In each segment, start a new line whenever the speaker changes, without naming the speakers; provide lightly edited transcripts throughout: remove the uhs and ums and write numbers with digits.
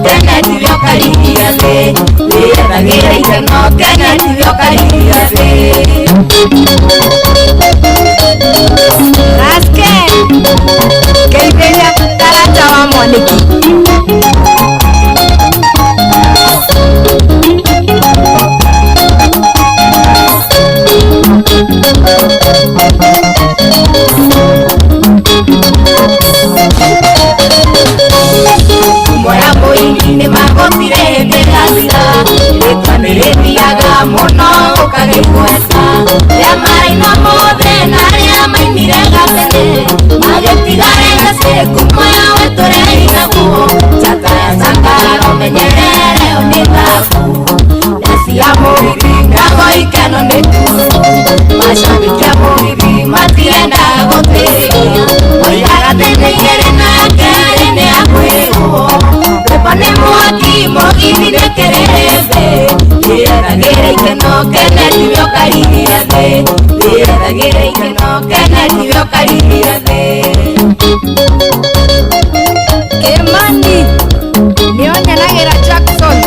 Kennedy ũkarigia thĩ. Wĩyethagĩra ikeno Kennedy ũkarigia thĩ. Raske Ngeithĩria Karanja wa Mwanĩki. Ngumo ya mũini nĩ magotire hĩndĩ ĩgathira. Rĩtwa nĩ rĩthiaga mũno ũkaga igweta. Rĩa maraina mothe na arĩa mainire gatene magĩtiga legacy, ngumo yao ĩtũre ĩinagwo. Njata ya Sankara ũmenyerere nĩ thabu. Ndaci ya mũgithi ngago ikeno nĩ turu. Mashabiki a mũgithi matiendaga gũtĩria. Moigaga tene igĩrĩ na ya kerĩ nĩ ya kwĩrwo. Rwĩmbo nĩ mwaki mũgithi nĩ kĩrĩrĩmbĩ. Wĩyethagĩra ikeno Kennedy ũkarigia thĩ. Wĩyethagĩra ikeno Kennedy ũkarigia thĩ.
Kimani nĩonyanagĩra Jackson.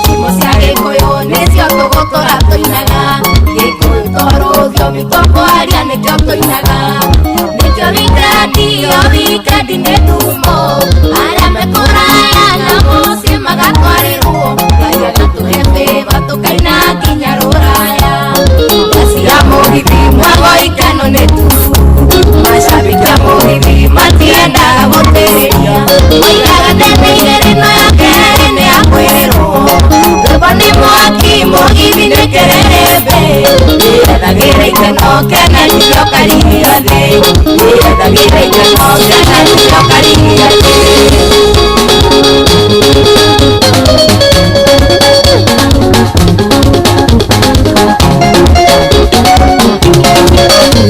Thimo cia Gĩkũyũ nĩcio tũgũtũra tũinaga. Gĩkũyũ to rũthiomi tũkwaria nĩkĩo tũinaga. Nĩkĩo wikendi o wikendi nĩ ngumo. Arĩa me kũraya na mũciĩ magatwarĩrwo. Ngai agatũhe favour tũkaina nginya rũraya. Ndaci ya mũgithi mwago ikeno nĩ turu. Mashabiki a mũgithi matiendaga gũtĩrĩria. Moigaga tene igĩrĩ no ya kerĩ nĩ ya kwĩrwo. Rwĩmbo nĩ mwaki mũgithi nĩ kĩrĩrĩmbĩ. Wĩyethagĩra ikeno Kennedy ũkarigia thĩ. Wĩyethagĩra ikeno Kennedy ũkarigia thĩ.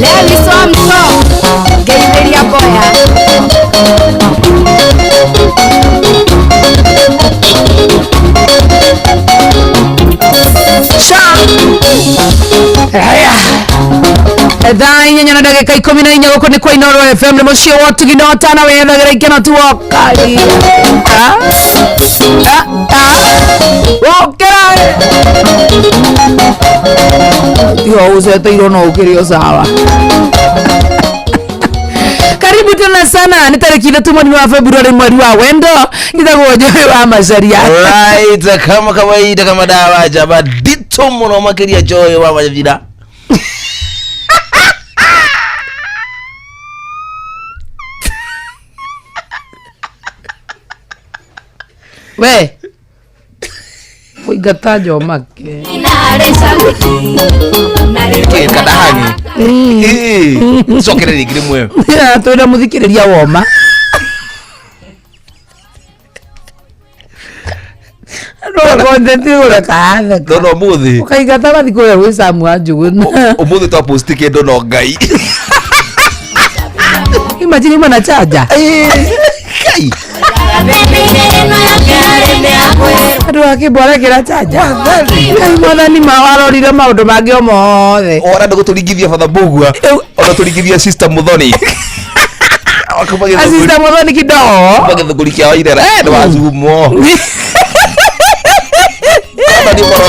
Lewis wa Mto ngeithĩria Mboya.
Sha. Haya. Thaa 8:14 gũkũ nĩ kwa Inooro FM nĩ mũciĩ wa ũtugi na ũtana wĩyethagĩra ikeno tu wokari. Ah. Ah, ah. Ũkĩra. Tiga ũceteirwo no ũkĩrĩ o sawa. Karibu tena sana, nĩ tarĩki 3 mweri wa Februari, mweri wa wendo. Njĩtagwo Joy wa Macaria.
Right, kama kawaida, kama dawa jaba dito muno makiria Joy wa Macaria.
We kũingata njomake.
Inarĩ sauti na
Kĩ kadahangi. Eh, cokere rĩngĩ rĩmwe.
Twĩna mũthikĩrĩria woma
Ndona ũmũthĩ.
Ũkaingata gathi kũrĩa gwĩ Samu wa Njũgũ.
Ũmũthĩ twa post kĩndũ no Ngai.
Imagine ima na chaja.
Kai.
Andũ a Kĩmbo arekĩra chanja. Ngai mwathani ma warorire maũndũ mangĩ o mothe.
Ora ndũgũtũringithia Father Mbugua. Ona tũringithia Sister Muthoni.
Asista Muthoni kidogo.
Kuma gĩthũngũri kĩa Wairera nĩ wazumo. Mwathani ũkorwo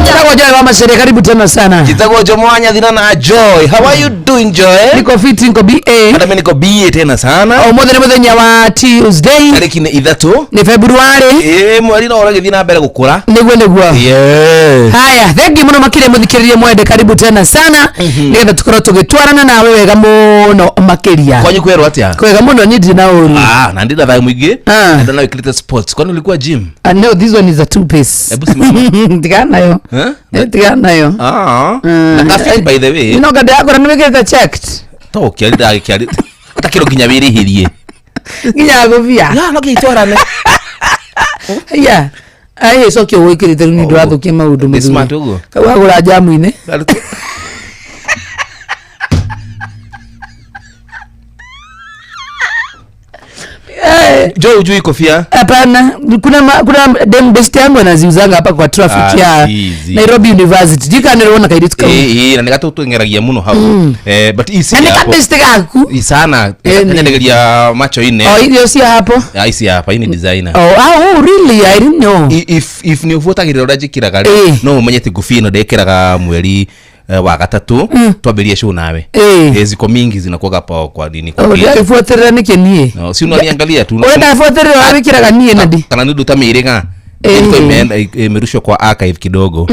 Njĩtagwo Joy wa Macaria, karibu tena sana.
Njĩtagwo Jomo wa Nyathira na Joy. How are you doing, Joy?
Niko fit, niko BA.
Hata mimi niko BA tena sana.
Ũmũthĩ nĩ mũthenya wa Tuesday.
Tarĩki nĩ 3.
Nĩ February.
Ĩĩ, mweri no ũragĩthiĩ na mbere gũkũra.
Nĩguo nĩguo.
Yes.
Haya, thengi muno makĩria mũthikĩrĩria mwende, karibu tena sana nĩgetha tũkorwo tũgĩtwarana nawe wega mũno makĩria.
Kwanyu kwerwo atĩa?
Kwega mũno, niĩ ndirĩ na ũru.
Ah, na ndina thayũ mũingĩ.
Ah.
Na ndona wĩkĩrĩte sports. Kwani ulikuwa gym?
Ah, no, this one is a two piece.
Hebu simama.
Tigana nayo.
Eh?
Eh, tigana nayo.
Ah. Na ka fit by the way.
No nganda yakora nĩ wĩkĩrĩte checked.
To kĩarĩ ndagĩkĩarĩ. Hata kĩro nginya wĩrĩhĩrie.
Nginya ngũbia.
Ya, no nginya itwarane.
Yeah. Ai cokia gwĩkĩrĩte rĩu nĩ ũndũ wathũkia maũndũ
Nĩ
mũthuri.
smart ũguo.
Kau wagũra njamu-inĩ.
Joy, ujui kofia?
Hapana, kuna dem best yangu anaziuzanga hapa kwa traffic
Ah,
ya
easy.
Nairobi University. Jika niliona kaiditu kau.
Ĩĩ, na nĩ gatũteng'eragia mũno hau. But ici
Na ni
hapo.
kabest gaku.
Ĩ, sana.
Ĩni.
Kanyandegeria macho-inĩ.
Oh, irio cia hapo.
Ah, ici hapa, hii ni designer.
Oh, ah, oh, really? I didn't know.
If nĩ ũbuatagĩrĩra ũrĩa njĩkĩraga rĩ,
Ĩ.
no ũmenye atĩ ngũbia ĩno ndĩkĩraga mweri wa gatatũ twambĩrie show nawe. Ziko mingi zinakuwaga pa kwa nini, kwa
Oh,
gate.
ndĩrabuatĩrĩra nĩkĩ niĩ?
No, si unaniangalia tu.
Ũrĩa ndabuatĩrĩra wawĩkĩraga niĩ na ndi.
Kana nĩ ũndũ ta mĩĩrĩga. Ilikuwa imeenda imerushwa kwa archive kidogo.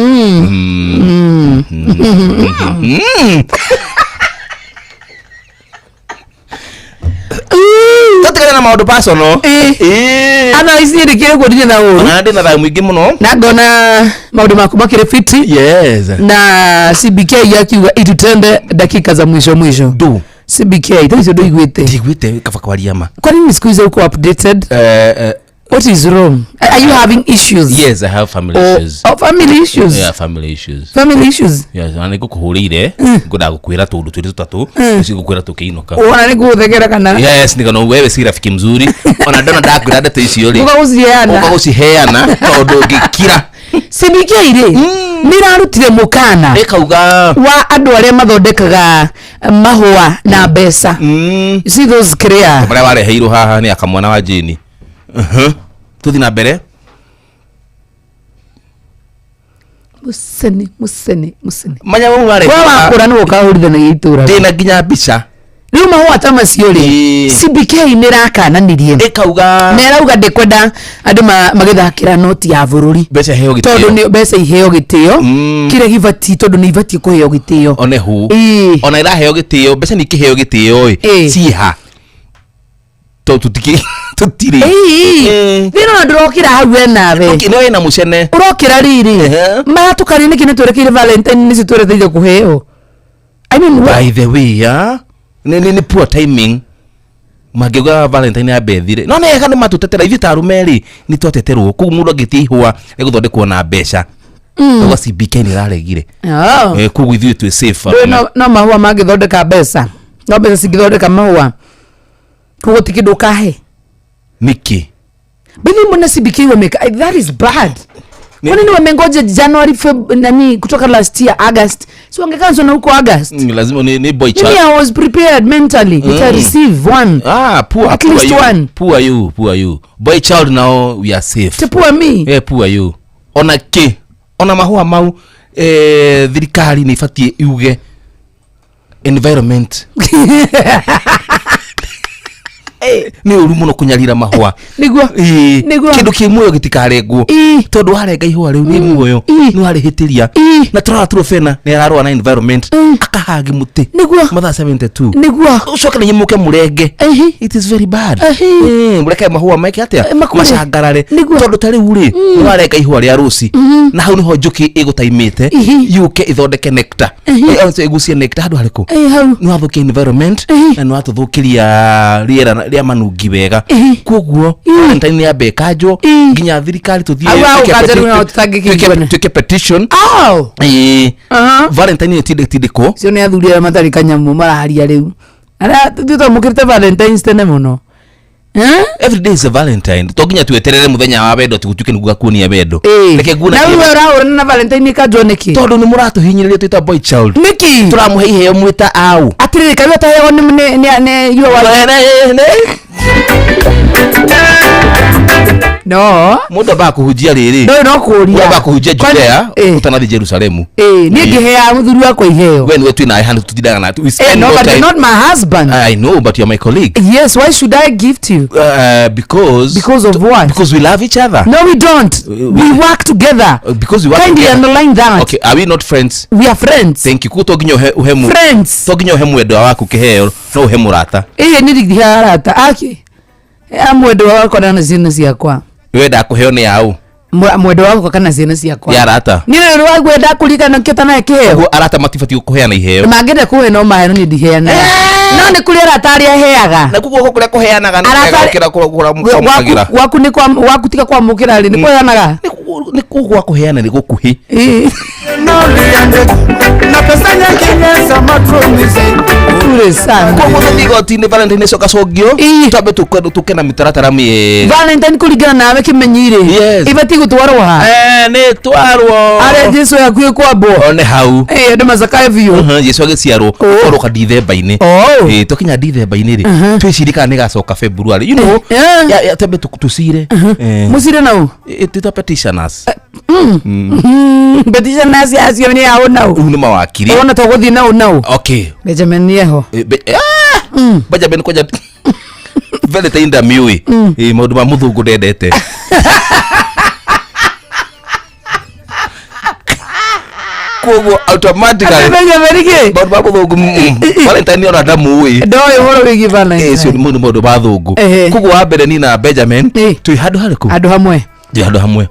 Tũtigane na maũndũ personal.
Ĩ. Ana ici ndĩkĩrĩ kuo ndirĩ na ũru.
Ona ndĩ na thayũ mũingĩ mũno.
Na ngona maũndũ maku makĩrĩ fiti.
Yes.
Na CBK yakiuga itutende dakika za mwisho mwisho.
Ndu.
CBK thaa icio ndũiguĩte.
Ndiguĩte kaba kwaria ma.
Kwa nini siku hizi uko updated? What is wrong? Are you having issues?
Yes, I have family
Oh,
issues.
oh, family issues.
Yeah, family issues.
Family issues.
Yes, na nĩngũkũhũrĩire, ngwendaga gũkwĩra tũũndũ twĩrĩ tũtatũ, ũcio ngũkwĩra tũkĩinũka.
Wona nĩ ngũthekera kana
Yes, nĩgana wewe si rafiki mzuri. Ona ndona ndakwĩra ndeto icio rĩ,
uka
ũka
gũciheana.
gũciheana tondũ ngĩkira.
CBK rĩ nĩ ĩrarutire mũkana
Ĩkauga
wa andũ arĩa mathondekaga mahũa na mbeca. You see those clear.
marĩa wareheirwo haha nĩ akamwana wa Jane. Tũthiĩ na mbere.
Mũcene mũcene mũcene.
Manya mau
We
wareheirwo haha.
wakũra nĩwe ũkahũrithanagia itũra.
Ndĩna nginya mbica.
Rĩu mahũa ta macio rĩ
Ĩĩ.
CBK nĩ ĩrakananirie
Ĩkauga
na ĩrauga ndĩkwenda andũ magĩthakĩra noti ya bũrũri
mbeca iheo
tondũ
gĩtĩo.
nĩ mbeca iheo gĩtĩo kĩrĩa gĩbatiĩ tondũ nĩ ibatiĩ kũheo gĩtĩo.
One hu.
Ĩĩ.
Ona iraheo gĩtĩo, mbeca nĩ ikĩheo gĩtĩo
Ĩĩ.
ĩ. Ciha. Tondũ tũtirĩ.
Ĩĩ. Thĩna ona ndũrokĩra hau we nawe.
Okay, nĩ wĩna mũcene.
Ũrokĩra rĩrĩ
Ehe.
maratũkaria nĩkĩ nĩ twerekeire Valentine nĩcio tweretheire kũheo. I mean, what?
By the way, ya nĩ poor timing mangĩuga Valentine ya mbethire no nĩega nĩ matũtetera ithuĩ ta arũme rĩ nĩ twateterwo koguo mũndũ angĩtia ihũa rĩgũthondekwo na mbeca ũguo CBK nĩ ĩraregire.
Oh.
Koguo ithuĩ twĩ safe.
Ndũĩ no mahũa mangĩthondeka mbeca no mbeca cingĩthondeka mahũa koguo ti kĩndũ ũkahe.
Nĩkĩ?
Bili mbona CBK wameka, that is bad. Kwa nini wamengoja January, Feb, nani kutoka last year August? Si wangekanzwa na huko August.
Lazima ni boy
Mimi
child.
I was prepared mentally that I receive one.
Ah, poor,
At
poor
least
you.
one.
Poor you, poor you. Boy child now we are safe.
Te poor me.
Poor you. Ona kĩ? Ona mahũa mau thirikari nĩ ĩbatiĩ yuge environment nĩ ũru mũno kũnyarira mahũa.
Niguo.
Ĩĩ,
Nĩguo.
kĩndũ kĩ muoyo gĩtikarengwo
Ĩĩ.
tondũ warenga ihũa rĩu nĩ muoyo
Ĩĩ.
nĩ warĩhĩtĩria
Ĩĩ.
na tũrora Trofena nĩ ararũa na environment akahagi mũtĩ
Nĩguo.
mathaa 72
Nĩguo.
ũcoke nĩ mũke mũrenge.
Ehe.
It is very bad.
Ehe.
Mũreke mahũa meke atĩa?
Makũre.
Macangarare.
Nĩguo.
Tondũ ta rĩu rĩ nĩ warenga ihũa rĩa rũci na hau nĩho njũkĩ ĩgũtaimĩte
Ihi.
yũke ĩthondeke nectar. Ĩgucie nectar handũ harĩkũ?
Hau.
Nĩ wathũkia environment
Ehe.
na nĩ watũthũkĩria rĩera rĩa manungi wega.
Ehe.
Koguo Valentine nĩ yambe ĩkanjwo
Ĩĩ.
nginya thirikari tũthiĩ
Au au kanja rĩu no tũtangĩkĩiguana.
twĩke petition.
Oh.
Ĩĩ.
Aha.
Valentine nĩ tindĩkwo.
Cio nĩ athuri arĩa matarĩ kanyamũ maraharia rĩu. Arĩa ithuĩ twamũkĩrĩte Valentines tene mũno. Eh?
Every day is a Valentine, to nginya tweterere muthenya wa wendo tigutuike niguo gakuonia wendo.
Ĩĩ.
Reke
Na rĩu we
nguonagie
ũrahũrana na Valentine ĩkanjwo nĩkĩ?
tondu nĩ mũratũhinyĩrĩria twĩta boy child.
Nĩkĩ?
Tũramũhe iheo mwĩta au.
Atĩrĩrĩ karĩa ũtaheagwo nĩ you are no
Mũndũ ambaga kũhunjia rĩrĩ
ndũĩ no
mũndũ
kũria.
ambaga kũhunjia
Kwani-
Judea
Ĩĩ.
ũtanathiĩ Jerusalemu.
Ĩĩ, niĩ ngĩheaga mũthuri wakwa iheo.
We nĩwe twĩ nawe handũ tũtindaga na we
Eh,
spend
no,
more
but
time.
you're not my husband.
I know, but you're my colleague.
Yes, why should I gift you?
Because
Because of what?
Because we love each other.
No, we don't. We work together.
Because we work
Kindly
together.
underline that.
Okay, are we not friends?
We are friends.
Thank you. Koguo to nginya ũhe ũhe
Friends.
to nginya ũhe mwendwa waku kĩheo no ũhe mũrata.
Ĩĩ niĩ ndingĩheaga arata aki. Mwendwa wakwa na ciana ciakwa.
Wendaga kũheo nĩ yaũ?
Mwendwa wakwa kana ciana ciakwa.
Ya arata.
Niĩ rĩu wagwenda kũririkana kĩo tanae kĩheo.
Koguo arata matibatiĩ kũheana iheo.
Mangĩenda kũhe no mahe no niĩ ndiheanaga. No nĩ kũrĩ arata arĩa aheaga.
Na kuguo kũrĩa kũheanaga nĩ
Arata-
kwega gũkĩra kũrĩa kwamũkagĩra.
Gwaku nĩ gwaku tiga kwamũkĩra rĩ nĩ kũheanaga.
Nĩ kũu gwa kũheana nĩ gũkuhĩ.
Ĩĩ.
Na pesa nyingine za matumizi.
Bure sana.
Koguo tũthiĩ igoti-inĩ Valentine ĩcokacongio
Ĩĩ.
twambe tũke na mĩtaratara mĩega.
Valentine kũringana nawe kĩmenyi-rĩ
Yes.
ĩbatiĩ gũtwarwo ha?
Eh, nĩ twarwo
Arĩa Jesu yakuĩ kwambwo.
one hau.
Ĩĩ andũ macakae biũ.
Mhm, Jesu agĩciarwo
Oh.
twarwo dithemba-inĩ.
Oh.
Ĩĩ, twakinya dithemba-inĩ rĩ twĩcirie kana nĩgacoka February, you know.
Eh.
Twambe tũcire. Eh.
Mũcire nau?
Twĩta petitioners.
Petitioners acio nĩ ao nau.
Rĩu nĩ mawakiri.
Ona tũgũthiĩ nau nau.
Okay.
Benjamin nĩeho.
Eh, ah! Benjamin kwanja Valentine ndamĩũĩ. Ĩĩ, maũndũ ma mũthũngũ ndendete. Koguo automatically
Benjamin kĩ?
maũndũ ma mũthũngũ, Valentine ona ndamũĩ.
Ndoĩ ũhoro wĩgiĩ
Ĩĩ, ũcio
Valentine.
nĩ maũndũ ma thũngũ.
Ehe.
Koguo wa mbere ni na Benjamin
Ĩĩ.
twĩ handũ harĩkũ?
Andũ hamwe.
Twĩ handũ hamwe.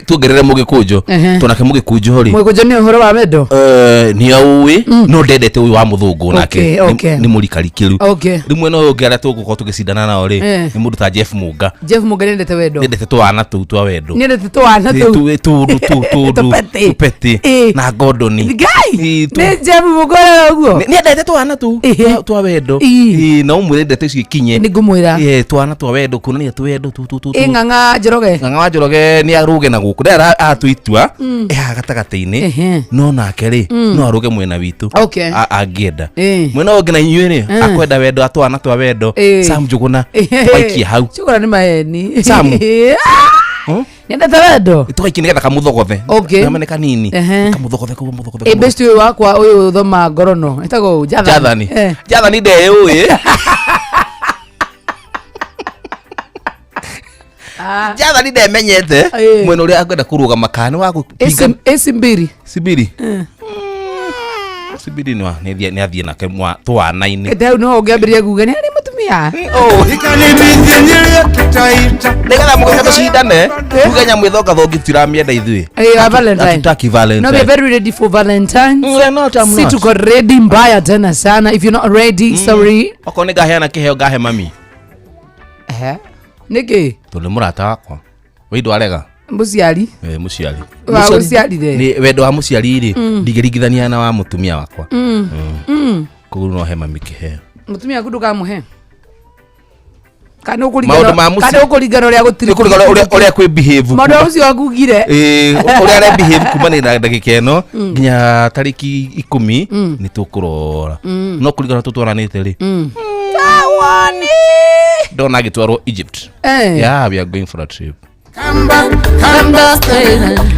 Tuongerere mũgĩkũnjo.
Ehe.
Tonake mũgĩkũnjo rĩ
Mũgĩkũnjo nĩ ũhoro wa wendo.
eh, nĩ aũĩ no ndendete ũyũ wa mũthũngũ nake.
Okay, okay.
Nĩ mũrikarikĩru.
Okay.
Rĩu mwena ũyũ ũngĩ arĩa tũgũkorwo tũgĩcindana nao rĩ
Eh.
nĩ mũndũ ta Jeff Munga.
Jeff Munga nĩendete wendo.
Nĩendete twana tũu twa wendo.
Nĩendete twana tũu.
Tũndũ tũndũ
Tũpetĩ.
tũpetĩ
Ĩĩ.
na ngondoni.
Ngai!
Ĩĩ,
Nĩ Jeff Munga ũrera ũguo?
Nĩendete twana tũu
Ĩhĩ.
twa wendo.
Ĩĩ.
Ĩĩ, na ũmwĩre ndeto icio ikinye.
Nĩngũmwĩra.
Ĩĩ, twana twa wendo kuonania twendo tu tu tu tu.
Ĩ ng'ang'a Njoroge.
Ng'ang'a wa Njoroge nĩ arũge na gũkũ ndara atũ itua e haha gatagatĩ-inĩ
Ehe.
no nake rĩ no arũge mwena witũ
Okay.
angĩenda.
Ĩĩ.
Mwena ũyũ ũngĩ na inyuĩ rĩ akwenda wendo atwana twa wendo.
Ĩĩ.
Sam Njũgũna tũgaikie hau.
Njũgũna nĩ maheni.
Sam.
Ah! Nĩendete wendo.
Tũgaikie nĩgetha kamũthogothe.
Okay.
Kamene kanini.
Ehe.
Kamũthogothe kau kamũthogothe.
Ĩ best ũyũ wakwa ũyũ ũthoma ngorono ĩtagwo ũ? Jathani.
Jathani.
Eh.
Jathani ndeyũĩ. Jathani ndemenyete
Ĩĩ.
mwena ũrĩa akwenda kũrũgama kana nĩ wa gũpinga.
Ĩ Simbiri.
Sibiri. Sibiri nĩ nĩ athiĩ nake twana-inĩ.
Ĩte hau noho ũngĩambĩrĩria kuga nĩ harĩ mũtumia.
Oh.
Ikanibidhi kitaita.
Nĩgetha mũgĩka tũcindane tuge nyamũ ĩthongathongi tũtiramĩenda ithuĩ.
Ĩ wa Valentine.
Hatutaki
No,
Valentine.
we are very ready for Valentine's.
We are not, I'm
Si
not.
tuko ready mbaya tena sana. If you're not ready, sorry.
Okorwo nĩ ngaheana kĩheo ngahe mami.
Ehe. Nĩkĩ?
Tondũ nĩ mũrata wakwa. Wĩindo arega.
Mũciari.
Eh, mũciari.
Wa
Mũciari-
gũciarire.
Nĩ wendo wa mũciari rĩ ndingĩringithania na wa mũtumia wakwa. Koguo no he mami kĩheo.
Mũtumia waku ndũkamũhe. Kana
Maũndũ ma
ũkũringana
mũciĩ-
kana ũkũringana ũrĩa gũtirĩ.
Nĩ kũringana ũrĩa kwĩ behave.
Maũndũ ma mũciĩ waku ugire.
Ĩĩ, ũrĩa are behave kumania na ndagĩka ĩno nginya tarĩki 10 nĩ tũkũrora no kũringana tũtwaranĩte rĩ
Kawani.
ndona agĩtwarwo Egypt.
Eh.
Yeah, we are going for a trip.
Come back, come back.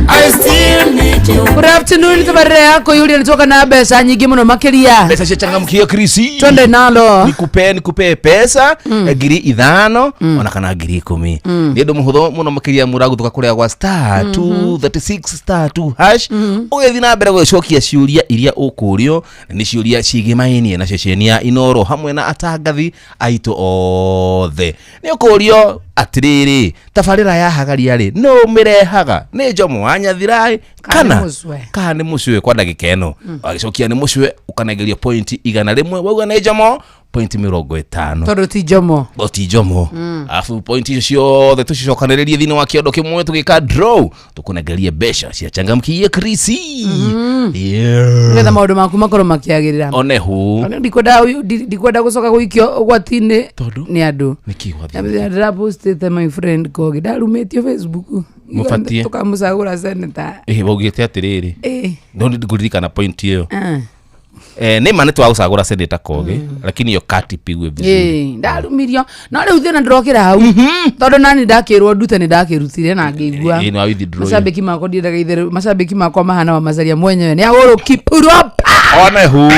I still need you.
Good afternoon tabarĩra yako Yulia nĩtwoka na mbeca nyingĩ mũno makĩria.
Pesa cia changamkio Krisi.
Twende nalo.
Nikupe pesa 5,000 ona kana 10,000. Nĩ ũndũ mũhũthũ mũno makĩria mũragũthũka kũrĩa gwa star 236 star 2 hash ũgĩthiĩ na mbere gũgĩcokia ciũria iria ũkũrio na nĩ ciũria cigĩmainie na ceceni ya Inoro hamwe na atangathi aitũ othe. Nĩ ũkũrio atĩrĩrĩ tabarĩra ya hagaria rĩ nũ mĩrehaga nĩ Njomo wa Nyathiraĩ
Kana
kana
nĩ Mũcwe.
kana nĩ mũcwe kwa ndagĩka ĩno wagĩcokia nĩ mũcwe ũkanengerio pointi 100 wauga nĩ Njomo pointi 50
Tondũ ti Njomo.
o ti Njomo arabu pointi icio ciothe tũcicokanĩrĩrie thĩinĩ wa kĩondo kĩmwe tũgĩka draw tũkũnengerie mbeca cia changamkie Krisi. Yeah.
Nĩgetha maũndũ maku makorwo makĩagĩrĩra.
Onehu
Ona ndikwenda ndikwenda gũcoka gũikio ũgwati-inĩ
Tondũ?
nĩ andũ.
nĩkĩ gwathiĩ
Ndĩrapostĩte my friend Kogi ndarumĩtio Facebook.
Mũbatiĩ.
Tũkamũcagũra senator.
ĩhĩ waugĩte atĩrĩrĩ
Ĩ.
no ngũririkana pointi ĩyo.
Ah.
Eh, nĩ ma nĩ twagũcagũra seneta Kogi lakini hiyo kati pigwe vizuri.
Ĩ, ndarumirio no rĩu thĩna ndĩrokĩra hau tondũ nani ndakĩrwo ndute nĩ ndakĩrutire na ngĩigua
Ĩ, nĩ wa withdraw.
macambĩki makwa ndiendaga itherũ macambĩki makwa mahana wa macaria mwenyewe nĩ agũrũ kipuropa
Onehu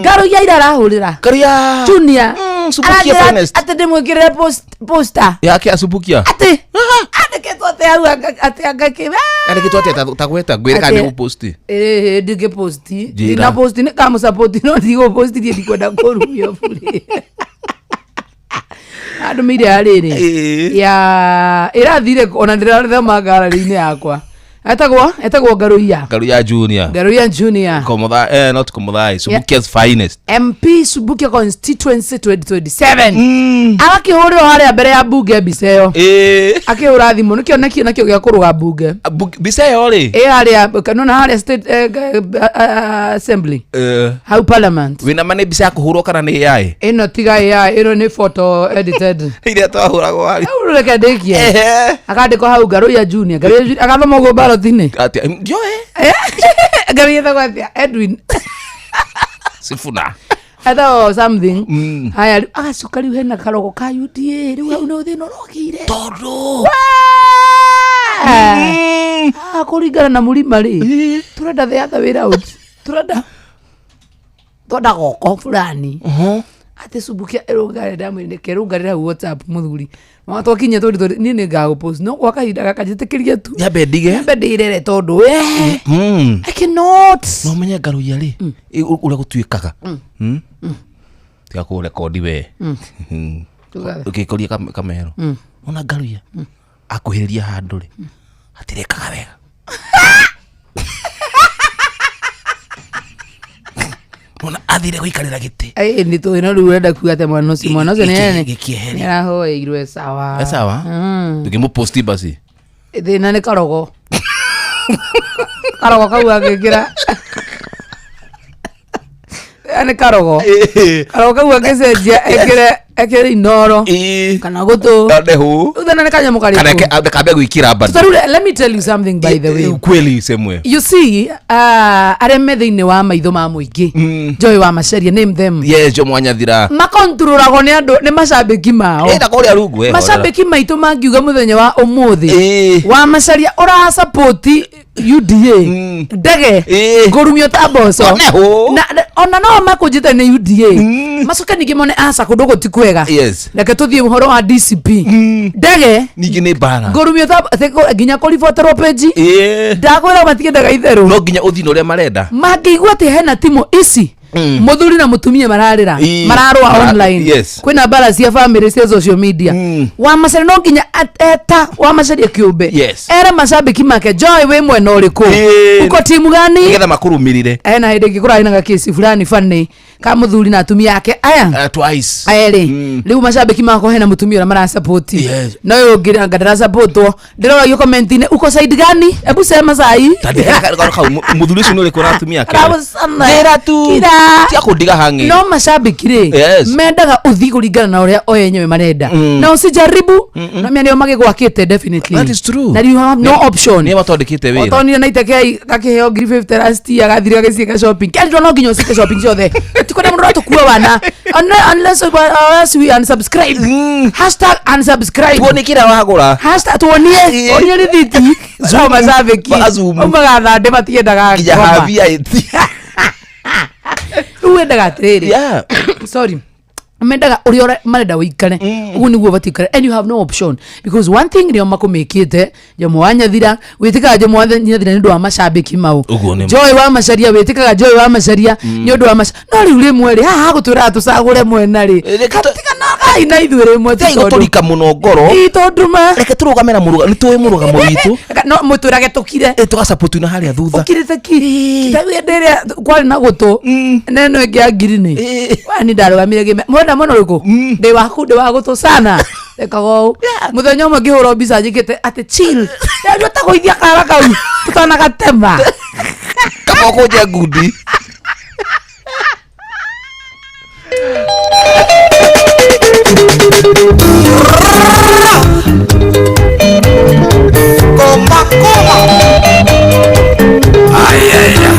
ngarugia ira arahũrĩra
karia
junior
Subukia
Aranjĩra
finest.
atĩ ndĩmwĩkĩrĩre poster
yake asubukia
atĩ andĩkĩtwo atĩ hau atĩ angakĩ
andĩkĩtwo atĩa tagweta ngwĩre kana
Atĩ-
nĩ gũposti
ĩĩ ndingĩposti
Njĩra.
ndinaposti nĩ kamũsapoti no ndigũposti niĩ ndikwenda kũrumio burĩ andũmĩire ya rĩrĩ
Ĩĩ.
ya ĩrathire ona ndĩrathoma ngarari-inĩ yakwa Etagwo Ngaruiya.
Ngaruiya Junior.
Ngaruiya Junior.
Komotha not Komotha, Subukia's finest.
MP Subukia constituency 2027. Agakĩhũrĩrwo harĩa mbere ya bunge mbica ĩyo. Akĩhũra thimũ nĩkĩo nakĩo nakĩo gĩa kũrũga bunge.
Mbica ĩyo rĩ?
Ĩ harĩa nona harĩa state assembly. Hau parliament.
Wĩna ma nĩ mbica ya kũhũrwo kana nĩ AI?
Ĩno tiga AI, ĩno nĩ photo edited.
Iria twahũragwo harĩa.
Hau reke ndĩkie. Akandĩkwo hau Ngaruiya Junior. Ngaruiya Junior agathoma ũguo ballot-inĩ.
Atĩa? Ndioĩ.
Ngaruiya etagwo atĩa? Edwin.
Sifuna.
Etagwo something. Haya rĩu agacoka rĩu hena karogo ka UDA rĩu hau nĩ thĩna ũrokire.
Tondũ.
Kũringana na mũrima rĩ, tũrenda the other way round. Tũrenda twenda goko fulani. Atĩ Subukia ĩrũngarĩra ndamwĩrire kerũngarĩra hau WhatsApp mũthuri. Mwa twakinya tũri tũri niĩ nĩ ngagũpost no gwa kahinda gaka njĩtĩkĩrie tu.
Nyambe ndige.
Nyambe ndĩrere tondũ I cannot.
No menye Ngaruiya rĩ, ũrĩa gũtuĩkaga. Tiga kũrekondi we. Ũngĩkoria kamero. Ona Ngaruiya akuhĩrĩria handũ rĩ, hatirĩkaga wega. Ona athire gũikarĩra gĩtĩ.
Nĩ tũĩ no rĩu ũrenda kuga atĩ mwana ũcio
Gĩkĩeheria.
nĩarahoeirwo sawa.
E sawa? Tũkĩmũposti basi.
Thĩna nĩ karogo. Karogo kau agĩkĩra. Thĩna nĩ karogo. Karogo kau agĩcenjia ekĩre inoro. Kana gũtũ.
Ndehu.
Rĩu thĩna nĩ kanyamũ karĩkũ?
Kana kambe gwĩkĩra bado.
Tũtarure, let me tell you something by the way.
Ukweli semwe.
You see, arĩa me thĩinĩ wa maitho ma mũingĩ. Joy wa Macharia, name them.
Yes, Joe Mwanyathira.
Makontrolagwo nĩ andũ, nĩ macambĩki mao.
Ĩna kũrĩa rungu,
Macambĩki maitũ mangiuga mũthenya wa ũmũthĩ. Wa Macharia ũrasapoti UDA. Ndege. Ngũrumio ta mboco. Ona no makũnjĩte nĩ UDA. Macoke ningĩ mone aca kũndũ gũti kwega.
Yes.
Reke tũthiĩ ũhoro wa DCP. Ndege.
Ningĩ nĩ mbara.
Ngũrumio ta nginya kũriboterwo page. Ndakwĩra matiendaga itherũ.
No nginya ũthiĩ na ũrĩa marenda.
Mangĩigua atĩ hena timu ici. Mũthuri na mũtumia mararĩra. Mararũa online.
Yes.
Kwĩna mbara cia family cia social media. Wa Macharia no nginya eta wa Macharia kĩũmbe.
Yes.
Ere macambĩki make Joy wĩ mwena ũrĩkũ? Uko timu gani?
Nĩgetha makũrũmĩrĩre.
Ena hĩndĩ ĩngĩ kũrarĩ na gakĩci fulani funny ka mũthuri na atumia ake aya.
Twice.
Erĩ. Rĩu macambĩki makwa hena mũtumia ũrĩa marasapoti.
Yes.
No ũyũ ũngĩ anga ndarasapotwo. Ndĩroragio comment-inĩ uko side gani? Ebu sema sahi.
Mũthuri ũcio nĩ ũrĩkũ na atumia ake?
Aragũcama.
Njĩra tu.
Kira.
Tia kũndiga hang'i.
No macambĩki rĩ,
Yes.
mendaga ũthiĩ kũringana na ũrĩa o enyewe marenda. Na ũcijaribu, no mĩa nĩo magĩgwakĩte definitely.
That is true.
Na you have no option.
Nĩo matwandĩkĩte wĩra.
Otonire na itekei gakĩheo ngiri 50 last year agathire agĩciĩka shopping. Kĩanjwo no nginya ũciĩke shopping ciothe. Tikwenda mũndũ ũratũkua wana. Unless we unsubscribe. Hashtag unsubscribe.
Tuonie kĩrĩa wagũra.
Hashtag tuonie. Tuonie rĩthiti. No macambĩki.
Magazoom.
Maumaga thande matiendaga
Nginya
ngoma.
ha VIP.
Rĩu wendaga atĩrĩrĩ.
Yeah.
Sorry. Mendaga ũrĩa marenda ũikare. Ũguo nĩguo ũbatiĩ ũikare. And you have no option. Because one thing nĩo makũmĩkĩte, Jomo wa Nyathira, wĩtĩkaga Jomo wa Nyathira nĩ ũndũ wa macambĩki mau.
Ũguo nĩ
Joy wa Macharia wĩtĩkaga Joy wa Macharia nĩ ũndũ wa no rĩu rĩmwe rĩ, haha hagũtwĩraga tũcagũre mwena rĩ. Tiga na Ngai na ithuĩ rĩmwe
Tiga gũtũrika mũno ngoro.
Ĩ tondũ ma.
Reke tũrũgame na mũrũgamo, nĩ tũĩ mũrũgamo witũ.
No mũtwĩrage tũkire.
Tũgasupport na harĩa thutha.
Ũkirĩte ki. Ta hĩndĩ ĩrĩa kwarĩ na gũtũ. Na ĩno ĩngĩ ya ngirini. Wa ni ndarũgamire ngĩme. Mwena mwena ũrĩkũ? Ndĩ waku, ndĩ wa gũtũ sana. Rekaga ũũ. Mũthenya ũmwe ngĩhũrwo mbica njĩkĩte atĩ chill. Ndĩrenda tagũithia kara kau tũtanagatema.
Kaba ũkũnje ngundi.
Koma koma. Ay ay ay.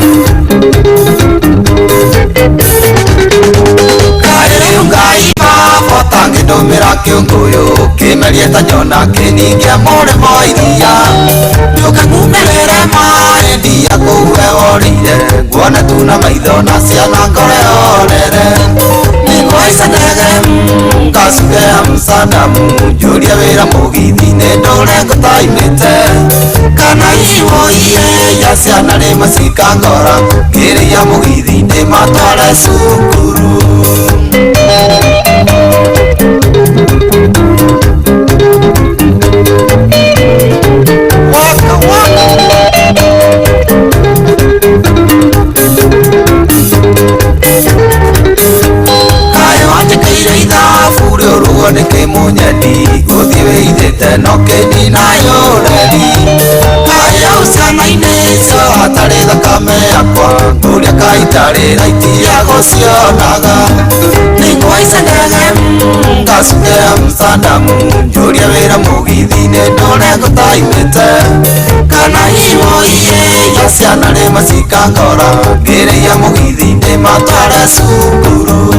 Ngai baba ngĩndũmĩra kĩũngũyũ kĩmerie ta nyona kĩningia mũrĩmo iria ndũke ngumĩrĩre maĩ ndia kũu we worĩire nguone tu na maitho na ciana ngore orere nĩngũhaica ndege ngacuke Amsterdam njũrie wĩra mũgithi-inĩ ndũre ngũtaimĩte kana iwoiye ya ciana rĩ macikangora ngĩrĩia mũgithi-inĩ matware cukuru. Waka waka.
Nĩguo nĩkĩ mũnyendi gũthiĩ wĩithĩte no kĩndi nayo reri Kaya ciana-inĩ icio hatarĩ thakame yakwa ngũria kaitarĩ raiti ya gũcionaga Nĩngũhaica ndege ngacuke Amsterdam njũrie wĩra mũgithi-inĩ ndũre ngũtaimĩte kana iwoiye ya ciana rĩ macikangora ngĩrĩia mũgithi-inĩ matware cukuru.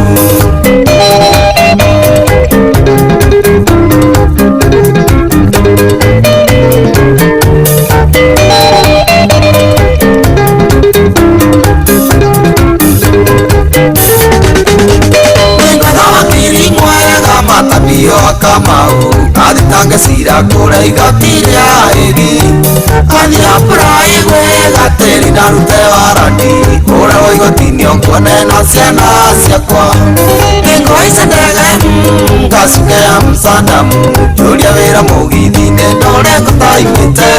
Nĩngwetha wakiri mwega matabio Kamau athitange cira kũrĩa igoti rĩa ĩri athiĩ apply gwĩ gatĩri ndarute warandi ũrĩa igoti-inĩ ũkuone na ciana ciakwa. Nĩngũhaica ndege ngacuke Amsterdam njũrie wĩra mũgithi-inĩ ndũre ngũtaimĩte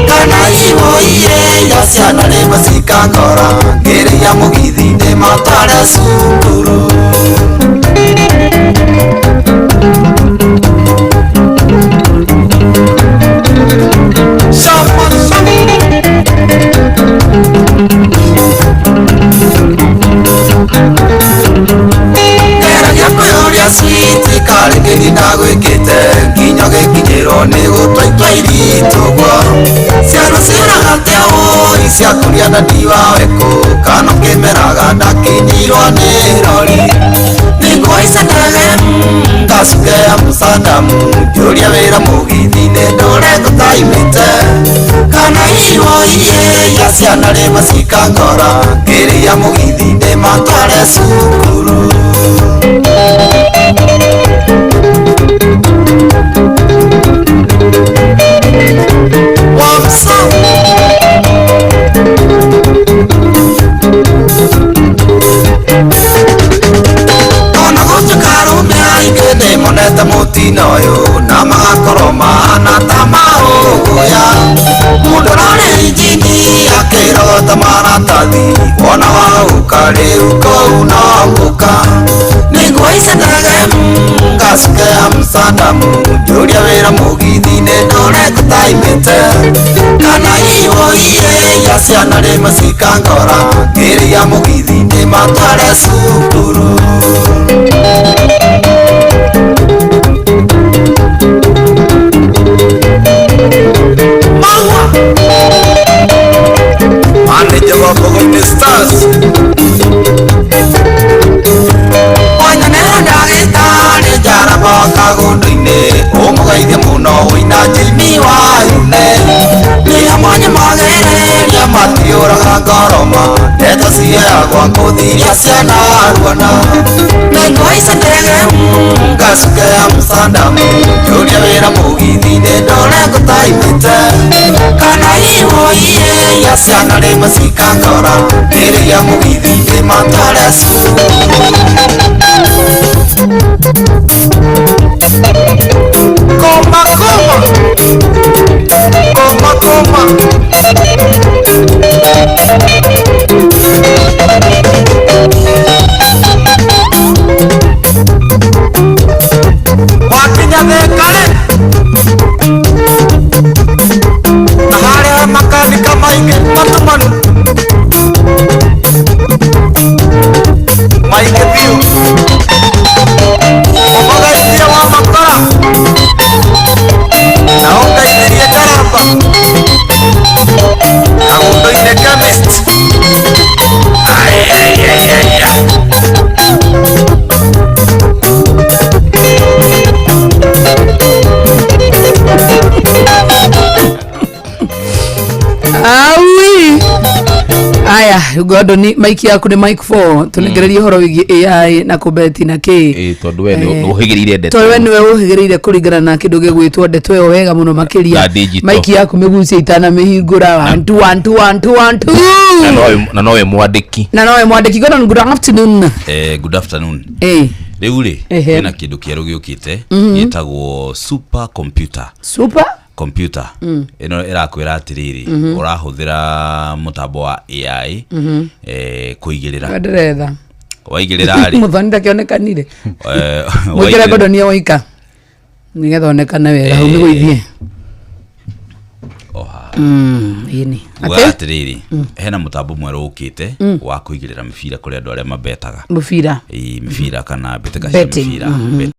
kana iwoiye ya ciana rĩ macikangora ngĩrĩia mũgithi-inĩ matware cukuru. Ngeragia kwĩyũria switi karĩ kĩni ndagwĩkĩte nginya gĩkinyĩrwo nĩ gũtwa itua iritũ ũguo ciana ciũraga atĩa ũi ciakũria na ndiwawekũ kana ũkĩmeraga ndakinyirwo nĩ rori. Nĩngũhaica ndege ngacuke Amsterdam njũrie wĩra mũgithi-inĩ ndũre ngũtaimĩte kana iwoiye ya ciana rĩ macikangora ngĩrĩia mũgithi-inĩ matware cukuru. Wamsa ona gũtuĩka arũme aingĩ nĩmonete mũtino ũyũ na magakorwo mahana ta maũgũya mũndũ ararĩ injini akĩrogota maratathi wona waũka rĩu kũu no ngũka. Nĩngũhaica ndege ngacuke Amsterdam njũrie wĩra mũgithi-inĩ ndũre ngũtaimĩte kana iwoiye ya ciana rĩ macikangora ngĩrĩia mũgithi-inĩ matware cukuru. Maua Manager wa Bogoni Stars Wanyanera ndagĩtarĩ njaramba kagundu-inĩ ũmũgeithie mũno wĩna Jimmy Wayune nĩo mwanya magereria matiũraga ngoroma ndeto cioyagwo ngũthiria ciana ruona. Nĩngũhaica ndege ngacuke Amsterdam njũrie wĩra mũgithi-inĩ ndũre ngũtaimĩte kana iwoiye ya ciana rĩ macikangora ngĩrĩia mũgithi-inĩ matware cukuru. Koma koma koma koma wakinya thekare na harĩa makanika maingĩ matumanu maingĩ biũ ũmagaithie wa makora na ũngaithĩrie njaramba kagundu-inĩ chemist. Ai, ai, ai, ai, ai.
Awi. Aya, Gordon mic yaku nĩ mic 4 tũnengererie ũhoro wĩgiĩ AI na kũbeti na kĩ.
Ĩ tondũ we nĩ ũhĩgĩrĩire ndeto.
Tondũ we nĩwe ũhĩgĩrĩire kũringana na kĩndũ gĩgwĩtwo ndeto ĩyo wega mũno makĩria.
Na digital.
Mic yaku mĩgucie itanamĩhingũra 1 2 1 2 1 2 1 2.
Na nowe mwandĩki.
Na nowe mwandĩki. Gordon, good afternoon.
Good afternoon. Rĩu rĩ kwĩna kĩndũ kĩerũ gĩũkĩte gĩtagwo super computer.
Super
Computer ĩno ĩrakwĩra atĩrĩrĩ ũrahũthĩra mũtambo wa AI kũigĩrĩra
ndĩretha
Waigĩrĩra rĩ
Muthoni ndakĩonekanire. Mwĩkĩre ngodonia waika nĩgetha onekane wega hau nĩgũithie.
Oha.
Ĩni.
Ugaga atĩrĩrĩ, hena mũtambo mwerũ ũkĩte wa kũigĩrĩra mĩbira kũrĩ andũ arĩa mabetaga.
Mũbira.
Ĩĩ, mĩbira kana mbĩtĩka cia
Betting.
mĩbira.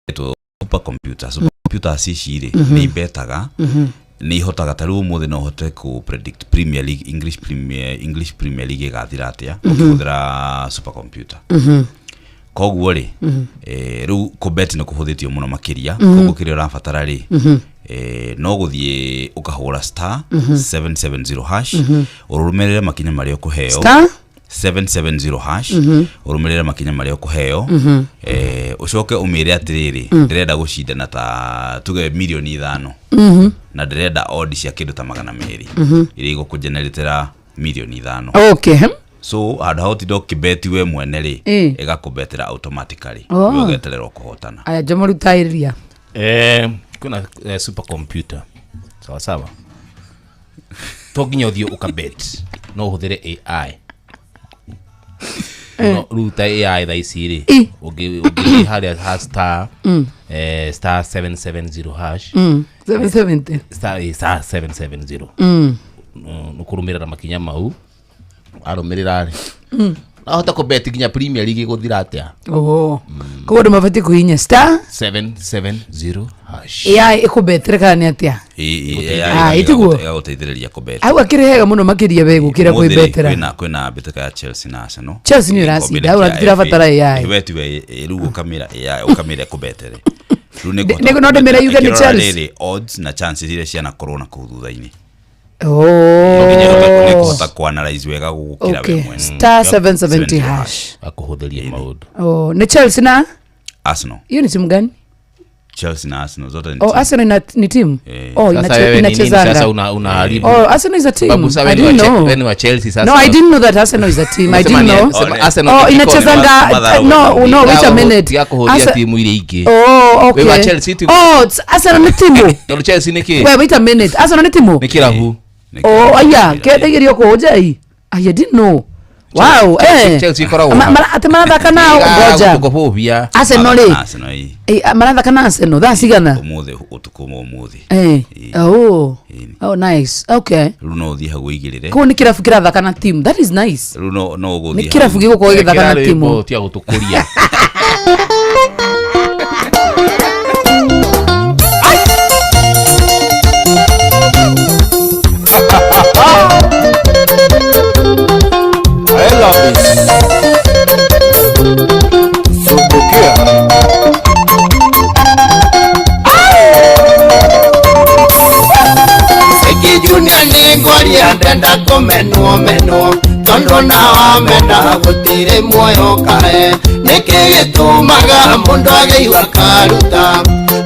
Betwo super computer. Super computers ici rĩ nĩ ibetaga, nĩ ihotaga, ta rĩu ũmũthĩ no ũhote kũ predict Premier League, English Premier League ĩgathira atĩa ũkĩhũthĩra super computer. Koguo rĩ, rĩu kũbet nĩ kũhũthĩtio mũno makĩria. Koguo kĩrĩa ũrabatara rĩ, no gũthiĩ ũkahũra *770# ũrũmĩrĩre makinya marĩa ũkũheo.
Star?
770 hash, ũrũmĩrĩre makinya marĩa ũkũheo, ũcoke ũmĩre atĩrĩrĩ, ndĩrenda gũcindana ta tuge 5 mirioni na ndĩrenda odd cia kĩndũ ta 200 iria igũkũgeneratĩra 5 mirioni. So handũ ha ũtinda ũkĩbeti we mwene rĩ, ĩgakũbetera automatically. We ũgeterera ũkũhotana.
Aya, Jomo, rutaĩrĩria.
Kwĩna super computer, sawa sawa, to nginya ũthiĩ ũkabet, no ũhũthĩre AI. No rĩu ta AI thaa ici rĩ, ũngĩthiĩ harĩa ha star star 770 hash.
770.
Star, star 770, nĩkũrũmĩrĩra makinya mau, arũmĩrĩra rĩ, ahota kũbeti nginya Premier League ĩgũthira atĩa.
Oh. Koguo andũ mabatiĩ kũhihinya star
770 hash.
AI ĩkũbetere kana nĩ atĩa? Ah, ĩtiguo?
Ĩgagũteithĩrĩria kũbet.
Hau akĩrĩ hega mũno makĩria we gũkĩra
Ũmũthĩ rĩ,
kwĩbetera.
Kwĩna mbĩtĩka ya Chelsea na Arsenal.
Chelsea nĩyo
Gĩkombe
ĩracinda, hau
kĩa
tũtirabatara
FA.
AI.
We tiwe rĩu ũkamĩra AI, ũkamĩra ĩkũbetere. Rĩu nĩ
No ndĩmĩre yuge nĩ
ĩkĩrora
Chelsea.
rĩrĩ, odds na chances iria cianakorwo na kũu thutha-inĩ.
Oh.
Nĩkũhota kuanalyze wega gũgũkĩra we mwene.
Star 770 hash.
Akũhũthĩria maũndũ.
Oh, ni Chelsea na
Arsenal.
Hiyo ni timu gani?
Chelsea na Arsenal zote ni
Oh,
timu.
Arsenal ni timu.
Eh.
Oh,
Sasa wewe ni nini sasa
inachezanga.
unaharibu?
Oh, Arsenal is a team.
Babu, sasa
I
wewe ni wa
didn't know.
wewe ni wa Chelsea sasa.
No, I didn't know that Arsenal is a team. I
Unasema
didn't know.
sema
Oh,
Arsenal
Oh,
ni kikosi.
inachezanga. No, no, wait a minute.
Tiga kũhũthia timu iria ingĩ.
Oh, okay.
Wewe wa Chelsea
Oh, Arsenal ni timu.
Tondũ Chelsea nĩ kĩ?
Wait, wait a minute. Arsenal ni timu.
Nĩ kĩrabu.
Oh, aya, kendegerio kũnja i. I didn't know. Wow, eh.
Chelsea ĩkoragwo
Atĩ marathaka nao, ngoja.
Tũkũbũbia.
Arsenal rĩ.
Arsenal ĩ.
Eh, marathaka na Arsenal thaa cigana?
Ũmũthĩ, ũtukũ wa ũmũthĩ.
Eh. Oh.
Ĩni.
Oh, nice. Okay.
Rĩu no ũthiĩ hau ũigĩrĩre.
Kũu nĩ kĩrabu kĩrathaka na team. That is nice.
Rĩu no ũgũthiĩ
Nĩ kĩrabu gĩgũkorwo gĩgĩthaka na timu.
Tiga gũtũkũria.
I love this. Subukia. Seki Junior nĩ ngwaria, ndenda kũmenwo menwo, tondũ na wamena gũtirĩ muoyo kae. Nĩkĩ gĩtũmaga mũndũ agĩigua karuta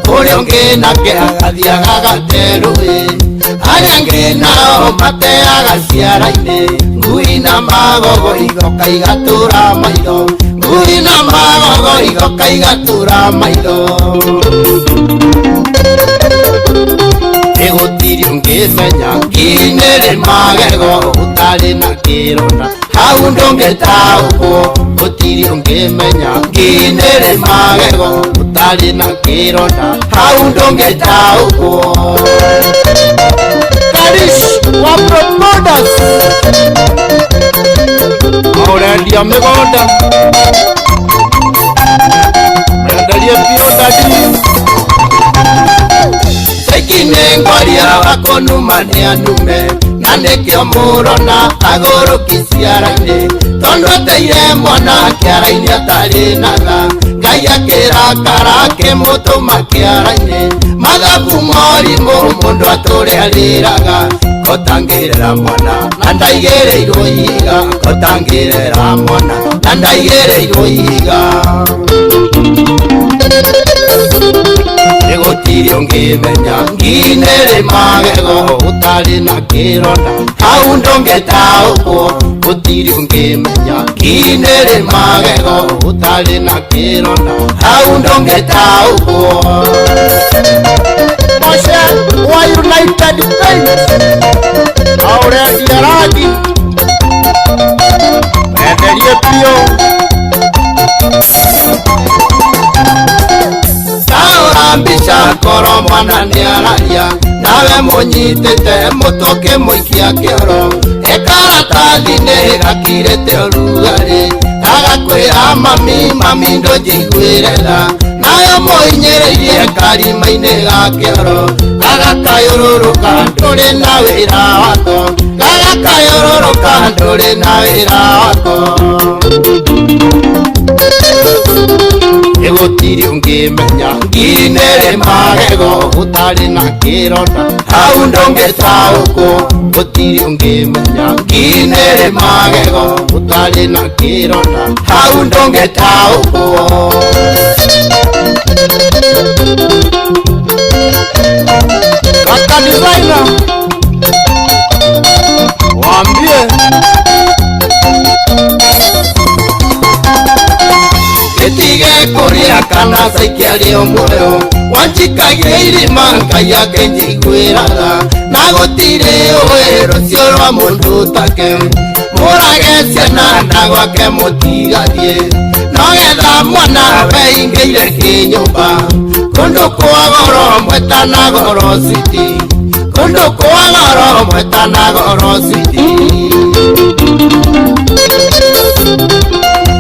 ũrĩa ũngĩ nake agathiĩ agaterũĩ, arĩa angĩ nao mateaga ciara-inĩ. Ngui na magogo igoka igatura maitho, ngui na magogo igoka igatura maitho. Gũtirĩ ũngĩmenya nginyĩrĩ magego ũtarĩ na kĩronda, hau ndũngĩtaũkwo. Gũtirĩ ũngĩmenya nginyĩrĩ magego ũtarĩ na kĩronda, hau ndũngĩtaũkwo. Karish wa promoters ũrendia mĩgũnda, menderie biũ dadi. Seki nĩ ngwaria, wakũnuma nĩ anume, na nĩkĩo mũrona agũrũki ciara-inĩ, tondũ ateire mwana kĩara-inĩ atarĩ na tha. Ngai akĩrakara akĩmũtũma kĩara-inĩ, mathabu morimũ mũndũ atũre arĩraga. Kotangĩrera mwana na ndaigĩrĩirwo ihiga, kotangĩrera mwana na ndaigĩrĩirwo ihiga. Gũtirĩ ũngĩmenya nginyĩrĩ magego ũtarĩ na kĩronda, hau ndũngĩtaũkwo. Gũtirĩ ũngĩmenya nginyĩrĩ magego ũtarĩ na kĩronda, hau ndũngĩtaũkwo. Moshe wa United Paint, aurendia rangi. Mweherie biũ. Taũra mbica koro mwana nĩararia nawe mũnyitĩte mũtwe ũkĩmũikia kĩoro ĩkaratathi-inĩ gakirĩte ũrugarĩ gagakwĩra mami mami ndũnjiguĩre tha nayo mũhinyĩrĩirie karima-inĩ ga kĩoro gagakayũrũrũka ndũrĩ na wĩra wako gagakayũrũrũka ndũrĩ na wĩra wako gũtirĩ ũngĩmenya ngiri nĩrĩ magego ũtarĩ na kĩronda hau ndũngĩtaũkwo gũtirĩ ũngĩmenya ngiri nĩrĩ magego ũtarĩ na kĩronda hau ndũngĩtaũkwo. Kaka designer waambie Gĩtige kũrĩa kana caikia muoyo wanjikagia irima Ngai akĩnjiguĩraga na gũtirĩ ũĩ rũciũ rwa mũndũ take mũrage ciana na gwake mũtigathiĩ nogetha mwana weingĩire kĩnyũmba kũndũ kwa goro mwetana goro city kũndũ kwa goro mwetana goro city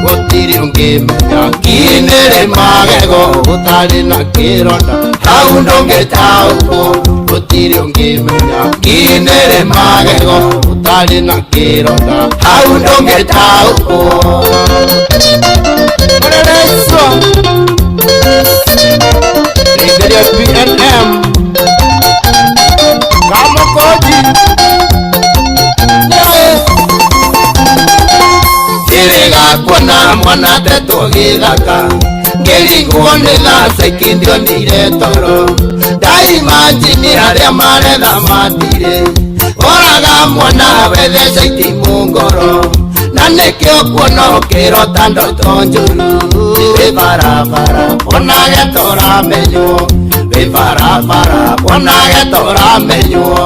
gũtirĩ ũngĩmenya ngiri nĩrĩ magego ũtarĩ na kĩronda hau ndũngĩtaũkwo gũtirĩ ũngĩmenya ngiri nĩrĩ magego ũtarĩ na kĩronda hau ndũngĩtaũkwo. Mũrereco Rĩngĩria PNM Kamokoji Kuona mwana tetwo gĩthaka ngĩringwo nĩ tha caikĩndio nĩire toro ndaimanjini arĩa maretha matirĩ oraga mwana wetheca itimũ ngoro na nĩkĩo kuona ũkĩrota ndoto njũru wĩ barabara onage tũramenywo wĩ barabara onage tũramenywo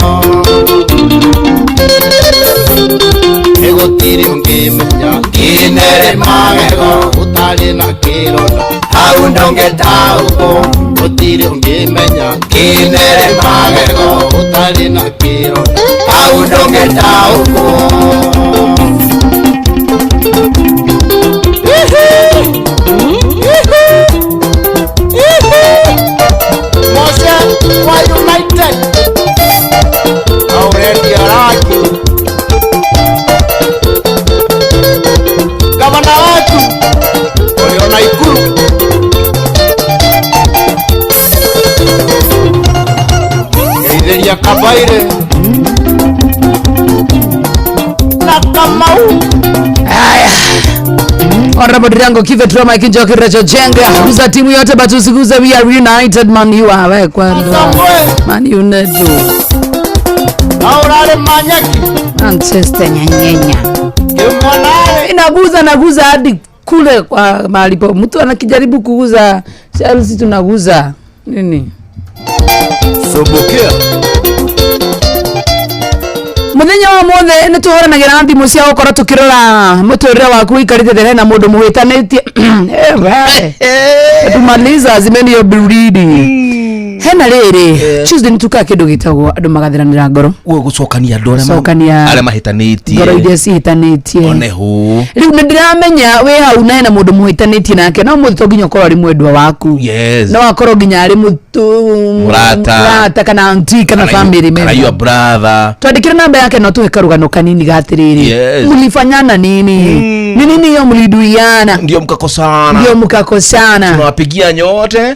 gũtirĩ ũngĩmenya ngiri nĩrĩ magego ũtarĩ na kĩronda hau ndũngĩtaũkwo gũtirĩ ũngĩmenya ngiri nĩrĩ magego ũtarĩ na kĩronda hau ndũngĩtaũkwo. Mose wa United Aurelia Raki gavana wetu uliona Ikulu Geithĩria Kabaire na Kamau.
Haya. Honorable Dirango Kive Drama Kinjoki Recho Jenga kuza timu yote but usiguze we are united man you are we kwa man united
Aurare Manyaki
Manchester nyanyenya inaguza naguza hadi kule kwa mahali po mtu anakijaribu kuguza Chelsea tunaguza nini
Sobokia
muthenya wa mothe nĩ tũhũranagĩra thimũ cia gũkorwo tũkĩrora mũtũrĩre waku ũikarĩte thĩ hena mũndũ mũhĩtanĩtie tumaliza zimeni biridi hena rĩrĩ Tuesday nĩ tukaga kĩndũ gĩtagwo andũ magathiranĩra ngoro
gũcokania andũ arĩa mahĩtanĩtie
ngoro iria cihĩtanĩtie
one hũ
rĩu nĩ ndĩramenya wĩ hau na hena mũndũ mũhĩtanĩtie nake no mũthĩ to nginya ũkorwo arĩ mwendwa waku
yes
no akorwo nginya arĩ mũrata kana auntie kana family member
kana your brother
twandĩkĩre namba yake no tuhe karugano kanini ga atĩrĩrĩ
yes.
Mlifanyana nini ni nini hiyo mliduiana
ndio mkakosana
ndio mkakosana
tunawapigia nyote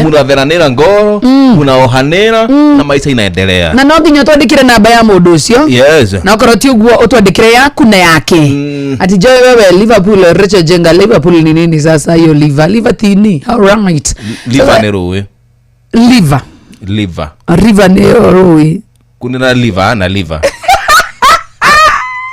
munatheranĩra ngoro munaohanĩra na maisha inaendelea
na no nginya twandĩkĩre namba ya mũndũ ũcio
yes
na okorwo ti ũguo ũtwandĩkĩre yaku na yake ati Joy wewe Liverpool Rachel Jenga Liverpool ni nini sasa hiyo liver tini all right
liver ni rũĩ
liver
liver
river ni rũĩ
kunina liver na liver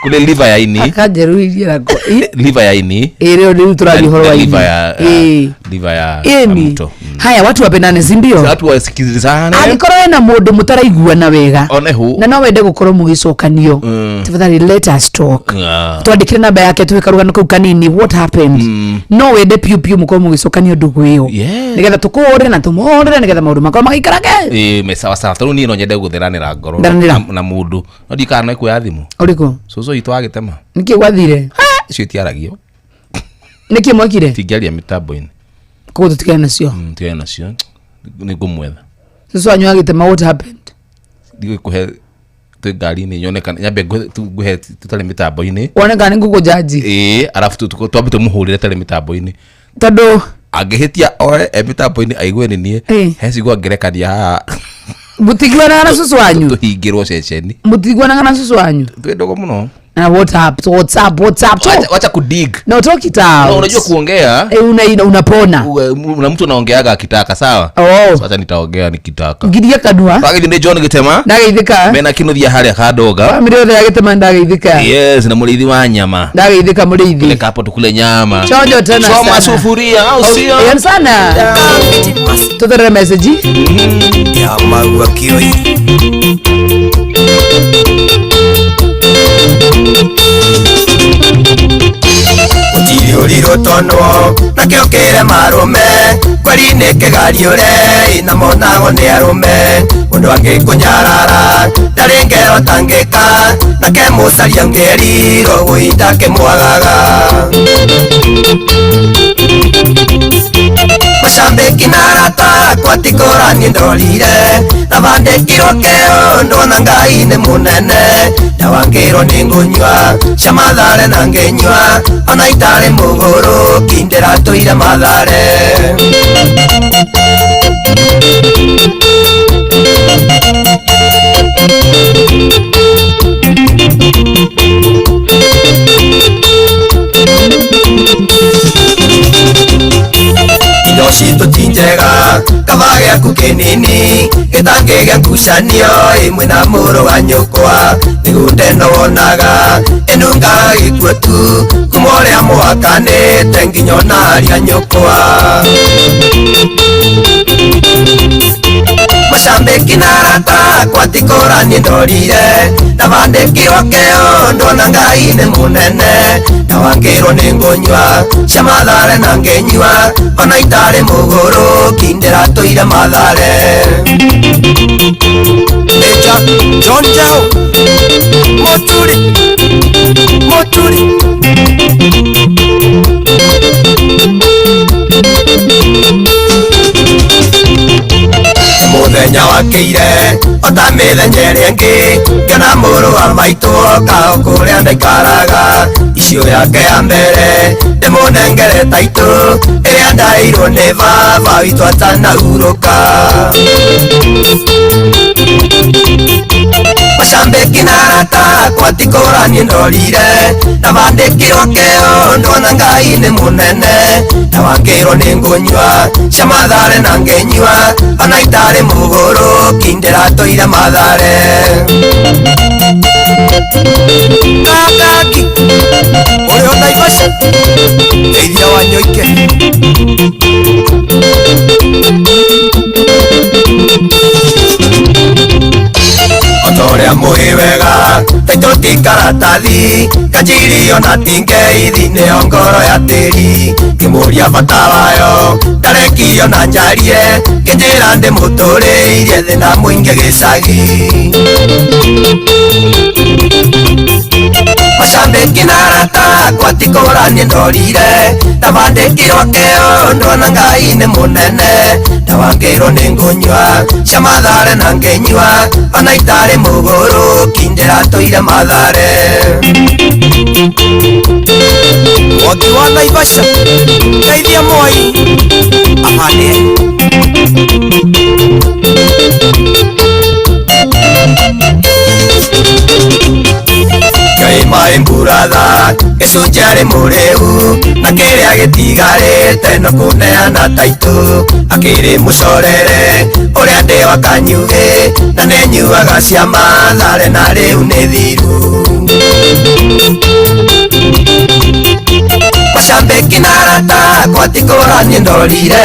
Kũrĩ liver ya ini.
Akanjeruhirie nako.
Liver ya ini.
Ĩ rĩu rĩu tũraria ũhoro
Na
wa ini.
liver ya
Ĩ.
liver ya
Ĩni.
mto.
Haya, watu wapendane, si ndio?
Watu wasikilizane.
Angĩkorwo hena mũndũ mũtaraiguana wega
One hu.
na no wende gũkorwo mũgĩcokanio, tafadhali let us talk.
Ah.
Twandĩkĩre namba yake tuhe karũgano kau kanini, what happened. No wende piũ piũ mũkorwo mũgĩcokania ndũgũ ĩyo,
Yeah.
nĩgetha tũkũhũrĩre na tũmũhũrĩre nĩgetha maũndũ makorwo magĩikarage.
Ĩ, me sawa sawa. Tarĩu niĩ no nyende gũtheranĩra ngoro
Theranĩra.
na mũndũ. No ndikana no ikuoya thimũ.
Ũrĩkũ?
Cũcũ witũ agĩtema.
Nĩkĩ gwathire?
Icio itiaragio.
Nĩkĩ mwekire?
Tingĩaria mĩtambo-inĩ.
Koguo tũtigane nacio.
Tigane nacio. Nĩ ngũmwetha.
Cũcũ wanyu agĩtema, what happened?
Ndigũkũhe twĩ ngari-inĩ nyone kana nyambe ngũhe tũtarĩ mĩtambo-inĩ.
Wone kana nĩ ngũkũnjanji.
Ĩĩ, arabu twambe tũmũhũrĩre tarĩ mĩtambo-inĩ.
Tondũ
Angĩhĩtia oe e mĩtambo-inĩ aigue nĩ niĩ.
Ĩ.
He ciugo angĩrekania haha.
Mũtiguanaga na cũcũ wanyu?
Tũhingĩrwo ceceni.
Mũtiguanaga na cũcũ wanyu?
Twĩ ndũgũ mũno.
Na what up, what's up, what's up?
Wacha kudig.
No, talk it out.
No, unajua kuongea.
Eh, unapona.
Na mtu anaongeaga akitaka, sawa?
Oh.
Sasa nitaongea nikitaka.
Ngiria kanua.
Wagĩthiĩ nĩ John Gĩtema.
Ndageithĩka.
Mena kĩnuthia harĩa Kandoga.
Bamĩrĩ yothe ya Gĩtema ndageithĩka.
Yes, na mũrĩithi wa nyama.
Ndageithĩka mũrĩithi.
Peleka hapo tukule nyama.
Chonjo tena
Choma
sana.
sufuria au sio?
Ĩyo sana. Tũtherere message.
Ya maua kioi. Gũtirĩ ũrirũ tonwo nakĩo kĩrema arũme kweri nĩ kĩgariũre na monagwo nĩ arũme mũndũ angĩkũnyarara ndarĩ ngero tangĩka nake mũcaria ngĩerirwo gũinda kĩmwagaga. Macambĩki na arata akwa ti kũrani ndorire na bandĩkirwo kĩo ndona Ngai nĩ mũnene ndawangĩrwo nĩ ngũnyua cia Mathare na ngĩnyua ona itarĩ mũgũrũki ndĩratũire Mathare. Indo citũ ti njega kaba gĩaku kĩnini gĩtangĩgĩa ngucanio ĩmwe na mũrũ wa nyũkwa mĩgũnda ĩno wonaga ĩnungaga gĩkuũ tu kuma ũrĩa mũhakanĩte nginya ona harĩa nyũkwa. Macambĩki na arata akwa ti kũrani ndorire na bandĩkirwo kĩo ndona Ngai nĩ mũnene ndawangĩrwo nĩ ngũnyua cia Mathare na ngĩnyua ona itarĩ mũgũrũki ndĩratũire Mathare.
Major John Jao Moturi Moturi.
Mũthenya wakĩire ota mĩthenya ĩrĩa ĩngĩ ngĩona mũrũ wa maitũ oka o kũrĩa ndaikaraga icio yake ya mbere ndĩmũnengere taitũ ĩrĩa ndaheirwo nĩ baba witũ atanahurũka. Macambĩki na arata akwa ti kũrani ndorire na bandĩkirwo kĩo ndona Ngai nĩ mũnene ndawangĩrwo nĩ ngũnyua cia Mathare na ngĩnyua ona itarĩ mũgũrũki ndĩratũire Mathare.
Kakaki ũrĩ o Naivasha ndeithia wa Nyoike.
Ota ũrĩa mũĩ wega taitũ ti karatathi kanjiri ona ti ngeithi nĩyo ngoro ya tĩri ngĩmũria bata wayo ndarekirio na njarie ngĩnjĩra ndĩmũtũrĩirie thĩna mũingĩ gĩcagi. Macambĩki na arata akwa ti kũrani ndorire na bandĩkirwo kĩo ndona Ngai nĩ mũnene ndawangĩrwo nĩ ngũnyua cia Mathare na ngĩnyua ona itarĩ mũgũrũki ndĩratũire Mathare.
Mwangi wa Naivasha ndeithia Mwai ahane.
Ngai maĩ mburatha gĩcunjĩ arĩ mũrĩu na kĩrĩa gĩtigarĩte no kũneana taitũ akĩrĩ mũcorere ũrĩa ndĩ wa kanyugĩ na nĩnyuaga cia Mathare na rĩu nĩ thiru. Wacambĩki na arata akwa ti kũranie ndorire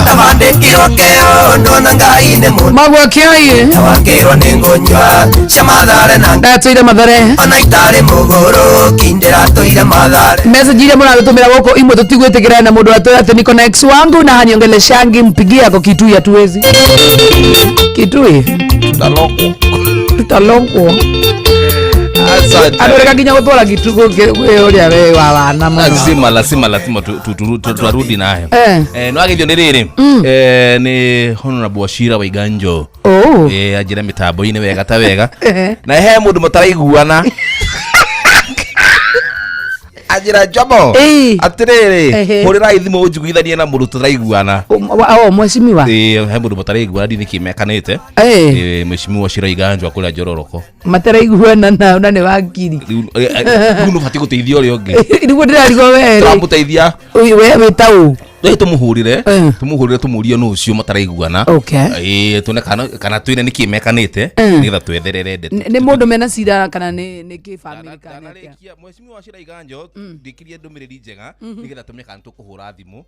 Ndabandĩkirwo kĩo ndona Ngai nĩ mũndũ
Magwa kĩoi
Ndawakĩrwo nĩ ngũnyua cia Mathare na
ndatũire Mathare
ona itarĩ mũgũrũki ndĩratũire Mathare.
Message iria mũratũtũmĩra gũkũ imwe tũtigwĩtĩkĩra na mũndũ atwĩra atĩ niko na ex wangu na haniongeleshangi mpigie ako Kitui hatuwezi Kitui
Tutalokwo.
Tutalokwo.
Asante.
Andũ reka nginya gũtwara Kitui gwĩ ũrĩa we wa wana mũno.
Lazima lazima lazima tuarudi nayo. No agithio nĩ rĩrĩ nĩ Honorable Wachira Waiganjo.
Oh.
Anjĩra mĩtambo-inĩ wega ta wega.
Eh.
Na he mũndũ mũtaraiguana. Anjĩra Jomo.
Eh.
Atĩrĩrĩ,
Ehe.
hũrĩrai thimũ ũnjiguithanie na mũndũ tũtaraiguana.
O mheshimiwa.
He mũndũ mũtaraiguana ndiũ nĩkĩ mekanĩte.
Eh.
Mheshimiwa Wachira Waiganjo akũrĩa Njororoko.
Mataraiguana nao na nĩ wakiri.
Rĩu rĩu nũbatiĩ gũteithia ũrĩa ũngĩ.
Nĩguo ndĩrarigwo we rĩ.
Tũramũteithia.
We wĩ ta ũ?
Rĩu tũmũhũrĩre tũmũhũrĩre tũmũrie nũ ũcio mataraiguana.
Okay.
Tuone kana twĩre nĩkĩ mekanĩte nĩgetha twetherere ndeto.
Nĩ mũndũ mena cira kana nĩ kĩ family kana nĩ atĩa?
Mheshimiwa Wachira Waiganjo ndĩkĩrie ndũmĩrĩri njega nĩgetha tũmenye kana tũkũhũra thimũ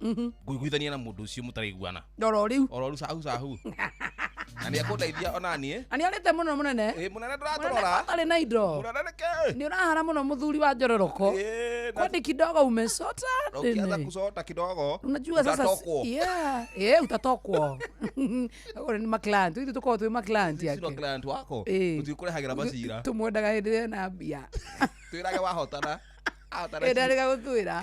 ngũiguithania na mũndũ ũcio mũtaraiguana.
Oro rĩu.
Oro rĩu cahu cahu. Na nĩ ekũndeithia ona niĩ.
Na nĩ arĩte mũno mũnene.
Mũnene ndũratũrora.
Atarĩ na indo.
Mũnene nĩkĩ?
Nĩ ũrahara mũno mũthuri wa Njororoko. Kwani kidogo umesota?
Ukianza kusota kidogo.
Unajua sasa
utatokwo.
Yeah, utatokwo. Ore ni maclient, ithuĩ tũkoragwo twĩ maclient
Sio
yake.
client wako. Tũtikũrehagĩra macira.
Tũmwendaga hĩndĩ ĩrĩa ena mbia.
Twĩrage wahotana. Ahotana.
Ĩ ndarĩga gũtwĩra.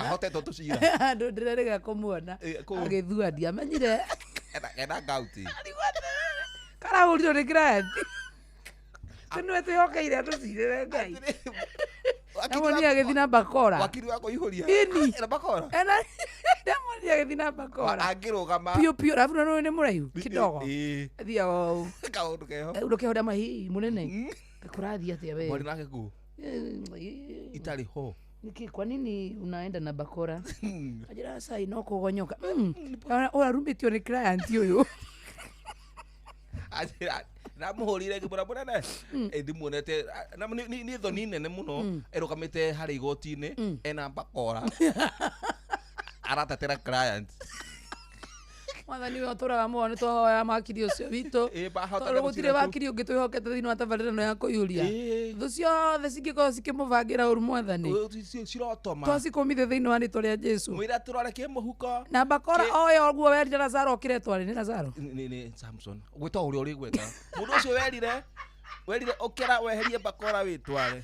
Ahotetwo tũcira.
Andũ ndĩrerĩga kũmuona. Agĩthua ndiamenyire.
Ena ngauti.
Karahũrirwo nĩ client. Tũnue twĩhokeire atũcirĩre Ngai. Ndamuonire agĩthiĩ na bakora.
Wakiri wa kũihũria.
Ĩni.
Ena bakora.
Ena ndamuonire agĩthiĩ na bakora.
Angĩrũgama.
Piũ piũ arabu na nĩ mũraihu kidogo. Athiaga ũũ.
Kaũndũ keho.
Ũndũ keho ndama hii mũnene. Kũrathiĩ atĩa we?
Mwari nake kũ? Itarĩ ho.
Niki, kwa nini unaenda na bakora? Ajira sai no kũgonyoka. Ũrarumĩtio nĩ client ũyũ.
Ajira ndamũhũrire ngĩmwĩra mũnene ndimuonete na nĩ thoni nene mũno ĩrũgamĩte harĩ igoti-inĩ ena bakora aratetera client.
Mwathani we ũtũraga muoyo nĩ twahoya makiri ũcio witũ tondũ gũtirĩ wakiri ũngĩ twĩhokete thĩinĩ wa tabarĩra ĩno ya kũiyũria. Thũ ciothe cingĩkorwo cikĩmũbangĩra ũru mwathani
cirotoma
twacikũmithie thĩinĩ wa rĩtwa rĩa Jesũ.
Mwĩra tũrore kĩ mũhuko
na bakora oyo ũguo werire Lazaro okĩre tware nĩ Lazaro
nĩ Samson gwĩta ũrĩa ũrĩgweta mũndũ ũcio werire ũkĩra weherie bakora wĩtware.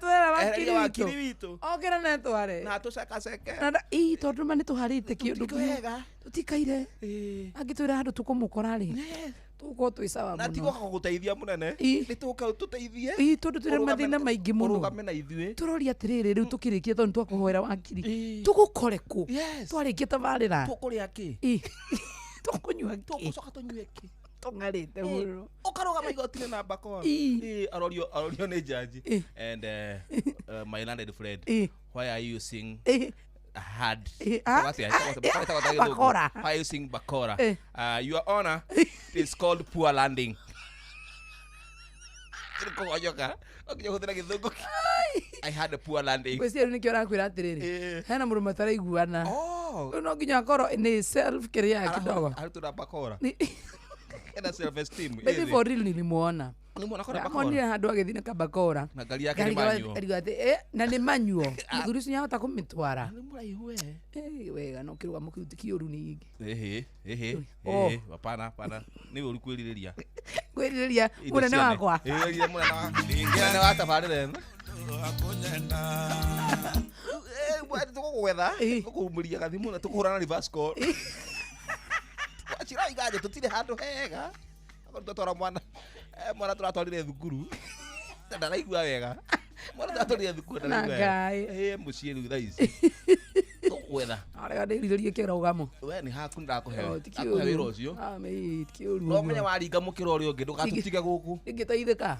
Twera wakiri witũ okĩra na etware
na tũcekaceke
ii tondũ ma nĩ tũharĩte kĩũndũ
wega
tũtikaire angĩtwĩra handũ tũkũmũkora rĩ tũgũkorwo twĩ sawa mũno
na tigoka gũgũteithia mũnene nĩ tũka tũteithie
ii tondũ twĩna mathĩna maingĩ mũno
ũrũgame na ithuĩ
tũroria atĩrĩrĩ rĩu tũkĩrĩkia tondũ twakũhoera wakiri tũgũkore kũ twarĩkia tabarĩra
tũkũrĩa kĩ
tũkũnyua kĩ
tũgũcoka tũnyue kĩ
tũng'arĩte mũno
ũkarũgama igoti-inĩ na bakora arorio nĩ jaji and my landed friend why are you using hard
bakora?
Why are you using bakora? Your honor, it's called poor landing. Kũgonyoka ũkinya kũhũthĩra gĩthũngũ. I had a poor landing.
Gwĩciria rĩu nĩkĩo arakwĩra atĩrĩrĩ hena mũndũ mataraiguana ũyũ no nginya akorwo nĩ self kĩrĩa kidogo
arutwo na bakora ena self esteem.
Baby for real nilimuona. Ndamuonire handũ agĩthiĩ na kabakora
na ngari yake nĩ manyuo.
Arigo atĩ na nĩ manyuo mũthuri ũcio nĩahota kũmĩtwara.
Nĩ mũraihu we.
Wega no kĩrũgamo kĩu ti kĩũru ningĩ.
Ĩhĩ hapana hapana nĩ ũru kwĩrirĩria.
Kwĩrirĩria mũnene wakwa.
Mũnene wa tabarĩra ĩno. Tũgũgwetha tũkũmũria gathimũ na tũkũhũrana reverse call. Wachira Waiganjo tũtirĩ handũ hega. Twatwara mwana mwana tũratwarire thukuru ndaraigua wega mwana tũratwarire thukuru ndaraigua wega mũciĩ rĩu thaa ici tũgwetha
arega ndĩrirĩrie kĩrũgamo
we nĩ haku ndakũhe wĩra ũcio
ti kĩũru
no menye waringa mũkĩra ũrĩa ũngĩ ndũgatũtige gũkũ
ingĩteithĩka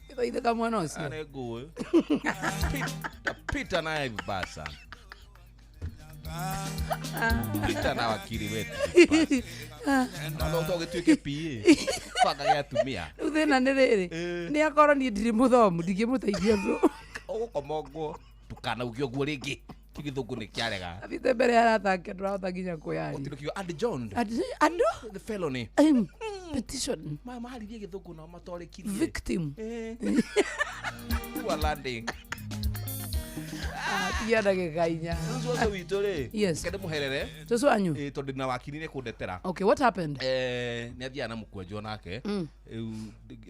ngĩteithĩka mwana ũcio
nĩ ngũĩ Peter naye vibaya sana. Peter na wakiri wetu no to gĩtuĩke PA banga gĩa atumia
Rĩu thĩna nĩ rĩrĩ nĩ akorwo niĩ ndirĩ mũthomu ndingĩmũteithia ũndũ
ũgũkoma ũguo ndũkanauge ũguo rĩngĩ kĩu gĩthũngũ nĩ kĩarega
athiĩte mbere ya arata ake ndũrahota nginya kwĩyaria
gũtirĩ kiugo and John
andũ
the felony
petition
maharirie gĩthũngũ nao matwarĩkirie
victim
poor landing
tigia ndagĩka inya
rĩu cũcũ witũ rĩ
Yes.
reke ndĩmũherere
cũcũ wanyu
ĩ tondũ na wakiri nĩ kũndetera
okay what happened
nĩ athiaga na mũkwanjũ nake rĩu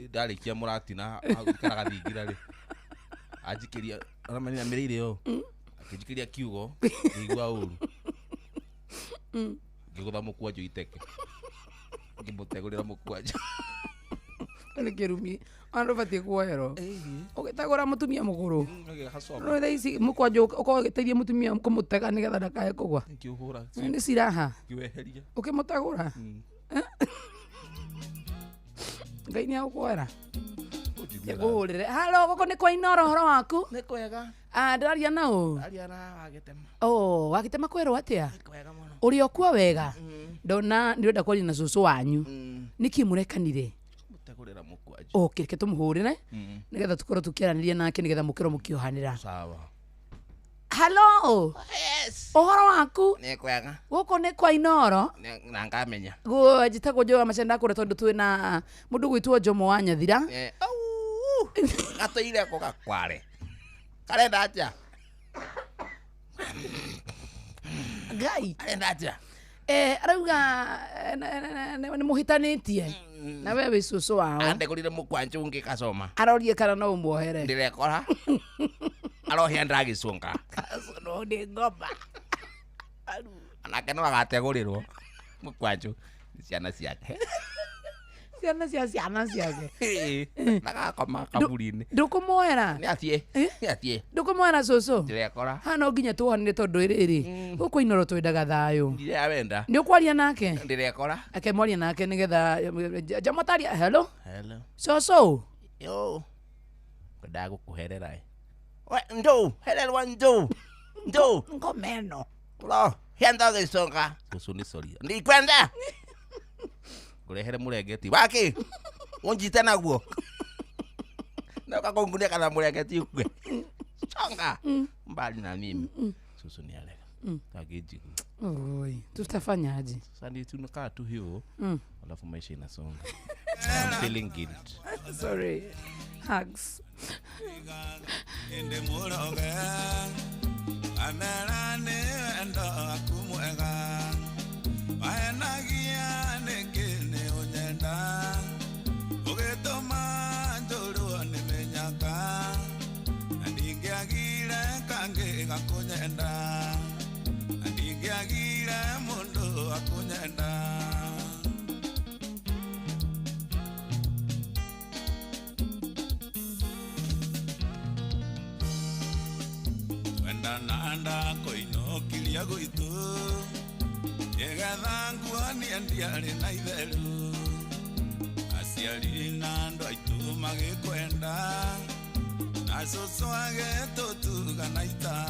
ndarĩkia mũratina ikaraga thingira rĩ anjikĩria aramenya mĩrĩire ũ akĩnjikĩria kiugo ngĩigua ũru ngĩgũtha mũkwanjũ iteke ngĩmũtegũrĩra mũkwanjũ
nĩ kĩrumi ona ndũbatiĩ kuoherwo ũgĩtegũra mũtumia mũkũrũ rĩu thaa ici mũkwanjũ ũkorwo ũgĩteithia mũtumia kũmũtega nĩgetha ndakae kũgwa
ngĩũhũra
nĩ ciraha
ngĩweheria
ũkĩmũtegũra Ngai nĩ agũkuohera ngũhũrĩre halo gũkũ nĩ kwa Inoro ũhoro waku
nĩ kwega
ndĩraria na ũ
aria na wagĩtema
oh wagĩtema kwĩrwo atĩa
kwega mũno
ũrĩ o kuo wega ndona ndĩrenda kwaria na cũcũ wanyu nĩkĩ mũrekanire
mũtegũrĩra mũkwanjũ
okay reke tũmũhũrĩre nĩgetha tũkorwo tũkĩaranĩria nake nĩgetha mũkĩrwo mũkĩohanĩra
sawa
halo
yes
ũhoro waku
nĩ kwega
gũkũ nĩ kwa Inoro
na ngamenya
njĩtagwo Joa Macenda kũrĩa tondũ twĩna mũndũ gwĩtwo Jomo wa Nyathira
gatũire kũ gakware karenda atĩa
Ngai
karenda atĩa
arauga nĩ mũhĩtanĩtie na we wĩ cũcũ wao
andegũrire mũkwanjũ ũngĩ kacoma
arorie kana no ũmuohere
ndĩrekora arohia ndagĩcũnga
no nĩ ngoma
anake no agategũrĩrwo mũkwanjũ nĩ ciana ciake
ciana cia ciana ciake
ndagakoma kaburi-inĩ
ndũkũmuohera
nĩ athiĩ nĩ athiĩ
ndũkũmuohera cũcũ
ndĩrekora
haha no nginya tuohanire tondũ rĩrĩ gũkũ Inoro twendaga thayũ
ndirewenda
nĩ ũkwaria nake
ndĩrekora
ake mwaria nake nĩgetha jamotaria hello
hello
cũcũ
yo ngwendaga gũkũherera ĩ we ndũ hererwa ndũ ndũ
ngomeno
ro henda gĩconga cũcũ nĩ coria ndikwenda ngũrehere mũrengeti waki ũnjite naguo na ũkakũngunia kana mũrengeti ũkue conga mbali na mimi cũcũ nĩ arega agĩnjigua
oi tutafanyaje
sasa ndio tunakaa tu hiyo alafu maisha inasonga I'm feeling guilt
sorry hugs
ende muroge amerane endo akumwega wahenagia nĩkĩ nĩ ũnyenda ũgĩtũma njũrwo nĩ mĩnyaka na ndingĩagire kangĩ gakũnyenda na ndingĩagire mũndũ akũnyenda wenda koinokiria gwitu nĩgetha nguonie ndiarĩ na itheru aciari na andũ aitũ magĩkwenda na cũcũ agĩtũtuga na ita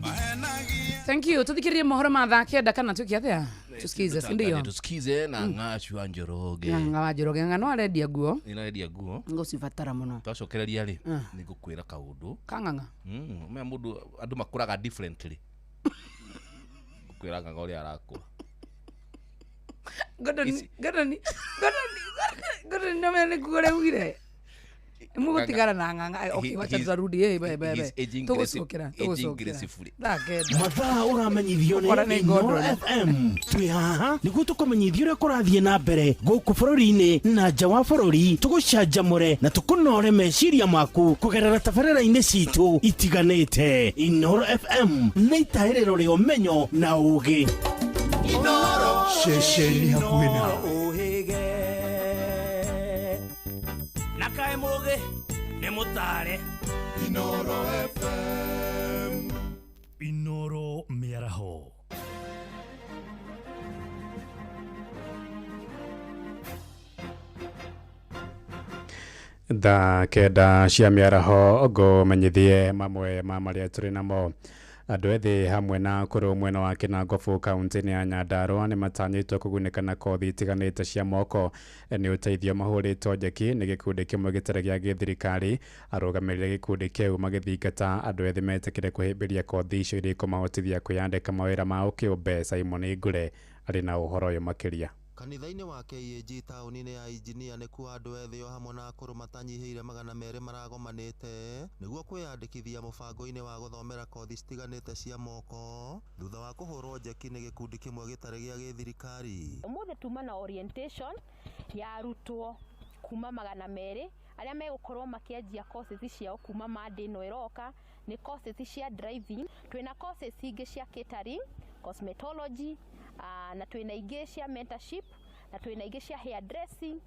mahenagia
thank you tuthikirie mohoro ma thaa kenda kana tuke atia tusikize si ndio
tusikize na ng'acu wa Njoroge
ng'ang'a wa Njoroge ng'ang'a no arendia nguo
nĩarendia nguo
ngũcibatara mũno
twacokereria rĩ nĩngũkwĩra kaũndũ
kang'ang'a
mea mũndũ andũ makũraga differently ngũkwĩra ng'ang'a ũrĩa arakũra
Gordon Gordon Gordon Gordon no mene nguo rĩugire mũgũtigana na ng'ang'a okay wacha tutarudi eh bye bye
He's
bye
aging
tũgũcokera
aging
tũgũcokera
gracefully.
thaa kenda
Mathaa ũramenyithio
Ũkora
nĩ
nĩ
Inoro
Gordon.
FM twĩ haha nĩguo tũkũmenyithia ũrĩa kũrathiĩ na mbere gũkũ bũrũri-inĩ na nja wa bũrũri tũgũcanjamũre na tũkũnore meciria maku kũgerera tabarĩra-inĩ citũ itiganĩte. Inoro FM nĩ itahĩrĩro rĩa ũmenyo na ũũgĩ.
Ceceni hakuhĩ nawe.
Na kaĩ mũgĩ nĩ mũtare
Inoro FM
Inoro mĩaraho
Thaa kenda cia mĩaraho ngũmenyithie mamwe ma marĩa tũrĩ namo.
Andũ ethĩ hamwe na akũrũ mwena wa Kinangofu kaunti-inĩ ya Nyandarua nĩ matanyĩtwo kũgunĩka na kothi itiganĩte cia moko. Nĩ ũteithio mahũrĩtwo njeki nĩ gĩkundi kĩmwe gĩtarĩ gĩa gĩthirikari. Arũgamĩrĩri gĩkundi kĩu magĩthingata andũ ethĩ metĩkĩre kũhĩmbĩria kothi icio iria ikũmahotithia kwĩyandĩka mawĩra mao kĩũmbe. Simon Ngure arĩ na ũhoro ũyũ makĩria.
Kanitha-inĩ wa KAG taũni-inĩ ya Injinia nĩkuo andũ ethĩ o hamwe na akũrũ matanyihĩire 200 maragomanĩte nĩguo kwĩyandĩkithia mũbango-inĩ wa gũthomera kothi citiganĩte cia moko thutha wa kũhũrwo njeki nĩ gĩkundi kĩmwe gĩtarĩ gĩa gĩthirikari.
Ũmũthĩ tuma na orientation ya arutwo kuma 200 arĩa megũkorwo makĩanjia courses ciao kuma Monday ĩno ĩroka. Nĩ courses cia driving, twĩna courses ingĩ cia catering, cosmetology, na twĩna ingĩ cia mentorship, na twĩna ingĩ cia hair dressing,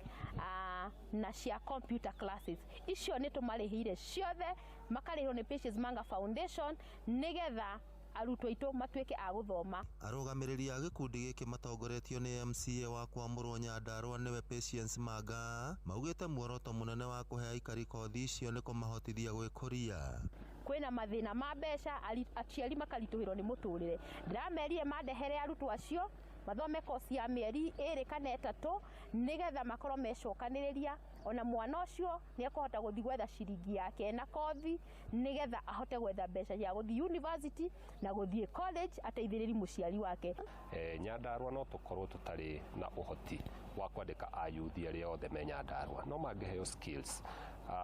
na cia computer classes. Icio nĩ tũmarĩhĩire ciothe, makarĩhwo nĩ Patience Manga Foundation nĩgetha arutwo aitũ matuĩke a gũthoma.
Arũgamĩrĩri a gĩkundi gĩkĩ matongoretio nĩ MCA wa Kwamũrwo Nyandarua nĩwe Patience Manga maugĩte muoroto mũnene wa kũhe aikari kothi icio nĩ kũmahotithia gwĩkũria.
Kwĩna mathĩna ma mbeca, aciari makaritũhĩrwo nĩ mũtũrĩre. Ndĩramerire mandehere arutwo acio mathome kosi ya mĩeri 2 kana 3 nĩgetha makorwo mecokanĩrĩria, ona mwana ũcio nĩ ekũhota gũthiĩ gwetha ciringi yake na kothi nĩgetha ahote gwetha mbeca cia gũthiĩ university na gũthiĩ college ateithĩrĩrie mũciari wake.
Nyandarua no tũkorwo tũtarĩ na ũhoti wa kwandĩka ayuthi arĩa othe me Nyandarua, no mangĩheo skills,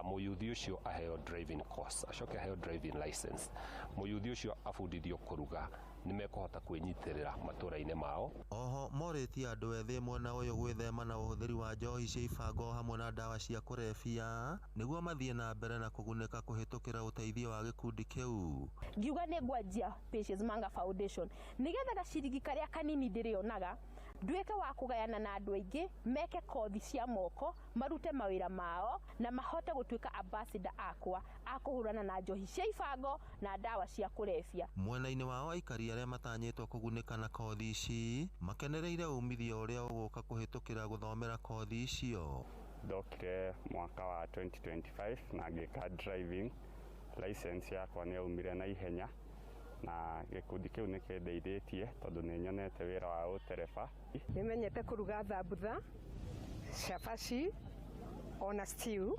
mũyuthi ũcio aheo driving course, acoke aheo driving license, mũyuthi ũcio abundithio kũruga, nĩ mekũhota kwĩnyitĩrĩra matũra-inĩ mao.
Oho morĩtie andũ ethĩ mwena ũyũ gwĩthema na ũhũthĩri wa njohi cia ibango hamwe na ndawa cia kũrebia nĩguo mathiĩ na mbere na kũgunĩka kũhĩtũkĩra ũteithio wa gĩkundi kĩu.
Ngiuga nĩ ngwanjia Patience Manga Foundation nĩgetha gaciringi karĩa kanini ndĩrĩonaga nduĩke wa kũgayana na andũ aingĩ meke kothi cia moko, marute mawĩra mao na mahote gũtuĩka ambassador akwa a kũhũrana na njohi cia ibango na ndawa cia kũrebia.
Mwena-inĩ wao aikari arĩa matanyĩtwo kũgunĩka na kothi ici makenereire umithio ũrĩa ũgũka kũhĩtũkĩra gũthomera kothi icio.
Ndokire mwaka wa 2025 na ngĩka driving license yakwa nĩ yaumire na ihenya, na gĩkundi kĩu nĩ kĩndeithĩtie tondũ nĩ nyonete wĩra wa ũtereba.
Nĩmenyete kũruga thambutha, cabaci ona stew.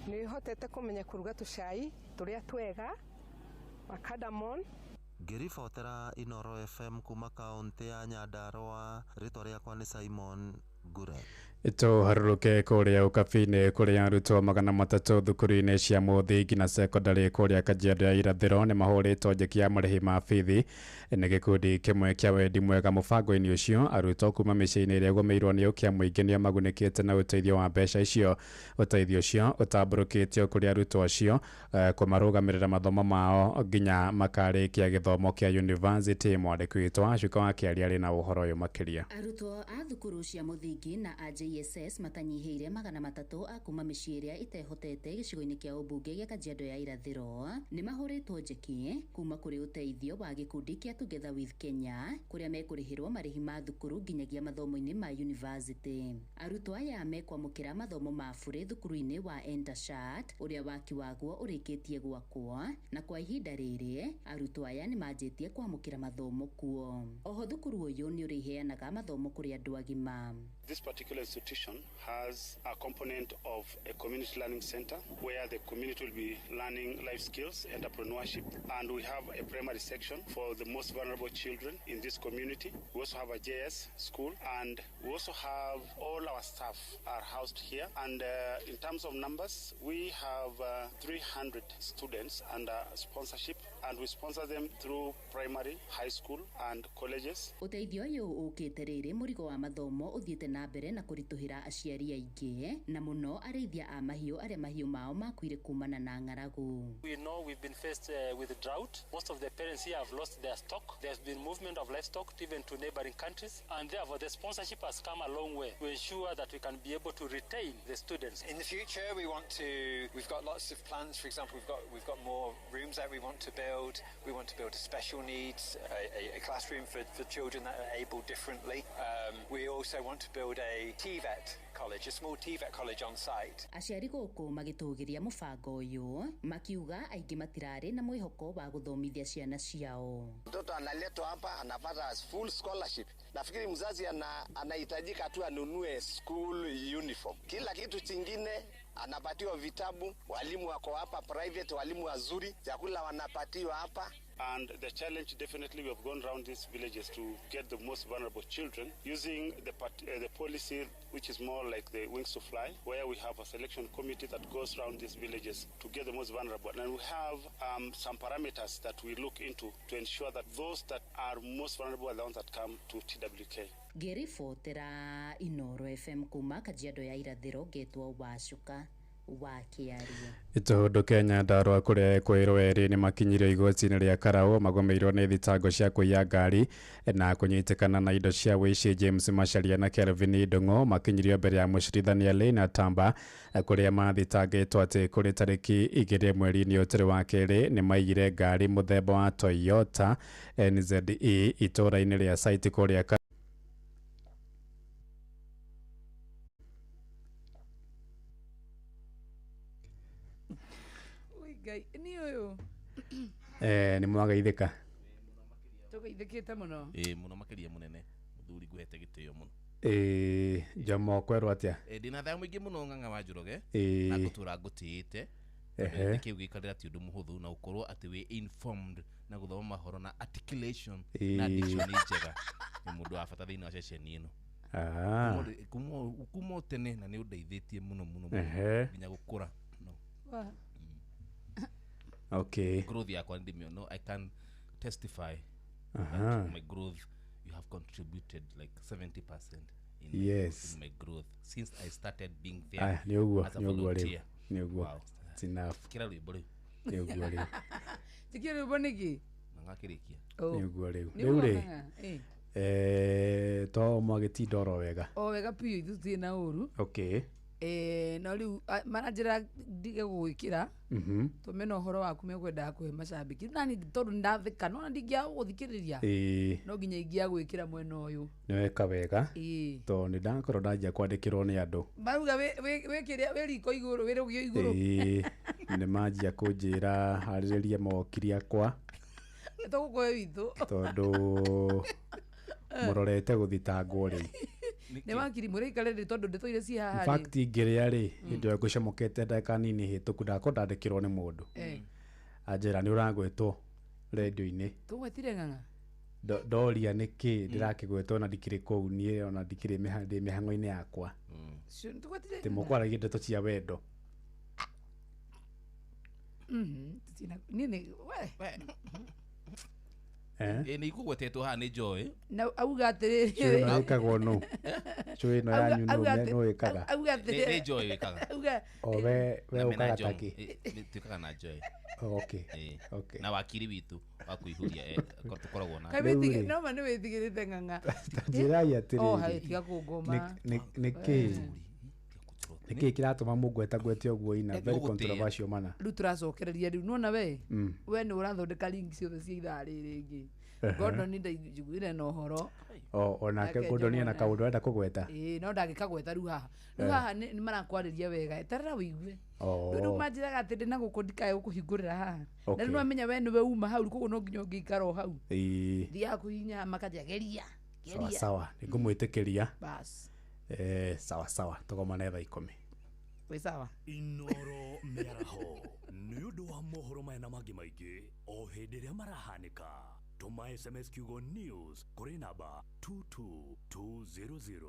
Nĩ hotete kũmenya kũruga tũcai tũrĩa twega, cardamom.
Ngĩribotera Inoro FM kuma kaũntĩ ya Nyandarua, rĩtwa rĩakwa nĩ Simon Ngure.
Tũharũrũke kũrĩa Ũkabi-inĩ kũrĩa arutwo 300 thukuru-inĩ cia mũthingi na sekondarĩ kũrĩa Kajiado ya Irathĩro nĩ mahũrĩtwo njeki ya marĩhi ma bithi nĩ gĩkundi kĩmwe kĩa wendi mwega. Mũbango-inĩ ũcio arutwo kuma mĩciĩ-inĩ ĩrĩa ĩgũmĩirwo nĩ ũkĩa mũingĩ nĩo magunĩkĩte na ũteithio wa mbeca icio. Ũteithio ũcio ũtambũrũkĩtio kũrĩ arutwo acio kũmarũgamĩrĩra mathomo mao nginya makarĩkia gĩthomo kĩa university. Mwandĩki witũ Wacuka wa Kĩaria arĩ na ũhoro ũyũ makĩria.
Arutwo a thukuru cia mũthingi na a JSS matanyihĩire 300 a kuma mĩciĩ ĩrĩa ĩtehotete gĩcigo-inĩ kĩa ũmbunge gĩa Kajiado ya Irathĩro nĩ mahũrĩtwo njeki kuma kũrĩ ũteithio wa gĩkundi kĩa Together with Kenya kũrĩa mekũrĩhĩrwo marĩhi ma thukuru nginyagia mathomo-inĩ ma university. Arutwo aya mekwamũkĩra mathomo ma bure thukuru-inĩ wa Entashat ũrĩa waki waguo ũrĩkĩtie gwakwo, na kwa ihinda rĩrĩ arutwo aya nĩ manjĩtie kwamũkĩra mathomo kuo. Oho thukuru ũyũ nĩ ũrĩheanaga mathomo kũrĩ andũ agima.
This particular institution has a component of a community learning center where the community will be learning life skills, entrepreneurship, and we have a primary section for the most vulnerable children in this community. We also have a JS school, and we also have all our staff are housed here. And in terms of numbers, we have 300 students under sponsorship, and we sponsor them through primary, high school, and colleges.
Ũteithio ũyũ ũkĩte rĩrĩ mũrigo wa mathomo ũthiĩte na mbere na kũritũhĩra aciari aingĩ na mũno arĩithia a mahiũ arĩa mahiũ mao makuire kumana na ng'aragu.
We know we've been faced with drought. Most of the parents here have lost their stock. There's been movement of livestock even to neighboring countries, and therefore the sponsorship has come a long way to ensure that we can be able to retain the students.
In the future, we've got lots of plans. For example, we've got more rooms that we want to build. We want to build a special needs, a classroom for children that are able differently. We also want to build a TVET college. college, a small TVET college on site.
Aciari gũkũ magĩtũgĩria mũbango ũyũ makiuga aingĩ matirarĩ na mwĩhoko wa gũthomithia ciana ciao.
Mtoto analetwa hapa anapata full scholarship. Nafikiri mzazi anahitajika tu anunue school uniform. Kila kitu chingine anapatiwa vitabu, walimu wako hapa private, walimu wazuri, chakula wanapatiwa hapa.
And the challenge, definitely we have gone round these villages to get the most vulnerable children using the policy which is more like the Wings to Fly, where we have a selection committee that goes round these villages to get the most vulnerable. And we have some parameters that we look into to ensure that those that are most vulnerable are the ones that come to TWK.
Ngĩribotera Inoro FM kuma Kajiado ya Irathĩro ngetwo Wacuka wa Kĩario.
Itondo Nyandarua kũrĩa ekũĩrwo erĩ nĩ makinyirio igoti-inĩ rĩa Karau magomeirwo nĩ thitango cia kũiya ngari na kũnyitĩkana na indo cia wĩici. James Macharia na Kelvin Ndung'u makinyirio mbere ya mũcirithania Lena Tamba kũrĩa mathitangĩtwo atĩ kũrĩ tarĩki 2 mweri-inĩ ũtũrĩ wa kerĩ nĩ maiyire ngari mũthemba wa Toyota NZE itũũra-inĩ rĩa Site kũrĩa
Ngai ni uyu
ni mwagaithika
tugeithikite muno
muno makiria munene muthuri nguhete gitio muno.
Jomo kwerwo atia?
Ndina thayo muingi muno ng'ang'a wa Njoroge na ngutura ngutiite kiu giikarira ti undu muhuthu na ukorwo ati wi informed na guthoma mahoro na articulation na diction njega ni mundu wa bata thiini wa ceceni ino. Kuma tene na ni undeithitie muno muno nginya gukura. No.
Okay.
Growth yakwa ndimio. I can testify that my growth, you have contributed like 70% in,
yes,
in my growth since I started being there as a volunteer.
Wow. It's enough.
Kira rwimbo riu.
Nĩũguo rĩu.
Tikira rwimbo nĩkĩ?
Ngakĩrĩkia.
Nĩũguo rĩu. Rĩu rĩ to mwagĩtinda oro wega.
O wega biũ ithuĩ tũtirĩ na ũru.
Okay.
No riu maranjĩra ndige gũgwĩkĩra tũmena ũhoro waku mekwendaga kũhe macambĩki nani tondũ nĩndathĩka nona ndingĩaga gũgũthikĩrĩria no nginya ingĩaga gwĩkĩra mwena ũyũ.
Nĩ weka wega tondũ nĩ ndakorwo ndanjia kwandĩkĩrwo nĩ andũ
marauga wĩ kĩrĩa wĩ riko igũrũ wĩ rũgĩo igũrũ.
Nĩ manjia kũnjĩra harĩrĩrie mawokiri akwa
tũgũkũhe witũ
tondũ mũrorete gũthitangwo rĩu.
Nĩ wakiri mũrĩikare rĩ tondũ ndeto iria ciĩ haha
rĩ. In fact ingĩrĩa rĩ hĩndĩ ĩyo ngũcomokete ndagĩka nini hĩtũku ndakorwo ndandĩkĩrwo nĩ mũndũ anjĩra nĩ ũragwetwo rendio-inĩ.
Tũgwetire ng'ang'a?
Ndoria nĩkĩ ndĩrakĩgwetwo na ndikĩrĩ kũu niĩ ona ndikĩrĩ ndĩ mĩhang'o-inĩ yakwa.
Tũgwetire
Atĩ mũkwaragia ndeto cia wendo.
Niĩ we
Nĩ ikũgwetetwo haha nĩ Joy
na auga atĩrĩrĩ
cũĩ ĩno ĩkagwo nũ? Cũĩ ĩno yanyu nũ ĩkaga?
Auga atĩrĩrĩ
nĩ Joy wĩkaga.
O we ũkaga takĩ?
Twĩkaga na Joy.
Okay. Okay.
Na wakiri witũ wa kũihũria tũkoragwo na
no ma nĩ wĩtigĩrĩte ng'ang'a.
Njĩrai atĩrĩrĩ
tiga kũngoma.
Nĩkĩ nĩkĩ kĩratũma mũngweta ngwete ũguo ina very controversial mana.
Rĩu tũracokereria rĩu nĩwona we we nĩ ũrathondeka link ciothe cia ithaa rĩrĩ rĩngĩ. Gordon ndaiguire na ũhoro.
Onake Gordon ena kaũndũ arenda kũgweta.
Ĩĩ no ndangĩkagweta rĩu haha. Rĩu haha nĩ marakwarĩria wega eterera wĩigue. Rĩu manjĩraga atĩ ndĩ na gũkũ ndikae gũkũhingũrĩra haha. Na rĩu nĩwamenya we nĩwe uma hau koguo no nginya ũngĩikara o hau. Thiaga kũhihinya makanjia geria.
Sawa sawa nĩngũmwĩtĩkĩria.
Bas.
Sawa sawa tũgomane thaa 10.
Wĩ sawa.
Inoro mĩaraho nĩ ũndũ wa mohoro maya na mangĩ maingĩ o hĩndĩ ĩrĩa marahanĩka. Tũma SMS kiugo news kũrĩ namba 22200.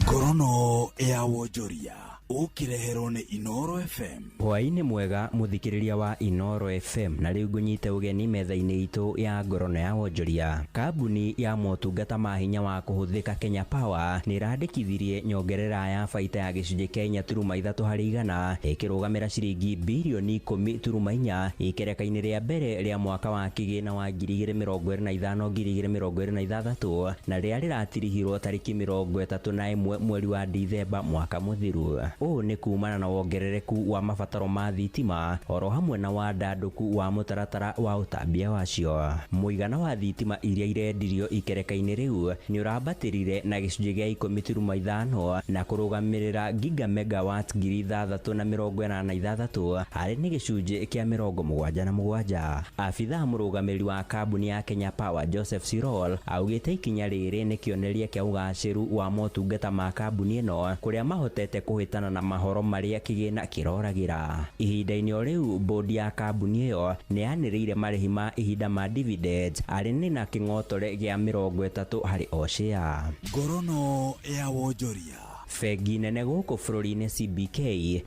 Ngorono ya wonjoria ũkĩreherwo nĩ Inoro FM.
Hwaĩ-inĩ mwega mũthikĩrĩria wa Inoro FM na rĩu ngũnyite ũgeni metha-inĩ itũ ya ngorono ya wonjoria. Kambuni ya motungata ma hinya wa kũhũthĩka Kenya Power nĩ ĩrandĩkithirie nyongerera ya baita ya gĩcunjĩ kĩa 4.3 harĩ igana ĩkĩrũgamĩra ciringi birioni 10.4 ikereka-inĩ rĩa mbere rĩa mwaka wa kĩgĩna wa 2025 2026 na rĩrĩa rĩratirihirwo tarĩki 31 mweri wa Dithemba mwaka mũthiru. Ũũ nĩ kumana na wongerereku wa mabataro ma thitima oro hamwe na wandandũku wa mũtaratara wa ũtambia wacio. Mũigana wa thitima iria irendirio ikereka-inĩ rĩu nĩ ũrambatĩrire na gĩcunjĩ gĩa 10.5 na kũrũgamĩrĩra giga megawatt 6,086 harĩ nĩ gĩcunjĩ kĩa 77. Abithaa mũrũgamĩrĩri wa kambuni ya Kenya Power Joseph Sirol augĩte ikinya rĩrĩ nĩ kĩonereria kĩa ũgacĩru wa motungata ma kambuni ĩno kũrĩa mahotete kũhĩtana na mahoro marĩa kĩgĩna kĩroragĩra. Ihinda-inĩ o rĩu bodi ya kambuni ĩyo nĩ yanĩrĩire marĩhi ma ihinda ma dividends arĩ nĩ na kĩng'otore gĩa 30 harĩ o share.
Ngorono ya wonjoria.
Bengi nene gũkũ bũrũri-inĩ CBK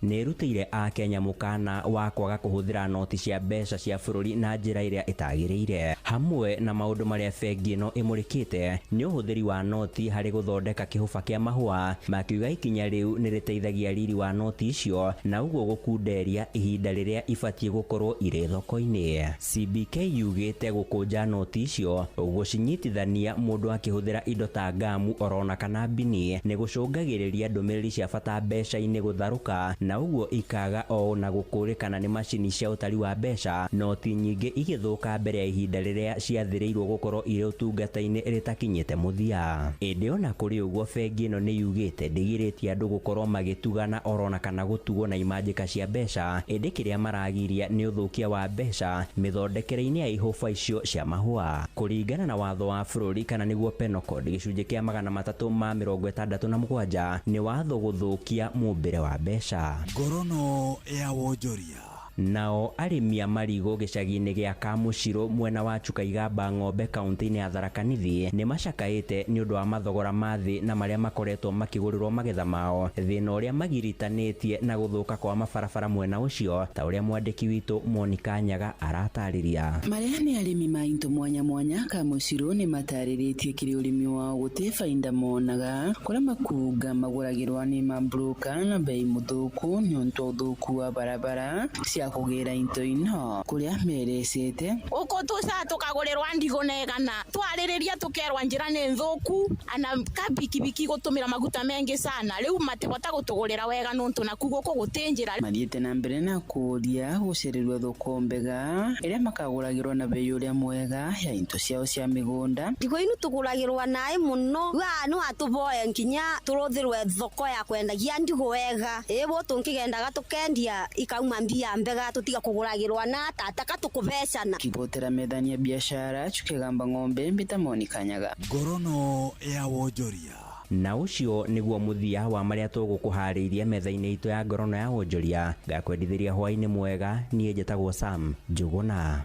nĩ ĩrutĩire akenya mũkana wa kwaga kũhũthĩra noti cia mbeca cia bũrũri na njĩra ĩrĩa ĩtagĩrĩire. Hamwe na maũndũ marĩa bengi ĩno ĩmũrĩkĩte nĩ ũhũthĩri wa noti harĩ gũthondeka kĩhũba kĩa mahũa, makiuga ikinya rĩu nĩ rĩteithagia riri wa noti icio na ũguo gũkunderia ihinda rĩrĩa ibatiĩ gũkorwo irĩ thoko-inĩ. CBK yugĩte gũkũnja noti icio gũcinyitithania mũndũ akĩhũthĩra indo ta ngamu orona kana mbini nĩ gũcũngagĩrĩria ndũmĩrĩri cia bata mbeca-inĩ gũtharũka na ũguo ikaga o na gũkũrĩkana nĩ macini cia ũtari wa mbeca, noti nyingĩ igĩthũka mbere ya ihinda rĩrĩa ciathĩrĩirwo gũkorwo irĩ ũtungata-inĩ rĩtakinyĩte mũthia. Ĩndĩ ona kũrĩ ũguo bengi ĩno nĩ yugĩte ndĩgirĩtie andũ gũkorwo magĩtugana orona kana gũtugwo na imanjĩka cia mbeca, ĩndĩ kĩrĩa maragiria nĩ ũthũkia wa mbeca mĩthondekere-inĩ ya ihũba icio cia mahũa. Kũringana na watho wa bũrũri kana nĩguo Penal Code gĩcunjĩ kĩa 367 nĩ watho gũthũkia mũmbĩre wa mbeca.
Ngorono ya wonjoria.
Nao arĩmi a marigũ gĩcagi-inĩ gĩa Kamũcirũ mwena wa Chukaigamba Ng'ombe kaunti-inĩ ya Tharaka Nithi nĩ macakaĩte nĩ ũndũ wa mathogora ma thĩ na marĩa makoretwo makĩgũrĩrwo magetha mao, thĩna ũrĩa magiritanĩtie na gũthũka kwa mabarabara mwena ũcio, ta ũrĩa mwandĩki witũ Monica Nyaga aratarĩria.
Marĩa nĩ arĩmi ma into mwanya mwanya Kamũcirũ nĩ matarĩrĩtie kĩrĩ ũrĩmi wao gũtĩ bainda monaga kũrĩa makunga magũragĩrwo nĩ mabroka na bei mũthũku nĩ ũndũ wa ũthũku wa barabara cia kũgĩra into ino kũrĩa merecete
gũkũ tũcaga tũkagũrĩrwa ndigũ na igana twarĩrĩria tũkerwa njĩra nĩ nthũku ana kabikibiki gũtũmĩra maguta mengĩ sana rĩu matihota gũtũgũrĩra wega nũntũ naku gũkũ gũtĩ njĩra.
Mathiĩte na mbere na kũũria gũcererwo thoko mbega ĩrĩa makagũragĩrwo na bei ũrĩa mwega ya into ciao cia mĩgũnda.
Ndigũ inu tũgũragĩrwa naĩ mũno no atũboe nginya tũrũthĩrwe thoko ya kwendagia ndigũ wega ĩbũ tũngĩgendaga tũkendia ikauma mbia mbega tutiga kuguragirwa na tataka tukubecana.
Kibotera methania biashara Chukegamba Ng'ombe mbita Monica Nyaga.
Ngorono ya wonjoria.
Na ũcio nĩguo mũthia wa marĩa tũgũkũharĩirie metha-inĩ itũ ya ngorono ya wonjoria. Ngakwendithĩria hwaĩ-inĩ mwega, niĩ njĩtagwo Sam Njũgũna.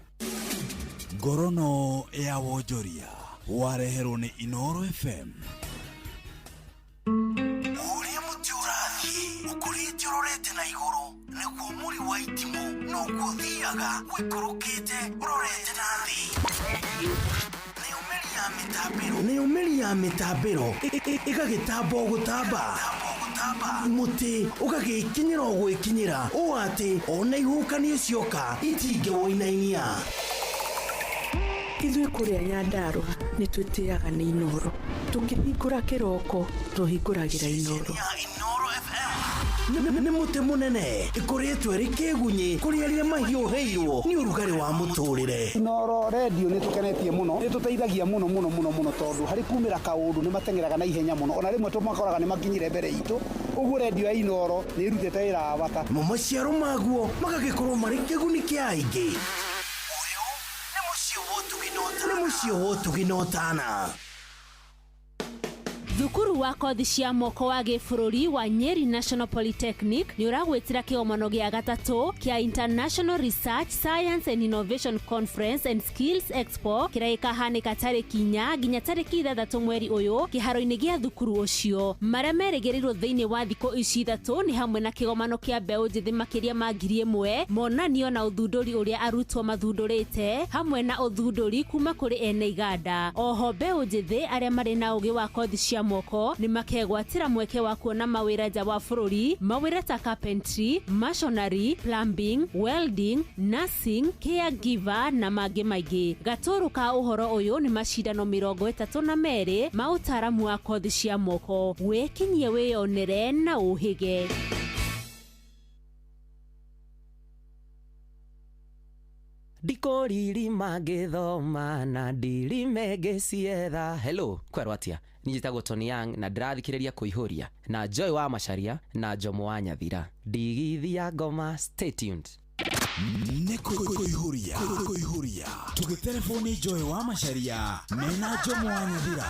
Ngorono ya wonjoria wareherwo nĩ Inooro FM.
Ũrĩa mũtĩ ũrathiĩ ũkũrĩte ũrorete na igũrũ nĩguo mũri wa itimũ noguo ũthiaga ũikũrũkĩte ũrorete na thĩ. Nayo mĩri ya mĩtambĩro ĩgagĩtamba o gũtamba, mũtĩ ũgagĩkinyĩra o gwĩkinyĩra ũũ atĩ ona ihuhũkanio cioka itingĩwũinainia.
Ithuĩ kũrĩa Nyandarũa nĩ twĩtĩaga nĩ Inooro. Tũkĩhingũra kĩroko tũhingũragĩra Inooro.
Nĩ mũtĩ mũnene ĩkũrĩtwo ĩrĩ kĩgunyĩ kũrĩ arĩa mahiũhĩirwo nĩ ũrugarĩ wa mũtũrĩre.
Inooro redio nĩ tũkenetie mũno, nĩ tũteithagia mũno mũno mũno mũno tondũ harĩ kumĩra kaũndũ nĩ mateng'eraga na ihenya mũno, ona rĩmwe tũmakoraga nĩ makinyire mbere itũ. Ũguo redio ya Inooro nĩ ĩrutĩte wĩra wa bata.
Mo maciaro maguo magagĩkorwo marĩ kĩguni kĩa aingĩ. Nĩ mũciĩ wa ũtugi na ũtana.
Thukuru wa kothi cia moko wa gĩbũrũri wa Nyeri National Polytechnic nĩ ũragwĩtĩra kĩgomano gĩa gatatũ kĩa International Research Science and Innovation Conference and Skills Expo kĩrĩa gĩkahanĩka tarĩki 4 nginya tarĩki 6 mweri ũyũ kĩharo-inĩ gĩa thukuru ũcio. Marĩa merĩgĩrĩirwo thĩinĩ wa thikũ ici ithatũ nĩ hamwe na kĩgomano kĩa mbeũ njĩthĩ makĩria ma 1000, monanio na ũthundũri ũrĩa arutwo mathundũrĩte hamwe na ũthundũri kuma kũrĩ ene iganda. Oho mbeũ njĩthĩ arĩa marĩ na ũgĩ wa kothi cia cia moko nĩ makegwatĩra mweke wa kuona mawĩra nja wa bũrũri, mawĩra ta carpentry, masonry, plumbing, welding, nursing, caregiver na mangĩ maingĩ. Gatũrũ ka ũhoro ũyũ nĩ macindano 32 ma ũtaaramu wa kothi cia moko. Wĩkinyie wĩyonere na ũhĩge.
Ndikũririma ngĩthoma na ndirime ngĩcietha. Hello, kwerwo atia? Niĩ njĩtagwo Tony Young na ndĩrathikĩrĩria Kũihũria na Joy wa Macharia na Jomo wa Nyathira. Ndigithia ngoma, stay tuned.
Nĩ Kũihũria, Kũihũria tũgĩtereboni Joy wa Macharia mena Jomo wa Nyathira.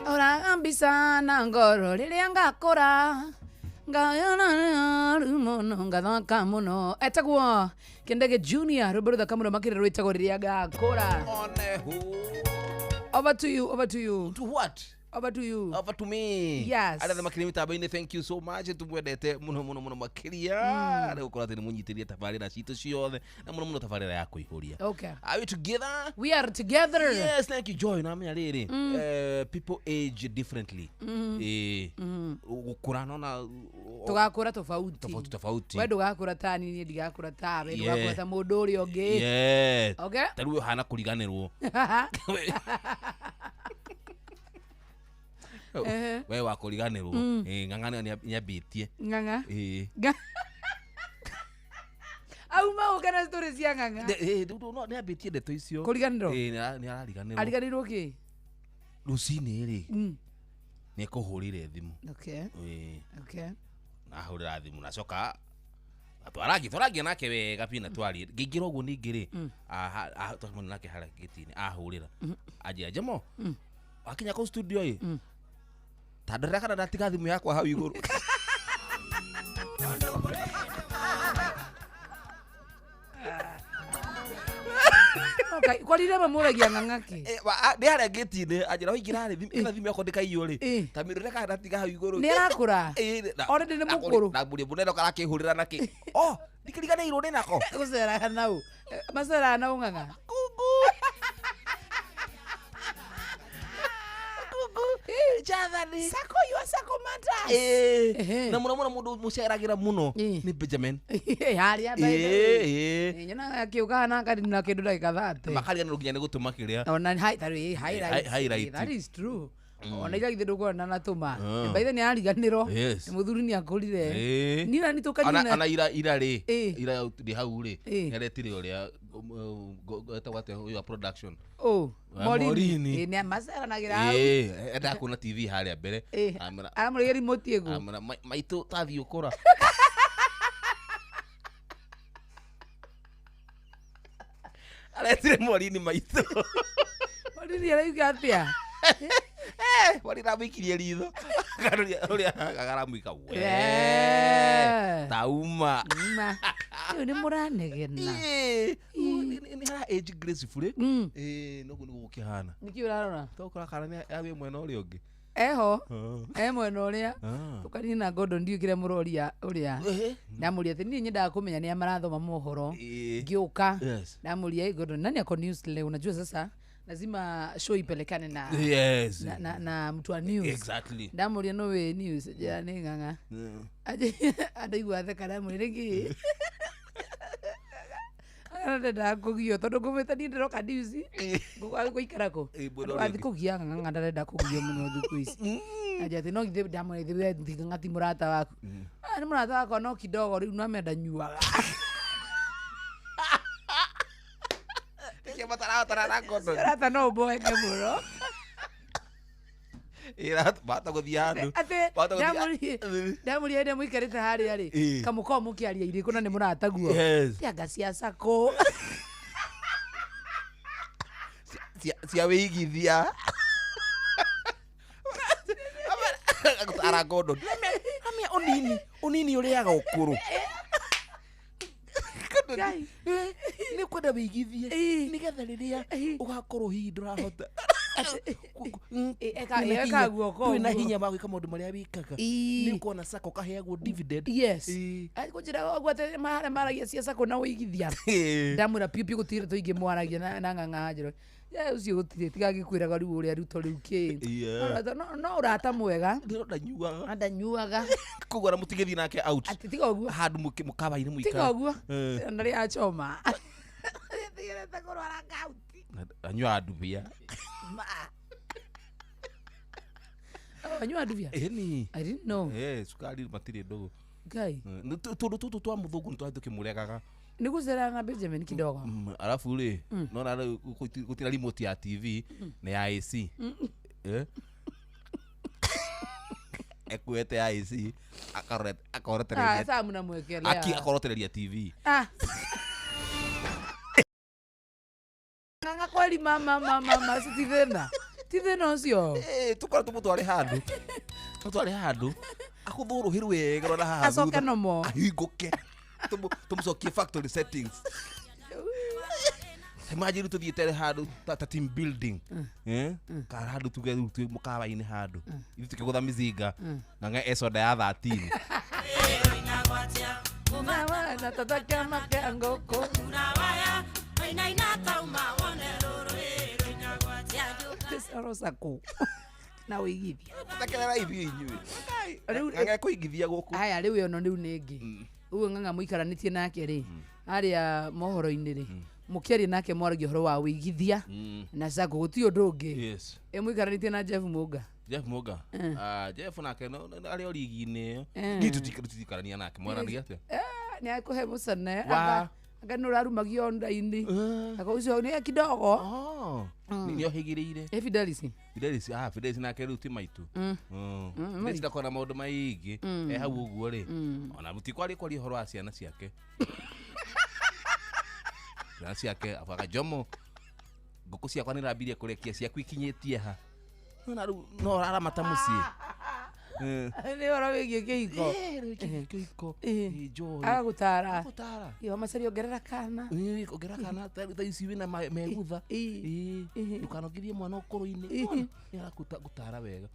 Ora na ngoro rĩrĩa ngakũra ngayona muno ngathaka muno. Etagwo Kindege Junior, rwĩmbo rũthaka mũno makĩria rwĩtagwo rĩrĩa ngakũra. Over to you, over to you.
To what?
Over to you.
Over to me.
Yes.
Arĩa makĩria mĩtambo-inĩ, thank you so much. Tumwendete muno muno muno makĩria. Nĩ gũkorwo atĩ nĩ mũnyitĩrĩire tabarĩra citũ ciothe na muno muno tabarĩra ya Kũihũria.
Okay.
Are we together?
We are together.
Yes, thank you Joy. Na menya rĩrĩ, people age differently. Gũkũra nona
tũgakũra tofauti.
Tofauti tofauti.
We ndũgakũra ta niĩ, ndigakũra tawe, ndũgakũra ta mũndũ ũrĩa ũngĩ.
Yes.
Okay.
Ta rĩu ũhana kũriganĩrwo. We wa kũriganĩrwo. Ng'ang'a nĩambĩtie.
Ng'ang'a.
Ĩĩ.
Auma ũkana story cia ng'ang'a.
No nĩambĩtie ndeto icio.
Kũriganĩrwo?
Ĩĩ, nĩarariganĩrwo.
Ariganĩrwo kĩ?
Rũcinĩ rĩ. Nĩekũhũrire thimũ.
Okay.
Ĩĩ.
Okay.
Ahũrĩra thimũ nacoka twaragia nake wega biũ na twarie ngĩingĩra ũguo ningĩ rĩ twacemania nake harĩa gĩti-inĩ ahũrĩra anjĩra Jemo wakinya kũu studio ĩ ta ndorera kana ndatiga thimũ yakwa hau igũrũ.
Okay, kwarire mamũragia ng'ang'a kĩ?
Ndĩ harĩa gĩti-inĩ anjĩra waingĩra rĩ ĩno thimũ yakwa ndĩkaiywo rĩ ta mĩrore kana ndatiga hau igũrũ.
Nĩ arakũra? Already nĩ mũkũrũ.
Ndamũria mũnene karakĩhũrĩra nakĩ? Oh, ndikĩriganĩirwo nĩ nako.
Gũceraga nau. Maceraga nau ng'ang'a.
Jathani.
Sako your sako matters.
Na mũno mũno mũndũ mũceragĩra mũno nĩ Benjamin.
Harĩa by the way. Nyonaga akĩũka na akarina kĩndũ ndagĩka 30.
Makariganĩrwo nginya nĩ gũtũma kĩrĩa.
Ona highlight.
Highlight.
That is true. Ona ira githĩ ndũkuona na tũma. By the way nĩ ariganĩrwo. Mũthuri nĩ akũrire. Nina nĩ tũkanyina.
Ona ira rĩ. Ira ndĩ hau rĩ. Nĩaretire ũrĩa etagwo atĩa ũyũ wa production.
Oh, Morini. Nĩ maceranagĩra hau.
Endaga kuona TV harĩa mbere.
Aramũrĩria remote ĩgũ.
Amwĩra maitũ tathiĩ ũkũra. Aretire Morini maitũ.
Morini arauga atĩa?
Morini aramũikirie ritho. Ũrĩa aramwĩka we. Tauma.
Rĩu nĩ mũranegena.
Nĩ hara age gracefully. Noguo nĩguo gũkĩhana.
Nĩkĩ ũrarora?
Tokora kana nĩ awĩ mwena ũrĩa ũngĩ.
Eho. E mwena ũrĩa. Tũkanina ngondo ndiũĩ kĩrĩa mũroria ũrĩa. Ndamũria atĩ niĩ nyendaga kũmenya nĩa marathoma mohoro. Ngĩũka. Ndamũria ngondo nani ako news leo unajua sasa lazima show ipelekane na
yes.
na mtu wa news.
Exactly.
Ndamuria no we news ja ni ng'ang'a. Aje andaigua theka ndamuria niki. Arenda kugio tondu ngumite ni ndiroka news. Ngũikara kũ? Wathi kũgia ng'ang'a ndarenda kũgio mũno thikũ ici. Aje ati no githĩ ndamuria githĩ ng'ang'a ti mũrata waku. Ni mũrata wakwa no kidogo rĩu no amenda nyuaga. Rata no ũmboeke mũno.
Bata gũthiĩ handũ.
Atĩ ndamũria hĩndĩ mũikarĩte harĩa rĩ kamũkorwo mũkĩaria irĩkũ na nĩ mũrataguo. Ti anga cia sako.
Cia wĩigithia. Agũtara ngondo. Amia ũnini ũnini ũrĩaga ũkũrũ. Nĩ kwenda wĩigithie nĩgetha rĩrĩa ũgakorwo hihi ndũrahota ndũrĩ na hinya wa gwĩka maũndũ marĩa wĩkaga nĩ ũkona sako kaheagwo dividend.
Yes. Kũnjĩra ũguo atĩ harĩa maragia cia sako na ũigithia. Ndamwĩra piũ piũ gũtirĩ tũingĩ mwaragia na ng'ang'a njĩra. Ũcio gũtirĩ tiga ngĩkwĩraga rĩu ũrĩa Ruto rĩu kĩ. No ũrata mwega.
Ndanyuaga.
Ndanyuaga.
Koguo ona mũtigĩthiĩ nake out.
Atĩ tiga ũguo.
Handũ mũkawa-inĩ mũikare.
Tiga ũguo. Na rĩa choma. Tigĩrĩte kũrwara gout.
Anyuaga ndubia.
Anyuaga ndubia?
Ĩni.
I didn't know.
Cukari matirĩ ndũgũ.
Ngai.
Tũndũ tũtũ twa mũthũngũ nĩ twathiĩ tũkĩmũregaga.
Nĩ gũcera na Benjamin kidogo.
Alafu rĩ nona rĩu gũtirĩ remote ya TV nĩ ya AC. Ekuete ya AC akorotereria.
Sasa mnamwekelea.
Aki akorotereria TV.
Ng'ang'a kweli mama mama si ti thĩna. Ti thĩna ũcio.
Tũkora tũmũtware handũ. Tũmũtware handũ. Akũthũrũhĩrwo wega na haha.
Acoke nomo.
Ahingũke. Tũmũcokie factory settings. Imagine tũthiĩte handũ ta team building. Kana handũ tuge rĩu twĩ mũkawa-inĩ handũ. Ithuĩ tũkĩgũtha mĩzinga. Ng'ang'a e soda ya 13.
Sako. Na wĩigithia.
Takerera ithuĩ inyuĩ. Ng'ang'a ekũigithia gũkũ.
Haya rĩu ĩno rĩu nĩ ĩngĩ. Ũguo ng'ang'a mũikaranĩtie nake rĩ harĩa mohoro-inĩ rĩ mũkĩaria nake mwaragia ũhoro wa wĩigithia na sako gũtirĩ ũndũ ũngĩ.
Yes.
Ĩ mũikaranĩtie na Jeff Mũnga.
Jeff Muga. Ah, Jeff nake arĩ o rigi-inĩ ĩyo. Nĩ tũtikarania nake mwaranagia atĩa?
Nĩ akũhe mũcene. Anga nĩ ũrarumagio online. Anga ũcio nĩ kidogo.
Nĩ ohĩgĩrĩire.
Ĩ Fidelis.
Fidelis, Fidelis nake rĩu ti maitũ. Fidelis ndakona maũndũ maingĩ. E hau ũguo rĩ. Ona mũtikwaria kwaria ũhoro wa ciana ciake. Ciana ciake abaga Jomo. Ngũkũ ciakwa nĩ rambirie kũrekia ciaku ikinyĩtie ha. No rĩu no ũraramata mũciĩ.
Nĩ ũhoro wĩgiĩ kĩhiko.
Kĩhiko.
Agagũtara. Iyo Macharia ongerera kana.
Ongerera kana thaa ici wĩna megutha. Ndũkanongithie mwana ũkũrũ-inĩ. Nĩ arakũtara wega.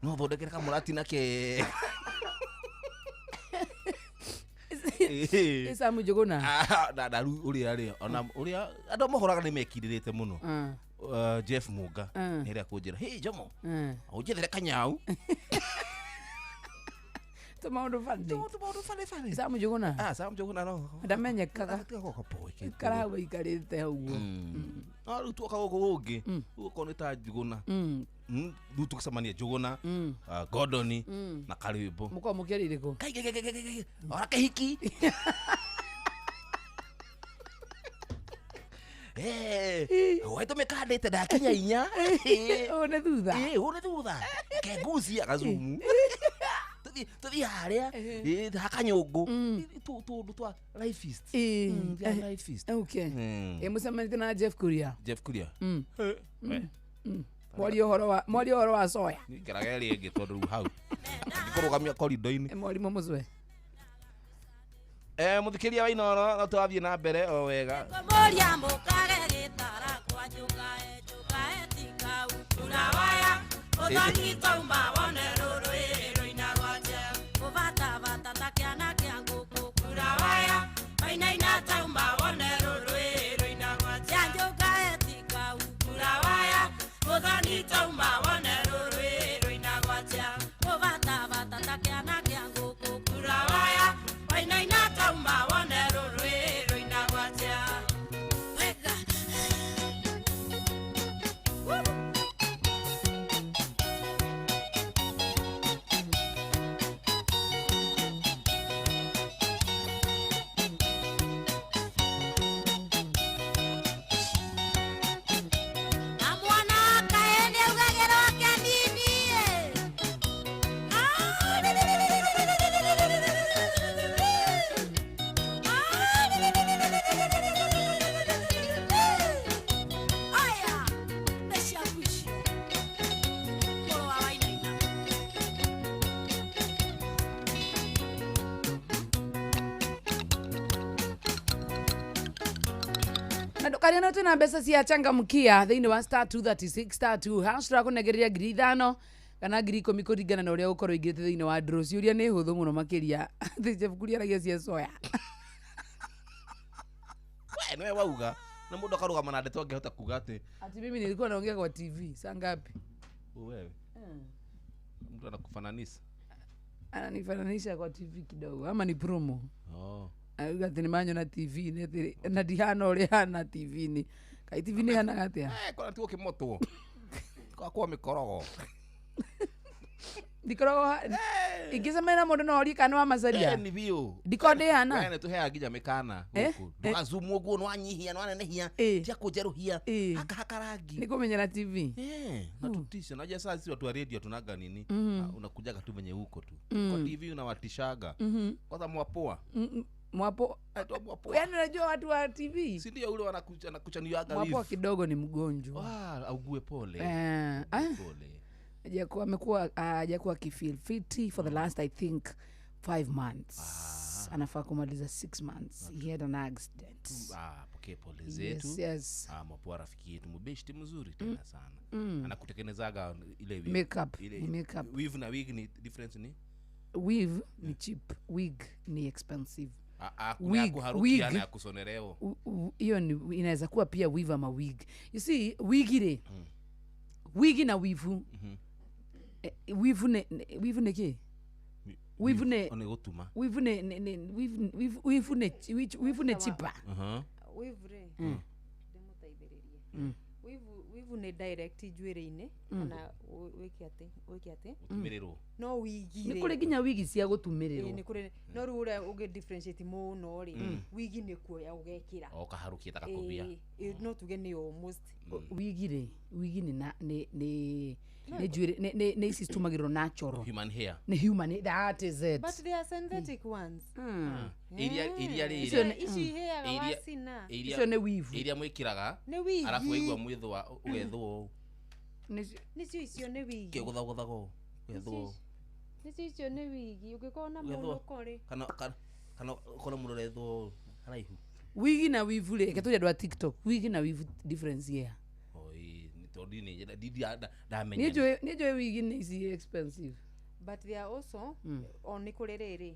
No thondekere kamũratina ke.
Sam Njuguna.
Na rĩu ũrĩa rĩ ona ũrĩa andũ mahoraga nĩ mekindĩrĩte mũno. Jeff Muga nĩ rĩa kũnjĩra, "Hey Jomo, ũnjethere kanyau."
Tũmaũndũ funny.
Tũmaũndũ funny funny.
Sam Njuguna.
Sam Njuguna no.
Ndamenyekaga. Ikara hau aikarĩte hau ũguo.
No rĩu tuoka gũkũ gũngĩ, gũkorwo nĩ ta Njuguna. Rĩu tũgĩcemania Njuguna, Gordon na Karwĩmbo.
Mũkoragwo mũkĩaria irĩkũ?
Kai kai kai kai. Ora kĩhiki. Waitũ mĩkandĩte ndakinya inya.
Ũũ nĩ thutha.
Ũũ nĩ thutha. Kengucia gazumu. Tũthiĩ harĩa hakanyũngũ. Tũndũ twa lifeist. Lifeist.
Okay. Mũcemanĩtie na Jeff Kuria.
Jeff Kuria.
Mwaria ũhoro wa soya.
Nĩngeraga ĩrĩa ĩngĩ tondũ rĩu hau. Angĩkũrũgamia korido-inĩ.
Mwarimũ mũcwe.
Mũthikĩria wa Inooro no tũrathiĩ na mbere o wega.
Kariano twina mbeca cia changamkia thiini wa star 236 star 2 hash tũrakũnengereria 5,000 kana 10,000 kũringana na ũrĩa ũgũkorwo ũingĩrĩte thĩinĩ wa draw. Ciũria nĩ hũthũ mũno makĩria. Atĩ Jeff Kuria aragia cia soya.
We nĩwe wauga na mũndũ akarũgama na ndeto angĩhota kuga atĩ
mimi nilikuwa naongea kwa TV saa ngapi?
Wewe. Mtu anakufananisha.
Ananifananisha kwa TV kidogo ama ni promo. Auga atĩ nĩmanyona TV-inĩ na ndihana ũrĩa hana TV-inĩ. Kaĩ TV-inĩ hanaga atĩa?
Kona ti ũkĩmotwo. Kwa mĩkorogo.
Ndikoragwo ingĩcemania na mũndũ no orie kana wa Macharia.
Nĩ biũ.
Ndikoragwo ndĩhana.
We nĩtũheaga nginya mĩkana gũkũ. Ndũgazumu ũguo nĩwanyihia nĩwanenehia. Tia kũnjerũhia. Haka rangi.
Nĩ kũmenyera TV.
Natutisha. Unajua sasa sisi watu wa radio tunaga nini? Unakujaga tu venye huko tu. Kwa TV unawatishaga. Kwanza mwapoa.
Mwapo. Yaani unajua watu wa TV.
Si ndio ule wanakuchaniaga hivi.
Mwapoa kidogo ni mgonjwa.
Augue pole. Pole.
Hajakuwa akifeel fiti for the last I think 5 months. Anafaa kumaliza 6 months. He had an accident.
Pokee pole zetu.
Yes, yes.
Mwapoa rafiki yetu mbeshti mzuri tena sana. Anakutengenezaga ile wig.
Makeup.
Ile
makeup.
Weave na wig ni difference ni?
Weave ni cheap, wig ni expensive.
Wig, kuharukia na kusonereo.
Hiyo ni inaweza kuwa pia weave ama wig. You see, wig ile. Wig na weave. Weave ne weave ne ki? Weave ne
onegotuma.
Weave ne weave ne weave ne chipa.
Weave re. Ndimutaithiririe. Weave Weave nĩ direct njuĩrĩ-inĩ kana wĩke atĩ wĩke atĩ
Gũtumĩrĩrwo.
No wigi
Nĩ kũrĩ nginya wigi cia gũtumĩrĩrwo.
Nĩ kũrĩ, no rĩu ũrĩa ũngĩ differentiate mũno rĩ, wigi nĩ kuoya ũgekĩra.
O kaharukia ta gakobia.
Ĩĩ, no tuge nĩ almost.
Wigi rĩ, wigi nĩ na nĩ nĩ nĩ njuĩrĩ nĩ nĩ ici citumagĩrwo natural.
Human hair.
Nĩ human, that is it.
But they are synthetic ones.
Iria iria rĩ
Icio nĩ-
Ici iheaga
Iria-
wacina.
iria
Icio nĩ weave.
Iria mwĩkĩraga.
Nĩ wigi.
Arabu waigua mwĩthũa ũgethũa ũũ.
Nĩcio icio nĩ wigi.
Kĩgũthagũthaga ũũ. Ũgethũa ũũ.
Nĩcio icio nĩ wigi ũngĩkorwo na
Ũgethũa.
mũnũko rĩ.
Kana kana kana ũkona mũndũ ũrethũa ũũ haraihu.
Wigi na weave rĩ, reke tũrie andũ a TikTok, wigi na weave difference yeah.
Oi, tondũ niĩ ndamenya.
Niĩ njũĩ wigi nĩ ici expensive.
But they are also o nĩ kũrĩ rĩrĩ,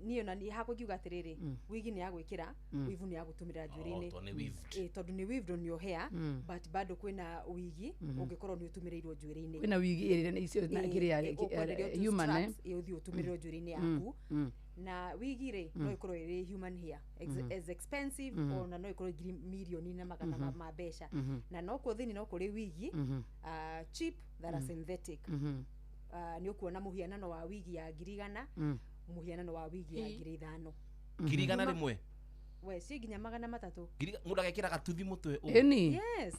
niĩ ona niĩ hakwa ingiuga atĩrĩrĩ, wigi nĩ ya gwĩkĩra, weave nĩ ya gũtũmĩra njuĩrĩ-inĩ.
Tondũ nĩ weaved.
Ĩĩ, tondũ nĩ weaved on your hair, but bado kwĩna wigi ũngĩkorwo nĩ ũtumĩrĩirwo njuĩrĩ-inĩ.
Kwĩna wigi ĩrĩa nĩ icio na
Ĩĩ,
kĩrĩa
ĩĩ, ũkwenderio tu
human eh.
straps, ĩĩ, ũthiĩ ũtumĩrĩrwo njuĩrĩ-inĩ yaku. Na wigi rĩ, no ĩkorwo ĩrĩ human hair as expensive, ona no ĩkorwo ngiri mirioni na magana ma mbeca. Na no kuo thĩinĩ no kũrĩ wigi cheap that are synthetic. Nĩ ũkuona mũhianano wa wigi ya 100,000, mũhianano wa wigi ya 5,000.
100,000 rĩmwe.
We ci nginya 300.
Ngiri mũndũ agekĩra gatuthi mũtwe ũũ.
Ĩni.
Yes.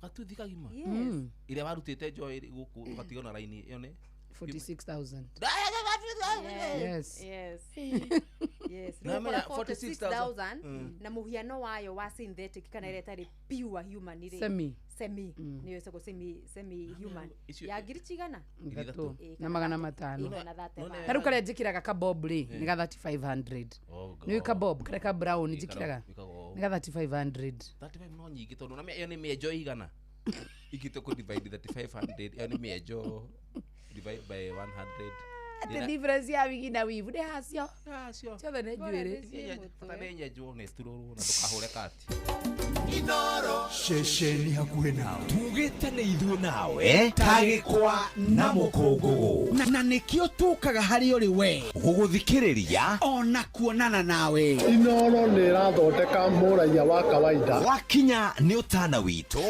Gatuthi kagima.
Yes.
Ĩrĩa warutĩte Joy gũkũ ũgatigwo na raini ĩyo nĩ
46,000. Yes.
Yes. Yes.
Na
Rĩu
menya
ũkora
46,000
46,000 na mũhiano wayo wa synthetic kana ĩrĩa ĩtarĩ pure human rĩ.
Semi.
Semi. Nĩyo ĩtagwo semi human.
Icio-
Ya ngiri cigana?
3
Ĩĩ,
na 500.
Ĩĩ, kana thate
No,
Ta rĩu karĩa njĩkĩraga kabob rĩ, nĩ ga 3500.
Oh,
Nĩ ũĩ kabob karĩa ka brown
Ĩĩ,
njĩkĩraga
wĩkaga ũũ.
nĩ ga 3500.
35 no nyingĩ tondũ na ĩyo nĩ mĩenjo igana. Ingĩtua kũ divide 3500 ĩyo nĩ mĩenjo divide by 100.
Atĩ difference ya wigi na weave nĩ hacio.
Hacio.
Ciothe nĩ njuĩrĩ.
Bata nĩ nyenjwo na ĩturũrwo na ndũkahũre kati.
Ceceni hakuhĩ nawe tugĩte nĩ ithuĩ nawe ta gĩkwa na mũkũngũgũ na nĩkĩo tũkaga harĩ ũrĩ we gũgũthikĩrĩria ona kuonana nawe.
Inoro nĩ ĩrathondeka mũraiya wa kawaida.
Wakinya nĩ ũtana witũ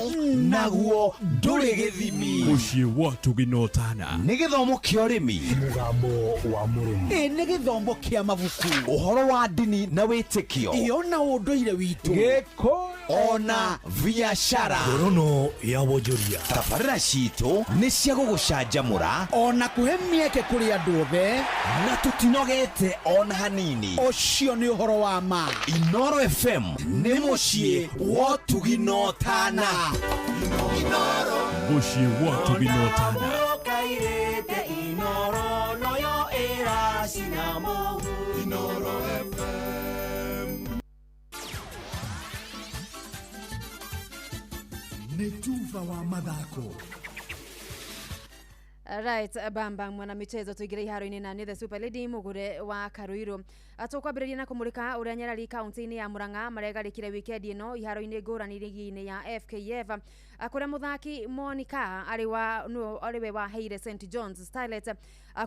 naguo ndũrĩ gĩthimi.
Mũciĩ wa Tugina Ũtana.
Nĩ gĩthomo kĩa ũrĩmi,
Mũgambo wa mũrĩmi.
Ĩ nĩ gĩthomo kĩa mabuku, ũhoro wa ndini na wĩtĩkio, ĩ ona ũndũire witũ, gĩkũyũ ona biacara.
Ngorono ya wonjoria.
Tabarĩra citũ nĩ cia gũgũcanjamũra ona kũhe mĩeke kũrĩ andũ othe, na tũtinogete ona hanini. Ũcio nĩ ũhoro wa ma. Inoro FM nĩ mũciĩ wa ũtugi na ũtana.
Mũciĩ wa Tugina Ũtana.
Kairĩte Inoro noyo ĩracina mũhu. Inoro FM.
Nĩ tuba wa mathako.
Right, bamba mwana michezo tuingire iharo-inĩ na nĩ the super lady mugure wa Karuiru. Tũkwambĩrĩria na kũmũrĩka ũrĩa Nyarari kaunti-inĩ ya Murang'a maregarĩkire wikendi ĩno iharo-inĩ ngũrani rigi-inĩ ya FKF, kũrĩa mũthaki Monica arĩ we waheire St John's Starlet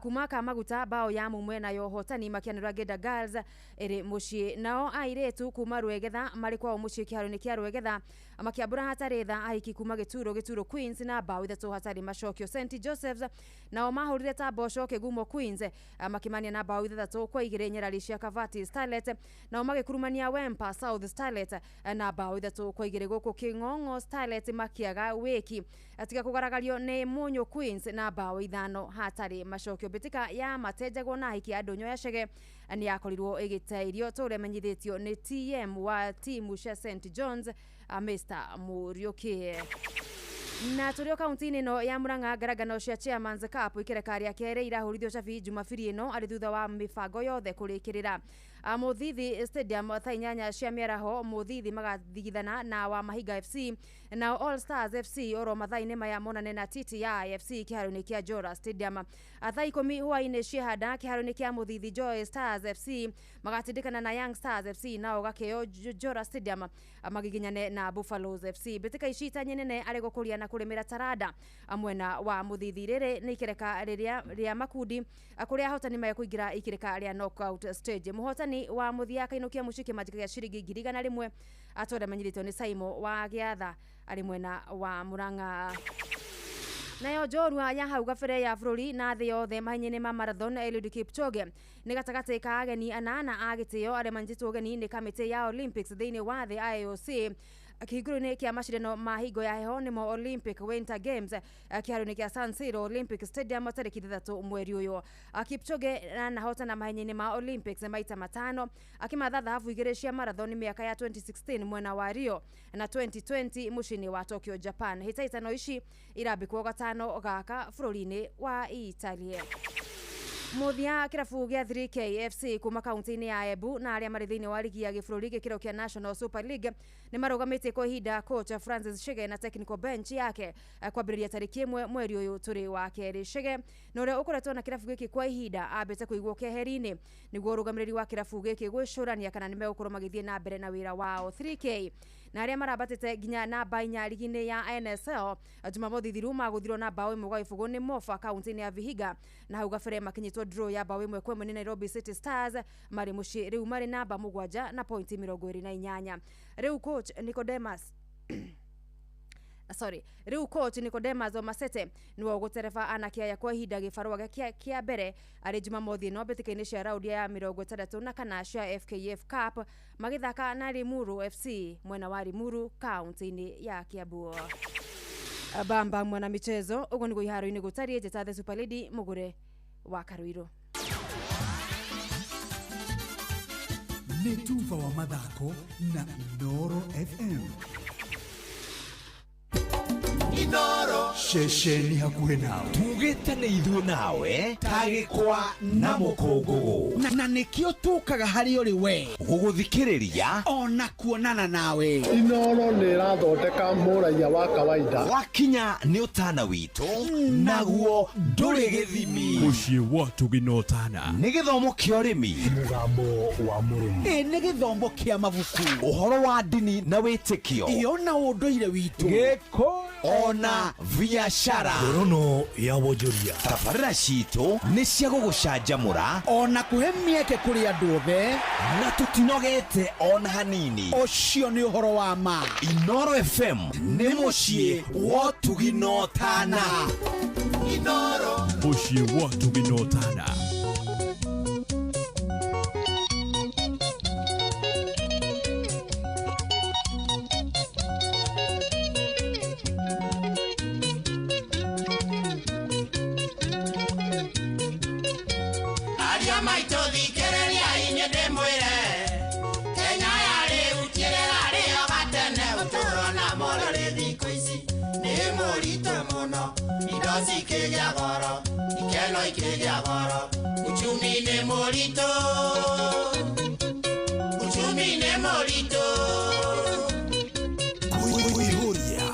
kuma Kamaguta bao ya mumwe na ya ũhotani makĩanĩrĩra Ngenda Girls ĩrĩ mũciĩ. Nao airĩtu kuma Rwegetha marĩ kwao mũciĩ kĩharo-inĩ kĩa Rwegetha makĩambũra hatarĩ tha ahiki kuma Gĩturo Queens na bao 3 hatarĩ macokio. St Joseph's nao mahũrire ta mboco Kĩgumo Queens makĩmania na bao 6-2 Nyarari cia Kavati Starlet nao magĩkurumania Wempa South Starlet na bao 3-2. Gũkũ Kĩng'ong'o Starlet makĩaga wĩki tiga kũgaragario nĩ Mũnyũ Queens na bao 5 hatarĩ macokio. Mbĩtĩka ya matenjagwo na ahiki a ndũnyũ ya Chege nĩ yakorirwo ĩgĩte irio tũrĩa menyithĩtio nĩ TM wa timu cia St John's Mr Muriuki. Na tũrĩ o kaunti-inĩ ĩno ya Murang'a, ngarangano cia Chairman's Cup ikereka rĩa kerĩ irahũrithio cabi Jumabiri ĩno arĩ thutha wa mĩbango yothe kũrĩkĩrĩra. Mũthithi Stadium thaa 8 cia mĩaraho Mũthithi magathigithana na wa Mahiga FC, nao All Stars FC oro mathaa-inĩ maya monane na TTI FC kĩharo-inĩ kĩa Jora Stadium. Thaa 10 hwaĩ-inĩ Ciehanda kĩharo-inĩ kĩa Mũthithi Joy Stars FC magatindĩkana na Young Stars FC, nao Gakĩo Jora Stadium magiginyane na Buffaloes FC. Mbĩtĩka ici itanye nene arĩ gũkũria na kũrĩmĩra taranda mwena wa Mũthithi. Rĩrĩ nĩ ikereka rĩrĩa rĩa makundi kũrĩa ahotani megũingĩra ikereka rĩa knockout stage. Mũhotani Mũhotani wa mũthia akainukia mũciĩ kĩmanjĩka gĩa ciringi 100,000 atũrĩa menyithĩtio nĩ Saimo wa Gĩatha arĩ mwena wa Murang'a. Nayo njorua ya hau gabere ya bũrũri na thĩ yothe mahenya-inĩ ma marathon Eliud Kipchoge nĩ gatagatĩ ka ageni anana a gĩtĩo arĩa manyitĩtwo ũgeni nĩ kamĩtĩ ya Olympics thĩinĩ wa thĩ IOC kĩhingũro-inĩ kĩa macindano ma hingo ya heho nĩmo Olympic Winter Games kĩharo-inĩ kĩa San Siro Olympic Stadium tarĩki 6 mweri ũyũ. Kipchoge anahotana mahenya-inĩ ma Olympics maita 5 akĩmatha thahabu 2 cia marathon mĩaka ya 2016 mwena wa Rio na 2020 mũciĩ-inĩ wa Tokyo, Japan. Hĩtahĩtano ici irambĩkwo gatano gaka bũrũri-inĩ wa Italy. Muthia kĩrabu gĩa 3K FC kuma kaunti-inĩ ya Embu na arĩa marĩ thĩinĩ wa ligi ya gĩbũrũri gĩkĩro kĩa National Super League nĩ marũgamĩtie kwa ihinda coach Francis Chege na technical bench yake kwambĩrĩria tarĩki 1 mweri ũyũ tũrĩ wa kerĩ. Chege na ũrĩa ũkoretwo na kĩrabu gĩkĩ kwa ihinda ambĩte kũigwo keheri-inĩ nĩguo ũrũgamĩrĩri wa kĩrabu gĩkĩ gwĩcũrania kana nĩ megũkorwo magĩthiĩ na mbere na wĩra wao. 3K na arĩa marambatĩte nginya namba 4 ligi-inĩ ya NSL Jumamothi thiru magũthirwo na bao 1-0 nĩ Mofa kaunti-inĩ ya Vihiga na hau gabere makinyĩtwo draw ya bao 1-1 nĩ Nairobi City Stars marĩ mũciĩ rĩu marĩ namba 7 na pointi 28. Rĩu coach Nicodemus Rĩu coach Nicodemus Omasete nĩwe ũgũtereba anake aya kwa ihinda gĩbarũa kĩa mbere arĩ Jumamothi ĩno mbĩtĩka-inĩ cia raundi ya 64 cia FKF Cup magĩthaka na Limuru FC mwena wa Limuru kaunti-inĩ ya Kiambu. Bamba mwana michezo ũguo nĩguo iharo-inĩ gũtariĩ. Njĩta The Super Lady Mũgũre wa Karuirũ.
Nĩ tuba wa mathako na Inooro FM. Inoro ceceni hakuhĩ nawe
tugĩte nĩ ithuĩ nawe ta gĩkwa na mũkũngũgũ
na nĩkĩo tũkaga harĩ ũrĩ we
gũgũthikĩrĩria
ona kuonana nawe.
Inoro nĩ ĩrathondeka mũraiya wa kawaida
wakinya nĩ ũtana witũ naguo ndũrĩ gĩthimi.
Mũciĩ wa Tugina Ũtana
nĩ gĩthomo kĩa ũrĩmi,
mũgambo wa mũrĩmi,
nĩ gĩthomo kĩa mabuku,
ũhoro wa ndini na wĩtĩkio,
iyo na ũndũire witũ,
gĩkũyũ ona biashara.
Ngorono ya wonjoria.
Tabarĩra citũ nĩ cia gũgũcanjamũra
ona kũhe mĩeke kũrĩ andũ othe
na tũtinogete ona hanini.
Ũcio nĩ ũhoro wa ma.
Inooro FM nĩ mũciĩ wa Tugina Ũtana. Inooro
mũciĩ wa Tugina Ũtana.
Uchumi ni morito, uchumi ni morito.
Kuihuria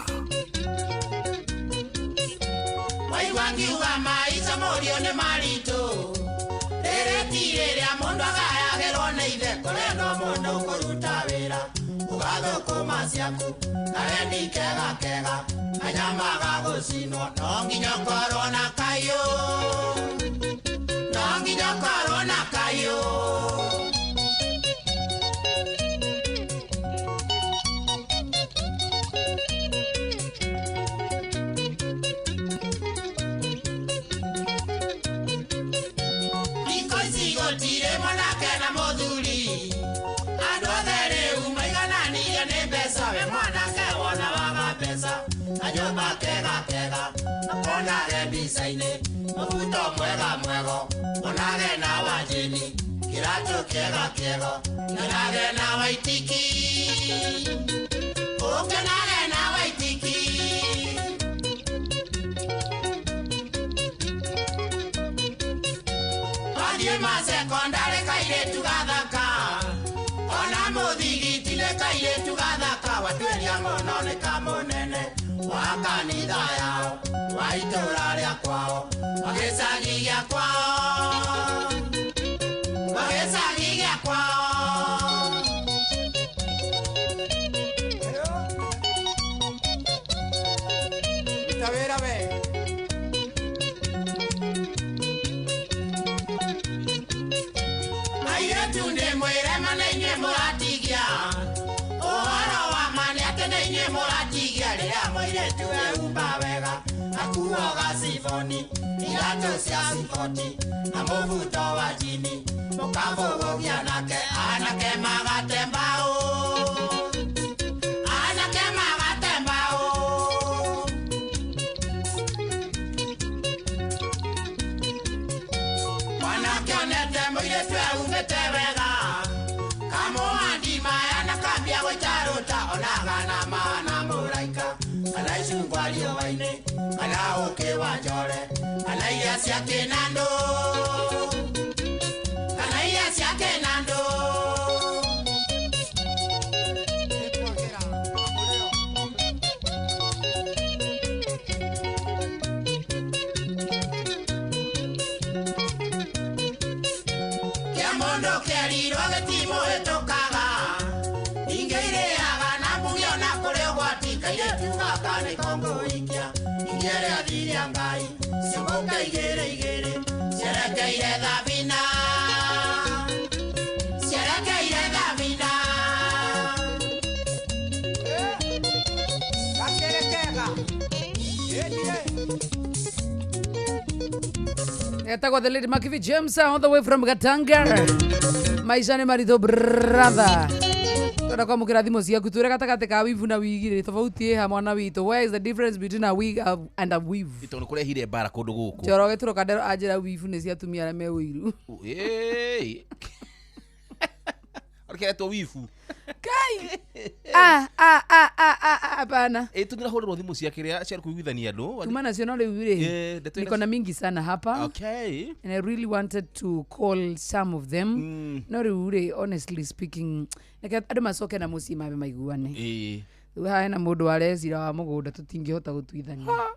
Waiwangi uga maisha morio ni marito. Rere tirere mundu agayagĩrwo nĩ ithe kũrendwo mũndũ kũruta wĩra ũgathũkũma ciaku kaeni kega kega kanyama gagũcinwo no nginya ũkorwo na kayũ, no nginya ũkorwo na kayũ. Thikũ ici gũtirĩ mwanake na mũthuri, andũ othe rĩu maigananirio nĩ mbeca. We mwanake wona waga mbeca kanyũmba kega kega makonage mbica-inĩ, mũbuto mwega mwego wonage na wanjĩni, kĩratũ kĩega kĩega kenage na waitiki, ũkenage na waitiki. Twathiĩ masekondarĩ kairĩtu gathaka ona mũthigiti nĩ kairĩtu gathaka, watuĩria mũno nĩ kamũnene wa kanitha yao wa itũũra rĩa kwao wa gĩcagi gĩa kwao, wa gĩcagi gĩa kwao. Ruta wĩra we. Airĩtu nĩ mwĩre Kakuo ga sifoni Iratũ cia sifoti Na mũbuto wa jini Mũkabũgũgia nake Anake magate mbao Anake magate mbao Mwanake onete mũirĩtu ehumbĩte wega Kamũhandi maya na kambia gwĩtarũta Onaga na mana mũraika Kana icungwa riũa-inĩ Kana ũkĩ wa njore Kana iria cia kĩnandũ Kana iria cia kĩnandũ Kĩa mũndũ kĩerirwo gĩtimũhĩtũkaga Ingĩ irĩaga na mbugi ona kũrĩ ũgwati Kairĩtu gaka nĩko ngũhikia Ingĩ rĩathi rĩa Ngai Ciũmbũka igĩrĩ igĩrĩ Cierekeire Thabina Cierekeire Thabina Gakĩrĩ kega
Etagwo the Lady Makivi James all the way from Gatanga. Maisha nĩ maritũ brother. Twenda kwamũkĩra thimũ ciaku twĩre gatagatĩ ka wivu na wigi rĩ tofauti ĩha mwana witũ. Where is the difference between a wig and a weave?
Tondũ kũrehire mbara kũndũ gũkũ.
Njoroge Trocadero anjĩra wivu nĩ cia atumia arĩa me ũiru.
Ĩĩ. Arekeretwo wibu.
Kai! Ah ah ah ah ah ah hapana.
Ĩ tũngĩrahũrĩrwo thimũ cia kĩrĩa cia kũiguithania andũ.
Tuma nacio no rĩu rĩ.
Ndeto ĩna-
Niko na mingi sana hapa.
Okay.
And I really wanted to call some of them. No rĩu rĩ, honestly speaking, reke andũ macoke na mũciĩ mambe maiguane.
Ĩĩ.
Rĩu haha hena mũndũ arecira wa mũgũnda tũtingĩhota gũtuithania.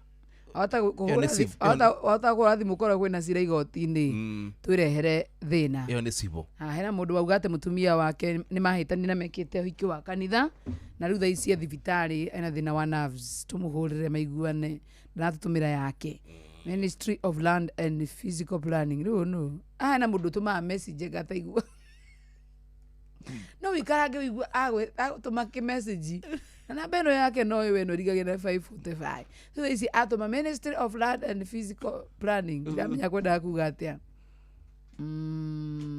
Wahota
Ĩyo nĩ
wahota kũhũra thimũ korwo kwĩna cira igoti-inĩ twĩrehere thĩna.
Ĩyo nĩ civil.
Haha hena mũndũ wauga atĩ mũtumia wake nĩ mahĩtania na mekĩte ũhiki wa kanitha na rĩu thaa ici e thibitarĩ ena thĩna wa nerves tũmũhũrĩre maiguane ndaratũtũmĩra yake. Ministry of Land and Physical Planning rĩu nũ haha hena mũndũ ũtũmaga message ngataigua no wĩikarange wĩigue agũtũma kĩmessage na namba ĩno yake no ĩwe ĩno ĩringagia na 545 thutha ici atũma Ministry of Land and Physical Planning ndiramenya kwendaga kuga atĩa.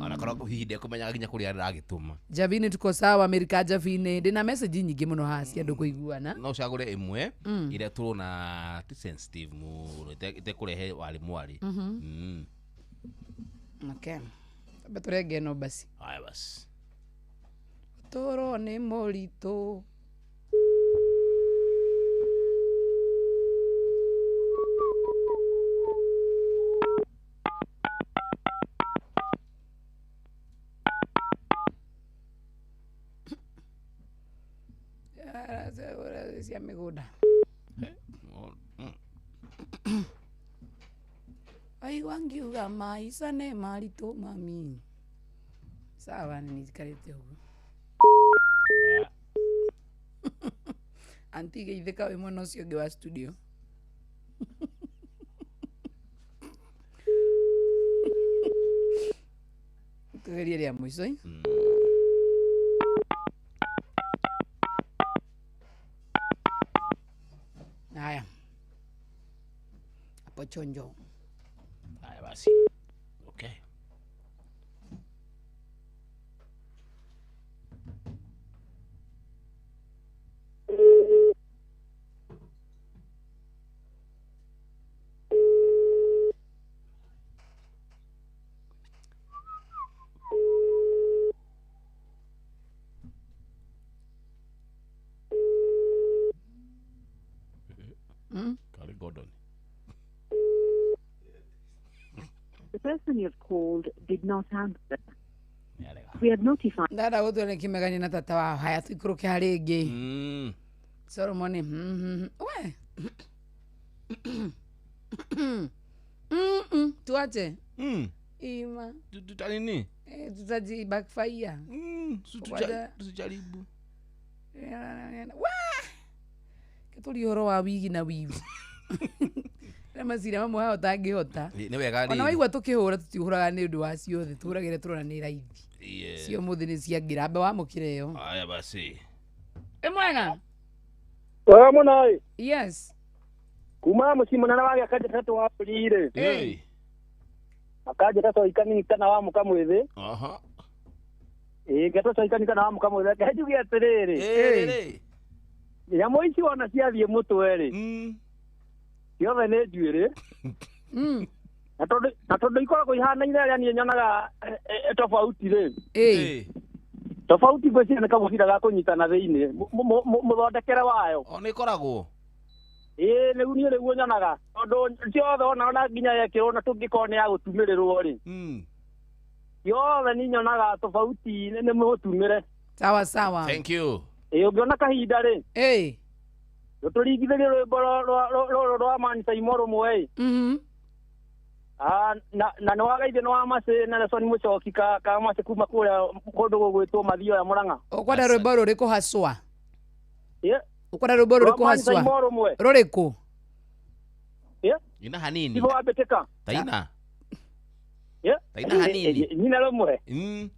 Ona korwo hihi ndekũmenyaga nginya kũrĩa aragĩtũma.
Javini tuko sawa Amerika Javini ndĩna message nyingĩ mũno haha cia andũ kũiguana.
No ũcagũre ĩmwe ĩrĩa tũrona ti sensitive mũno ĩtekũrehe warĩ mwarĩ.
Okay. Amba tũrenge ĩno basi.
Haya basi.
Ũtũũro nĩ mũritũ. Cia mĩgũnda. Waigua ngiuga maica nĩ maritũ mami. Sawa nĩ njikarĩte ũguo. Anti geithĩka wĩ mwena ũcio ũngĩ wa studio. Tũgerie rĩa mũico ĩ. Haya. Hapo chonjo.
Haya basi. Okay. Kari Gordon.
The person you have called did not answer. We have notified.
Ndada gũtwĩra nĩ kĩmegania na tata wao haya tũikũrũke harĩ ĩngĩ. Solomon we tuache ima
Tuta nini?
Tutaji backfire.
Tusijaribu.
Wa tũrie ũhoro wa wigi na wivu. Na macira mamwe haha ũtangĩhota.
Nĩ wega
Ona waigua tũkĩhũra tũtihũraga nĩ ũndũ wa ciothe tũhũragĩre tũrona nĩ raithi. Cio mũthĩ nĩ ciangĩra ambe wamũkĩre ĩyo.
Haya basi.
Ĩ mwega?
Wega mũno ĩ.
Yes.
Kuma muciĩ mũnene wa gĩaka njetũ wa mbũri-rĩ.
Ĩĩ.
Akanjĩta coikani kana wa mũka mwĩthĩ.
Aha.
Ĩĩ ngetwo coikani kana wa mũka mwĩthĩ. Reke njuge atĩrĩrĩ.
Ĩĩ.
Nyamũ ici wona ciathiĩ mũtwe rĩ. Ciothe nĩ njuĩrĩ. Na tondũ ikoragwo ihanaine arĩa niĩ nyonaga tofauti rĩ.
Ĩĩ.
Tofauti ngwĩciria nĩ kamũbira ga kũnyitana thĩinĩ mũthondekere wayo.
O nĩ ĩkoragwo.
Ĩĩ nĩguo niĩ nĩguo nyonaga tondũ ciothe ona nginya yekĩrwo na tũngĩkorwo nĩ ya gũtumĩrĩrwo rĩ. Ciothe niĩ nyonaga tofauti nĩ mũtumĩre.
Sawa sawa.
Thank you.
Ĩĩ ũngĩona kahinda rĩ.
Ĩĩ.
Tũringithĩrie rwĩmbo rũrũ rwa Mani Saimo rũmwe ĩ. Na nĩ wagaithio nĩ wa Macĩ na Nelson Mũcoki ka Macĩ kuma kũrĩa kũndũ gũgwĩtwo Mathioya Mũrang'a.
Ũkwenda rwĩmbo rũrĩkũ haswa?
Ĩĩ.
Ũkwenda rwĩmbo rũrĩkũ haswa? Rũrĩkũ?
Ĩĩ.
Ina hanini.
Ibo wambĩtĩka.
Taina.
Ĩĩ.
Taina hanini.
Nyina rũmwe. Nĩ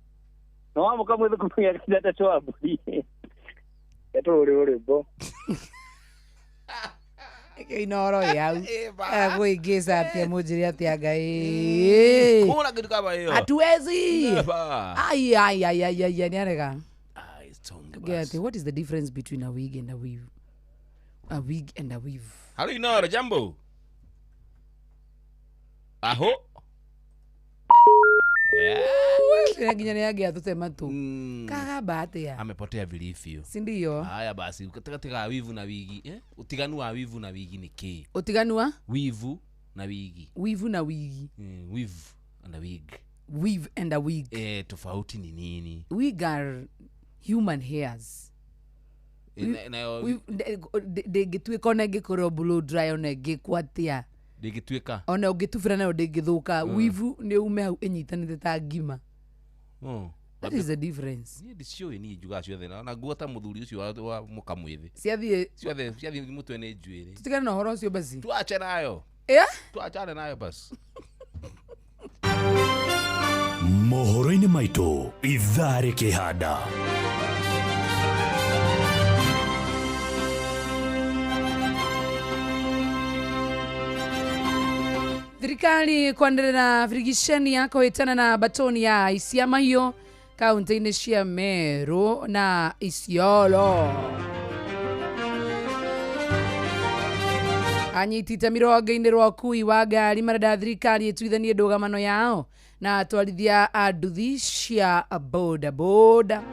wa mũka mwĩthĩ kuma gĩa twa mbũri. Etũrĩ rwĩmbo.
Inoro yau agũingĩca atĩa mũnjĩre atĩa Ngai.
Kũra kĩndũ kama hiyo.
Hatuwezi. Ai ai ai ai ai nĩ arega. Get what is the difference between a wig and a weave? A wig and a weave.
Halo Inoro, jambo. Aho.
Nginya nĩ angĩatũtema tu. Kagamba atĩa?
Amepotea vilivyo.
Si ndio?
Haya basi, katika wivu na wigi, eh? Utiganu wa wivu na wigi ni kĩ?
Utiganu wa?
Wivu na wigi.
Wivu na wigi.
Weave and a wig.
Weave and a wig.
Tofauti ni nini?
Wig are human hairs. Ndĩngĩtuĩka ona ĩngĩkorwo blow dry ona ĩngĩkwo atĩa.
Ndĩngĩtuĩka.
Ona ũngĩtubĩra nayo ndĩngĩthũka. Wivu nĩ ume hau ĩnyitanĩte ta ngima. That is the difference.
Niĩ ndiciũĩ niĩ njugaga ciothe na nguo ta mũthuri ũcio wa mũka mwĩthĩ.
Ciathiĩ
ciothe ciathiĩ mũtwe nĩ njuĩrĩ.
Tũtigane na ũhoro ũcio basi.
Tuache nayo. Tuachane nayo basi.
Mohoro-inĩ maitũ ithaa rĩkĩhanda.
Thirikari kwanderera birigiceni ya kũhĩtana na batoni ya aici a mahiũ kaunti-inĩ cia Meru na Isiolo. Anyiti itemi rũhonge-inĩ rwa ũkui wa ngari marenda thirikari ĩtuithanie ndũgamano yao na atwarithia a nduthi cia boda boda.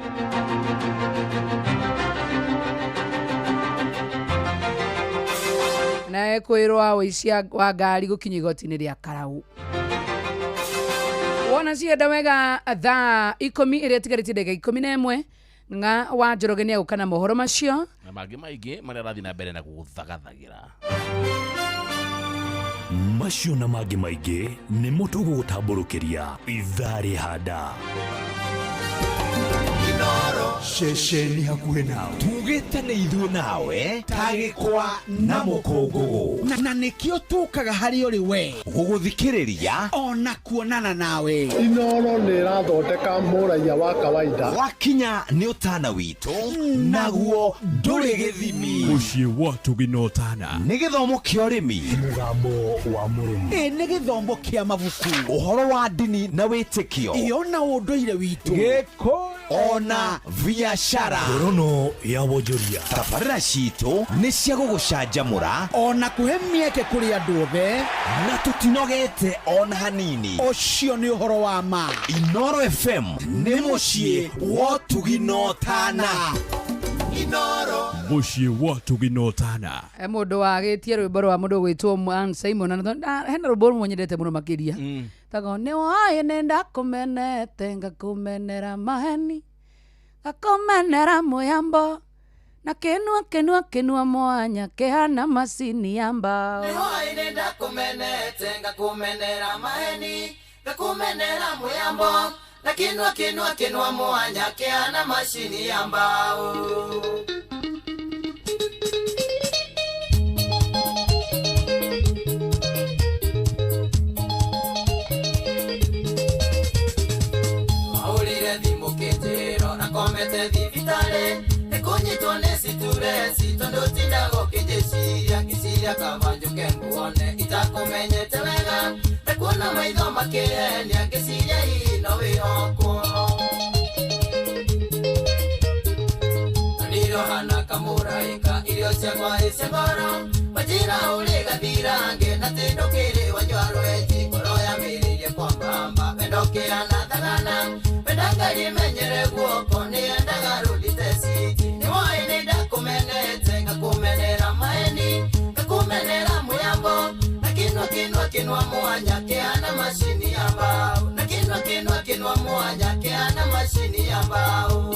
Na kwĩrwo ũici wa ngari gũkinya igoti-inĩ rĩa Karau. Wona cienda wega thaa 10 ĩrĩa ĩtigarĩtie ndagĩka 11 ng'a wa Njoroge nĩ agũka na mohoro macio
na mangĩ maingĩ marĩa arathiĩ na mbere na gũgũthagathagĩra.
Macio na mangĩ maingĩ nĩmo tũgũgũtambũrũkĩria ithaa rĩhanda.
Ceceni hakuhĩ nawe tugĩte nĩ ithuĩ nawe ta gĩkwa na mũkũngũgũ na nĩkĩo tũkaga harĩ ũrĩ we gũgũthikĩrĩria ona kuonana nawe.
Inoro nĩ ĩrathondeka mũraiya wa kawaida.
Wakinya nĩ ũtana witũ naguo ndũrĩ gĩthimi.
Mũciĩ wa Tũgina Ũtana
nĩ gĩthomo kĩa ũrĩmi,
mũgambo wa mũrĩmi,
ĩ nĩ gĩthomo kĩa mabuku,
ũhoro wa ndini na wĩtĩkio,
ĩ ona ũndũire witũ,
gĩkũyũ ona biashara.
Ngorono ya wonjoria.
Tabarĩra citũ nĩ cia gũgũcanjamũra
ona kũhe mĩeke kũrĩ andũ othe
na tũtinogete ona hanini.
Ũcio nĩ ũhoro wa ma.
Inoro FM nĩ mũciĩ wa Ũtugi na Ũtana.
Inoro
mũciĩ wa Ũtugi na Ũtana.
Mũndũ wagĩtie rwĩmbo rwa mũndũ ũgwĩtwo Ann Simon na hena rwĩmbo rũmwe nyendete mũno makĩria. Tago nĩ waĩ nĩ ndakũmenete ngakũmenera maheni ngakomenera muyambo na kinua kinua kinua mwanya kihana macini ya mbao.
Nĩ waĩ nĩ ndakumenete ngakumenera maheni ngakumenera muyambo na kinua kinua kinua mwanya kihana macini ya mbao. Komete thibitari nĩ kũnyitwo nĩ citureci tondũ tindaga ũkĩnjĩciria ngĩciria Ngeciria kaba njũke nguone itakũmenyete wega ndakuona maitho makĩhenia ngĩciria hihi no wĩhokwo Nirohana kamũraika irio ciakwa cia ngoro manjĩra ũrĩ gathirange na tĩ ndũkĩrĩ wanyua rwenji ngoro yambĩrĩirie kwambamba wendo kĩhana thagana wenda Ngai menyere guoko nĩendaga rũndite citi nĩwoĩ nĩ ndakũmenete ngakũmenera maeni ngakũmenera mũyambo na kĩnua kĩnua kĩnua mwanya kĩhana macini ya mbaũ na kĩnua kĩnua kĩnua mwanya kĩhana macini ya mbaũ.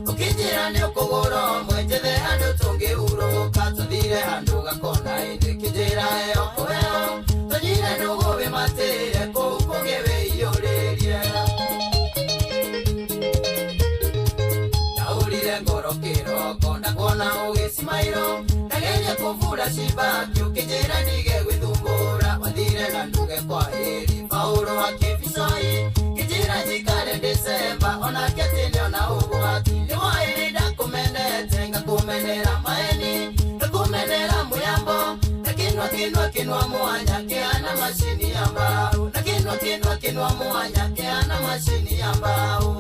Ukinjira ni ukugura ũmwe njethe handũ tũngĩhurũka tũthire handũ gakona-inĩ kĩnjĩra ĩyo kũheo tũnyire ndũgũ wĩmatĩre kũu kũngĩ wĩiyũrĩrie ndaũrire ngoro kĩroko ndakuona ũgĩcimairwo ndageria kũbura cibaki ũkĩnjĩra ndige gwĩthumbũra wathire na nduge kwa hĩri Paũlũ akĩbicoi kĩnjĩra njikare December onake atĩ nĩona ũgwati nĩwoĩ ndakumenete ngakumenera maeni ngakumenera mũyambo na kĩnua kĩnua kĩnua mwanya kĩhana macini ya mbaũ na kĩnua kĩnua kĩnua mwanya kĩhana macini ya mbaũ.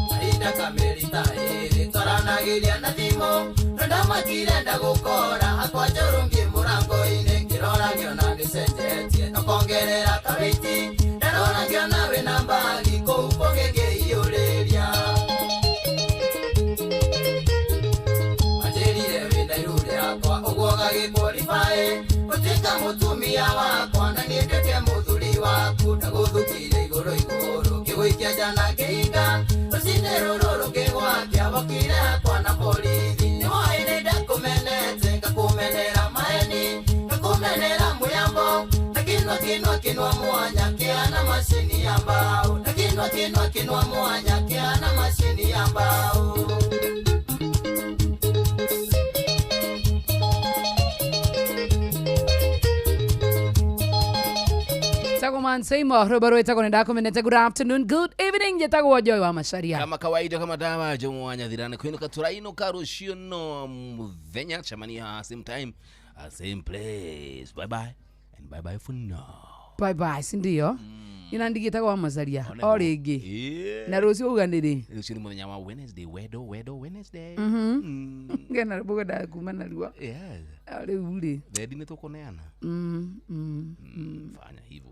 Mahinda kamerita ĩrĩ twaranagĩria na thimũ no ndamakire ndagũkora hakwa njũrũngi mũrango-inĩ ngĩrora ngĩona nĩcenjetie na kongerera kawĩti ndarora ngĩona wĩna mbagi kũu kũngĩ ngĩiyũrĩria manjĩrire wĩna iru rĩakwa ũguo gagĩkworibaĩ gũtuĩka mũtumia wakwa na niĩ nduĩke mũthuri waku ndagũthukire igũrũ igũrũ ngĩgũikia nja na ngĩhinga rũcinĩ rũrũ rũngĩgwakia wokire hakwa na borithi nĩwoĩ nĩ ndakũmenete ngakũmenera maeni ngakũmenera mũyambo na kĩnua kĩnua kĩnua mwanya kĩhana macini ya mbaũ na kĩnua kĩnua kĩnua mwanya kĩhana macini ya mbaũ.
Tagwo Manseimo rwĩmbo rwĩtagwo nĩndakũmenete. Good afternoon, good evening, njĩtagwo Joy wa Macharia
kama kawaida kama dawa Jomo wa Nyathira nĩ kwĩnũka tũrainũka rũciũ no mũthenya cemania same time same place. Bye bye and bye bye for now.
Bye bye, si ndio? Ina ndigĩtagwo wa Macharia o rĩngĩ na rũciũ uga nĩ rĩ?
Rũciũ nĩ mũthenya wa Wednesday, wedo wedo Wednesday.
Ngena rwĩmbo ngwendaga kuma narua.
Yes.
Rĩu rĩ
thendi nĩ tũkũneana. Fanya hivyo.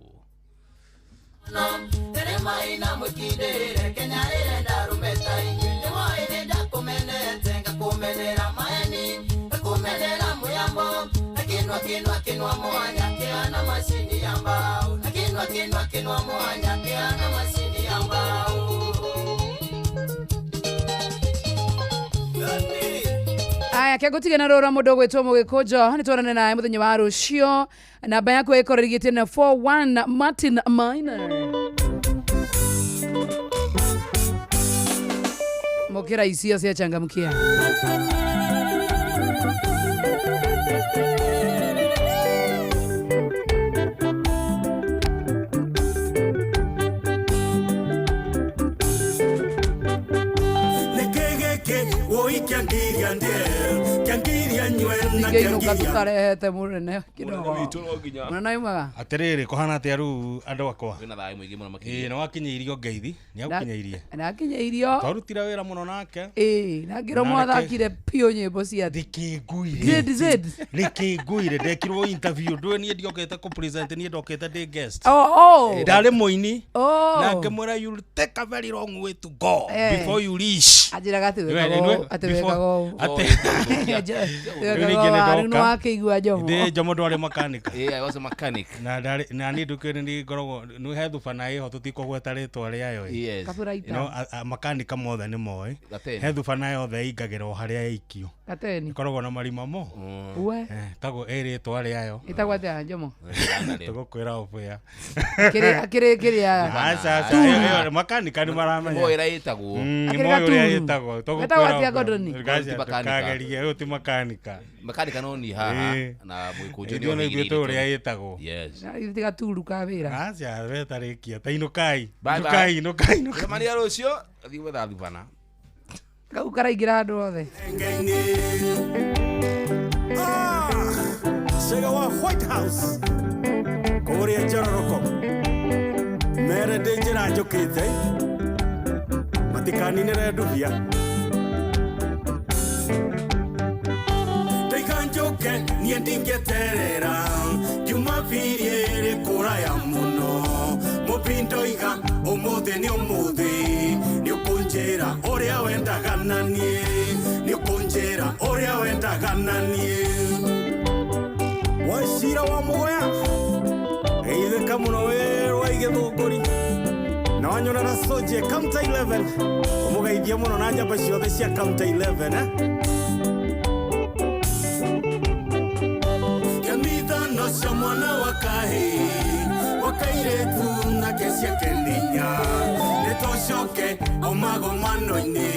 Terema ina mwĩkindĩre Kenya ĩrenda arũme ta inyuĩ nĩwoĩ nĩ ndakũmenete ngakũmenera maeni ngakũmenera mũyambo na kĩnua kĩnua kĩnua mwanya kĩhana macini ya mbaũ na kĩnua kĩnua kĩnua mwanya kĩhana macini ya mbaũ.
Aya kĩngũtige na rũra mũndũ ũgwĩtwo Mũgĩkũnjo nĩ twarane naye mũthenya wa rũciũ namba yaku ĩkorwo ĩrigĩtie na 41 Martin Minor Mokera hisia cia changamkia. Ningĩinũka tũtarehete mũnene kidogo. Mũnene aumaga
atiriri kuhana atia riu andu akwa
Kwĩna thayũ mũingĩ mũno makĩria.
Ĩĩ nĩ wakinyĩirio ngeithi nĩ agũkinyĩirie
Ndakinyĩirio
twarutire wĩra mũno nake.
Ĩĩ na ngĩrwo mwathakire piũ nyĩmbo cia
Rĩkĩnguire
Z Z
rĩkĩnguire ndekirwo interview ndũĩ niĩ ndiokĩte kũ present niĩ ndokĩte ndĩ guest.
Oh oh
ndarĩ mũini
Oh.
na ngĩmwĩra you take a very long way to go
Eh.
before you reach
anjĩraga atĩ
Nĩwe-
wĩkaga
nĩwe-
ũũ, atĩ
before-
wĩkaga ũũ.
atĩ- Rĩu rĩngĩ nĩ
Rĩu nĩ wakĩigua Jomo.
Ndĩ Jomo ndwarĩ makanika.
Yeah, I was a mechanic.
Na ndarĩ na niĩ ndukĩrĩ nĩ ngoragwo nĩ he thubana ĩho tũtikũgweta rĩtwa rĩayo.
Yes.
Kaburaita.
No makanika mothe nĩ moĩ.
Gateni.
He thubana yothe ĩingagĩrwo harĩa ĩikio.
Gateni.
Ĩkoragwo na marima mo.
We.
Tagwo ĩrĩtwa rĩayo.
Ĩtagwo atĩa Jomo?
Tũgũkwĩra off air.
Kĩrĩ kĩrĩa.
Aca aca makanika nĩ maramenya.
Moĩ ũrĩa ĩtagwo.
Nĩ
Akĩrĩ
moĩ ũrĩa
gaturu.
ĩtagwo.
Ĩtagwo atĩa Gordon?
Ti makanika.
Ndũkagerie ũyũ ti makanika.
Makanika no ni haha na mũgĩkũnjũ
Ithuĩ no ithuĩ tũĩ ũrĩa ĩtagwo.
Yes.
Ithe ti gaturu ka wĩra.
Aca we tarĩkia ta inũkai.
Bye bye.
Inũkai inũkai inũkai.
Tũcemania rũciũ thiĩ gwetha thubana.
Kau karaingĩra andũ othe.
Cega wa White House kũrĩa njororoko mere ndĩ njĩra njũkĩte matikaninĩre ndubia ndaiga njũke niĩ ndingĩeterera Jumapili ĩrĩ kũraya mũno mũbindoiga ũmũthĩ nĩ ũmũthĩ nĩ ũkũnjĩra ũrĩa wendaga na niĩ nĩ ũkũnjĩra ũrĩa wendaga na niĩ Wacira wa Mũgoya geithĩka mũno wĩ rwa Igĩthũngũri na wanyonera Soje County 11 ũmũgeithie mũno na njamba ciothe cia County 11 eh? Kĩmithano cia mwana wa kahĩĩ wa kairĩtu nake ciake nĩ inya nĩ tũcoke o magomano-inĩ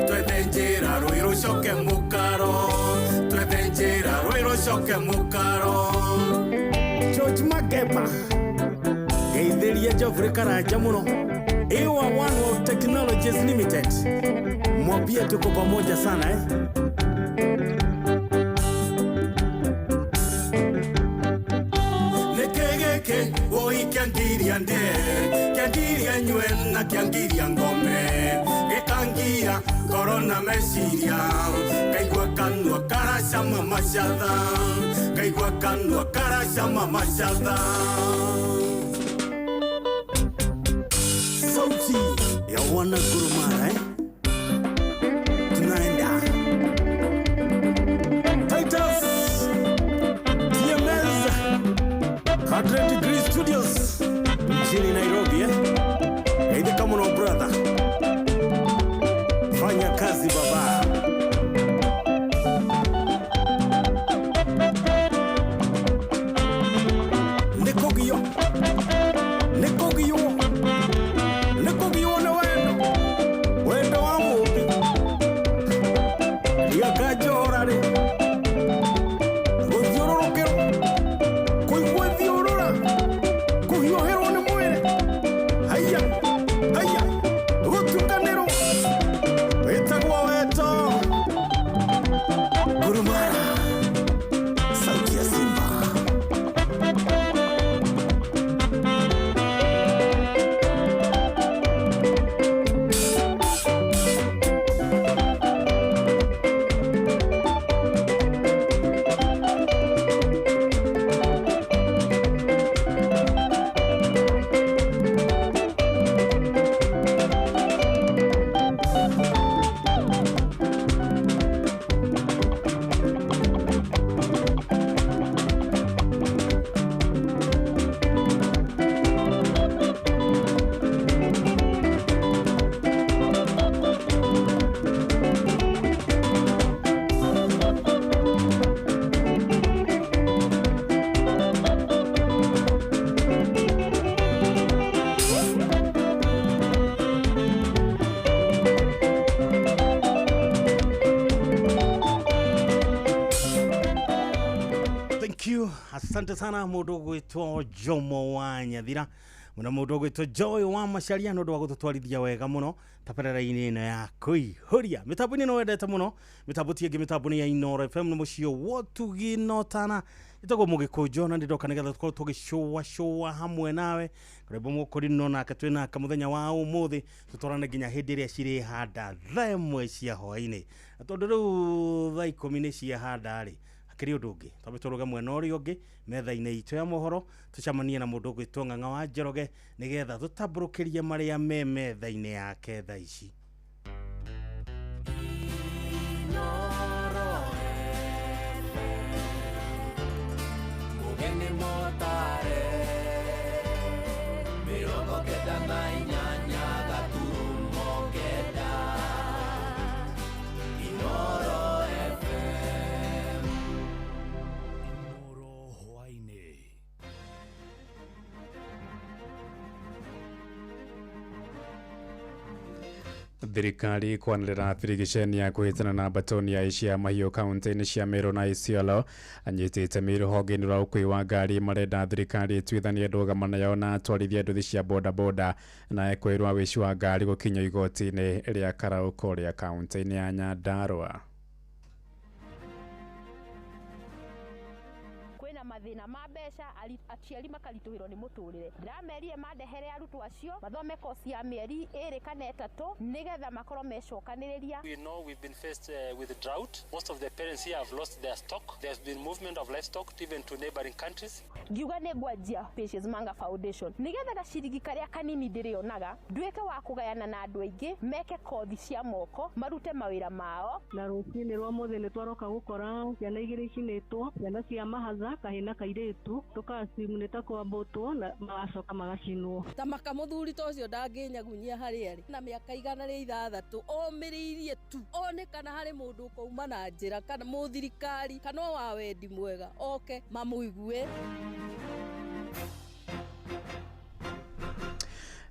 twethe njĩra rũĩ rũcoke mũkaro twethe njĩra rũĩ rũcoke mũkaro George Magepa geithĩrie Geoffrey Karanja mũno Ewa One World Technologies Limited mwambie tuko pamoja sana eh? Nekegeke woi kĩangiria ndĩe kĩangiria nyue na kĩangiria ngome gĩkangia ngoro na meciria ngaigua kanua karacama macatha ngaigua kanua karacama macatha Sauti ya wana Gurumara eh? Tunaenda Titus TMS 100 Degree Studios mjini Nairobi eh? Geithĩka mũno brother. Fanya kazi baba. Nĩkũgio nĩkũgio nĩkũgio nĩ wendo wendo wa mũmbi ndiakanjohora rĩ gũthiũrũrũkĩrwo kũigua thiũrũra kũhiũhĩrwo nĩ mwĩrĩ haiya haiya gũtukanĩrwo wĩtagwo wendo Gurumara sauti ya Simba. Thank you. Asante sana mũndũ ũgwĩtwo Jomo wa Nyathira na mũndũ ũgwĩtwo Joy wa Macharia nĩ ũndũ wa gũtũtwarithia wega mũno tabarĩra-inĩ ĩno ya kũihũria mĩtambo-inĩ ĩno wendete mũno mĩtambo ti ĩngĩ mĩtambo nĩ ya Inooro FM nĩ mũciĩ wotugi notana ĩtagwo mũgĩkũnjo na nĩndoka nĩgetha tũkorwo tũgĩcũa hamwe nawe karibu mũkũrino nake twĩ nake mũthenya wa ũmũthĩ tũtwarane nginya hĩndĩ ĩrĩa cirĩhanda 1:00 cia hwaĩ-inĩ na tondũ rĩu 10:00 nĩ ciahanda rĩ hakĩrĩ ũndũ ũngĩ twambe tũrũge mwena ũrĩa ũngĩ metha-inĩ itũ ya mohoro tũcemanie na mũndũ ũgwĩtwo Ng'ang'a wa Njoroge nĩgetha tũtambũrũkĩrie marĩa me metha-inĩ yake thaa ici.
Inoro FM.
mũtare 98.9 Inoro FM.
Inoro hwaĩ-inĩ.
Thirikari kwanĩrĩra birigiceni ya kũhĩtana na mbatoni ya aici a mahiũ kaunti-inĩ cia Meru na Isiolo. Anyiti itemi rũhonge-inĩ rwa ũkuui wa ngari marenda thirikari ĩtuithanie ndũgamano yao na atwarithia nduthi cia bodaboda na ekwĩrwo wĩici wa ngari gũkinyio igoti-inĩ rĩa Karaũkũ rĩa kaunti-inĩ ya Nyandarua.
Kwĩna mathĩna ma mbeca, aciari makaritũhĩrwo nĩ mũtũrĩre. Ndĩramerire mandehere arutwo acio mathome kosi ya mĩeri 2 kana 3 nĩgetha makorwo mecokanĩrĩria.
We know we've been faced with drought. Most of the parents here have lost their stock. There's been movement of livestock even to neighboring countries.
Ngiuga nĩ ngwanjia Patience Manga Foundation nĩgetha gaciringi karĩa kanini ndĩrĩonaga nduĩke wa kũgayana na andũ aingĩ meke kothi cia moko marute mawĩra mao.
Na rũcinĩ rwa mũthĩ nĩ twaroka gũkora ciana igĩrĩ icinĩtwo, ciana cia mahatha, kahĩ na kairĩtu, tũkacimu nĩ ta kwambũtwo na magacoka magacinwo.
Ta maka mũthuri ta ũcio ndangĩnyagunyia harĩa arĩ na mĩaka 106 omĩrĩirie tu one kana harĩ mũndũ ũkauma na njĩra kana mũthirikari kana o wa wendi mwega oke mamũigue.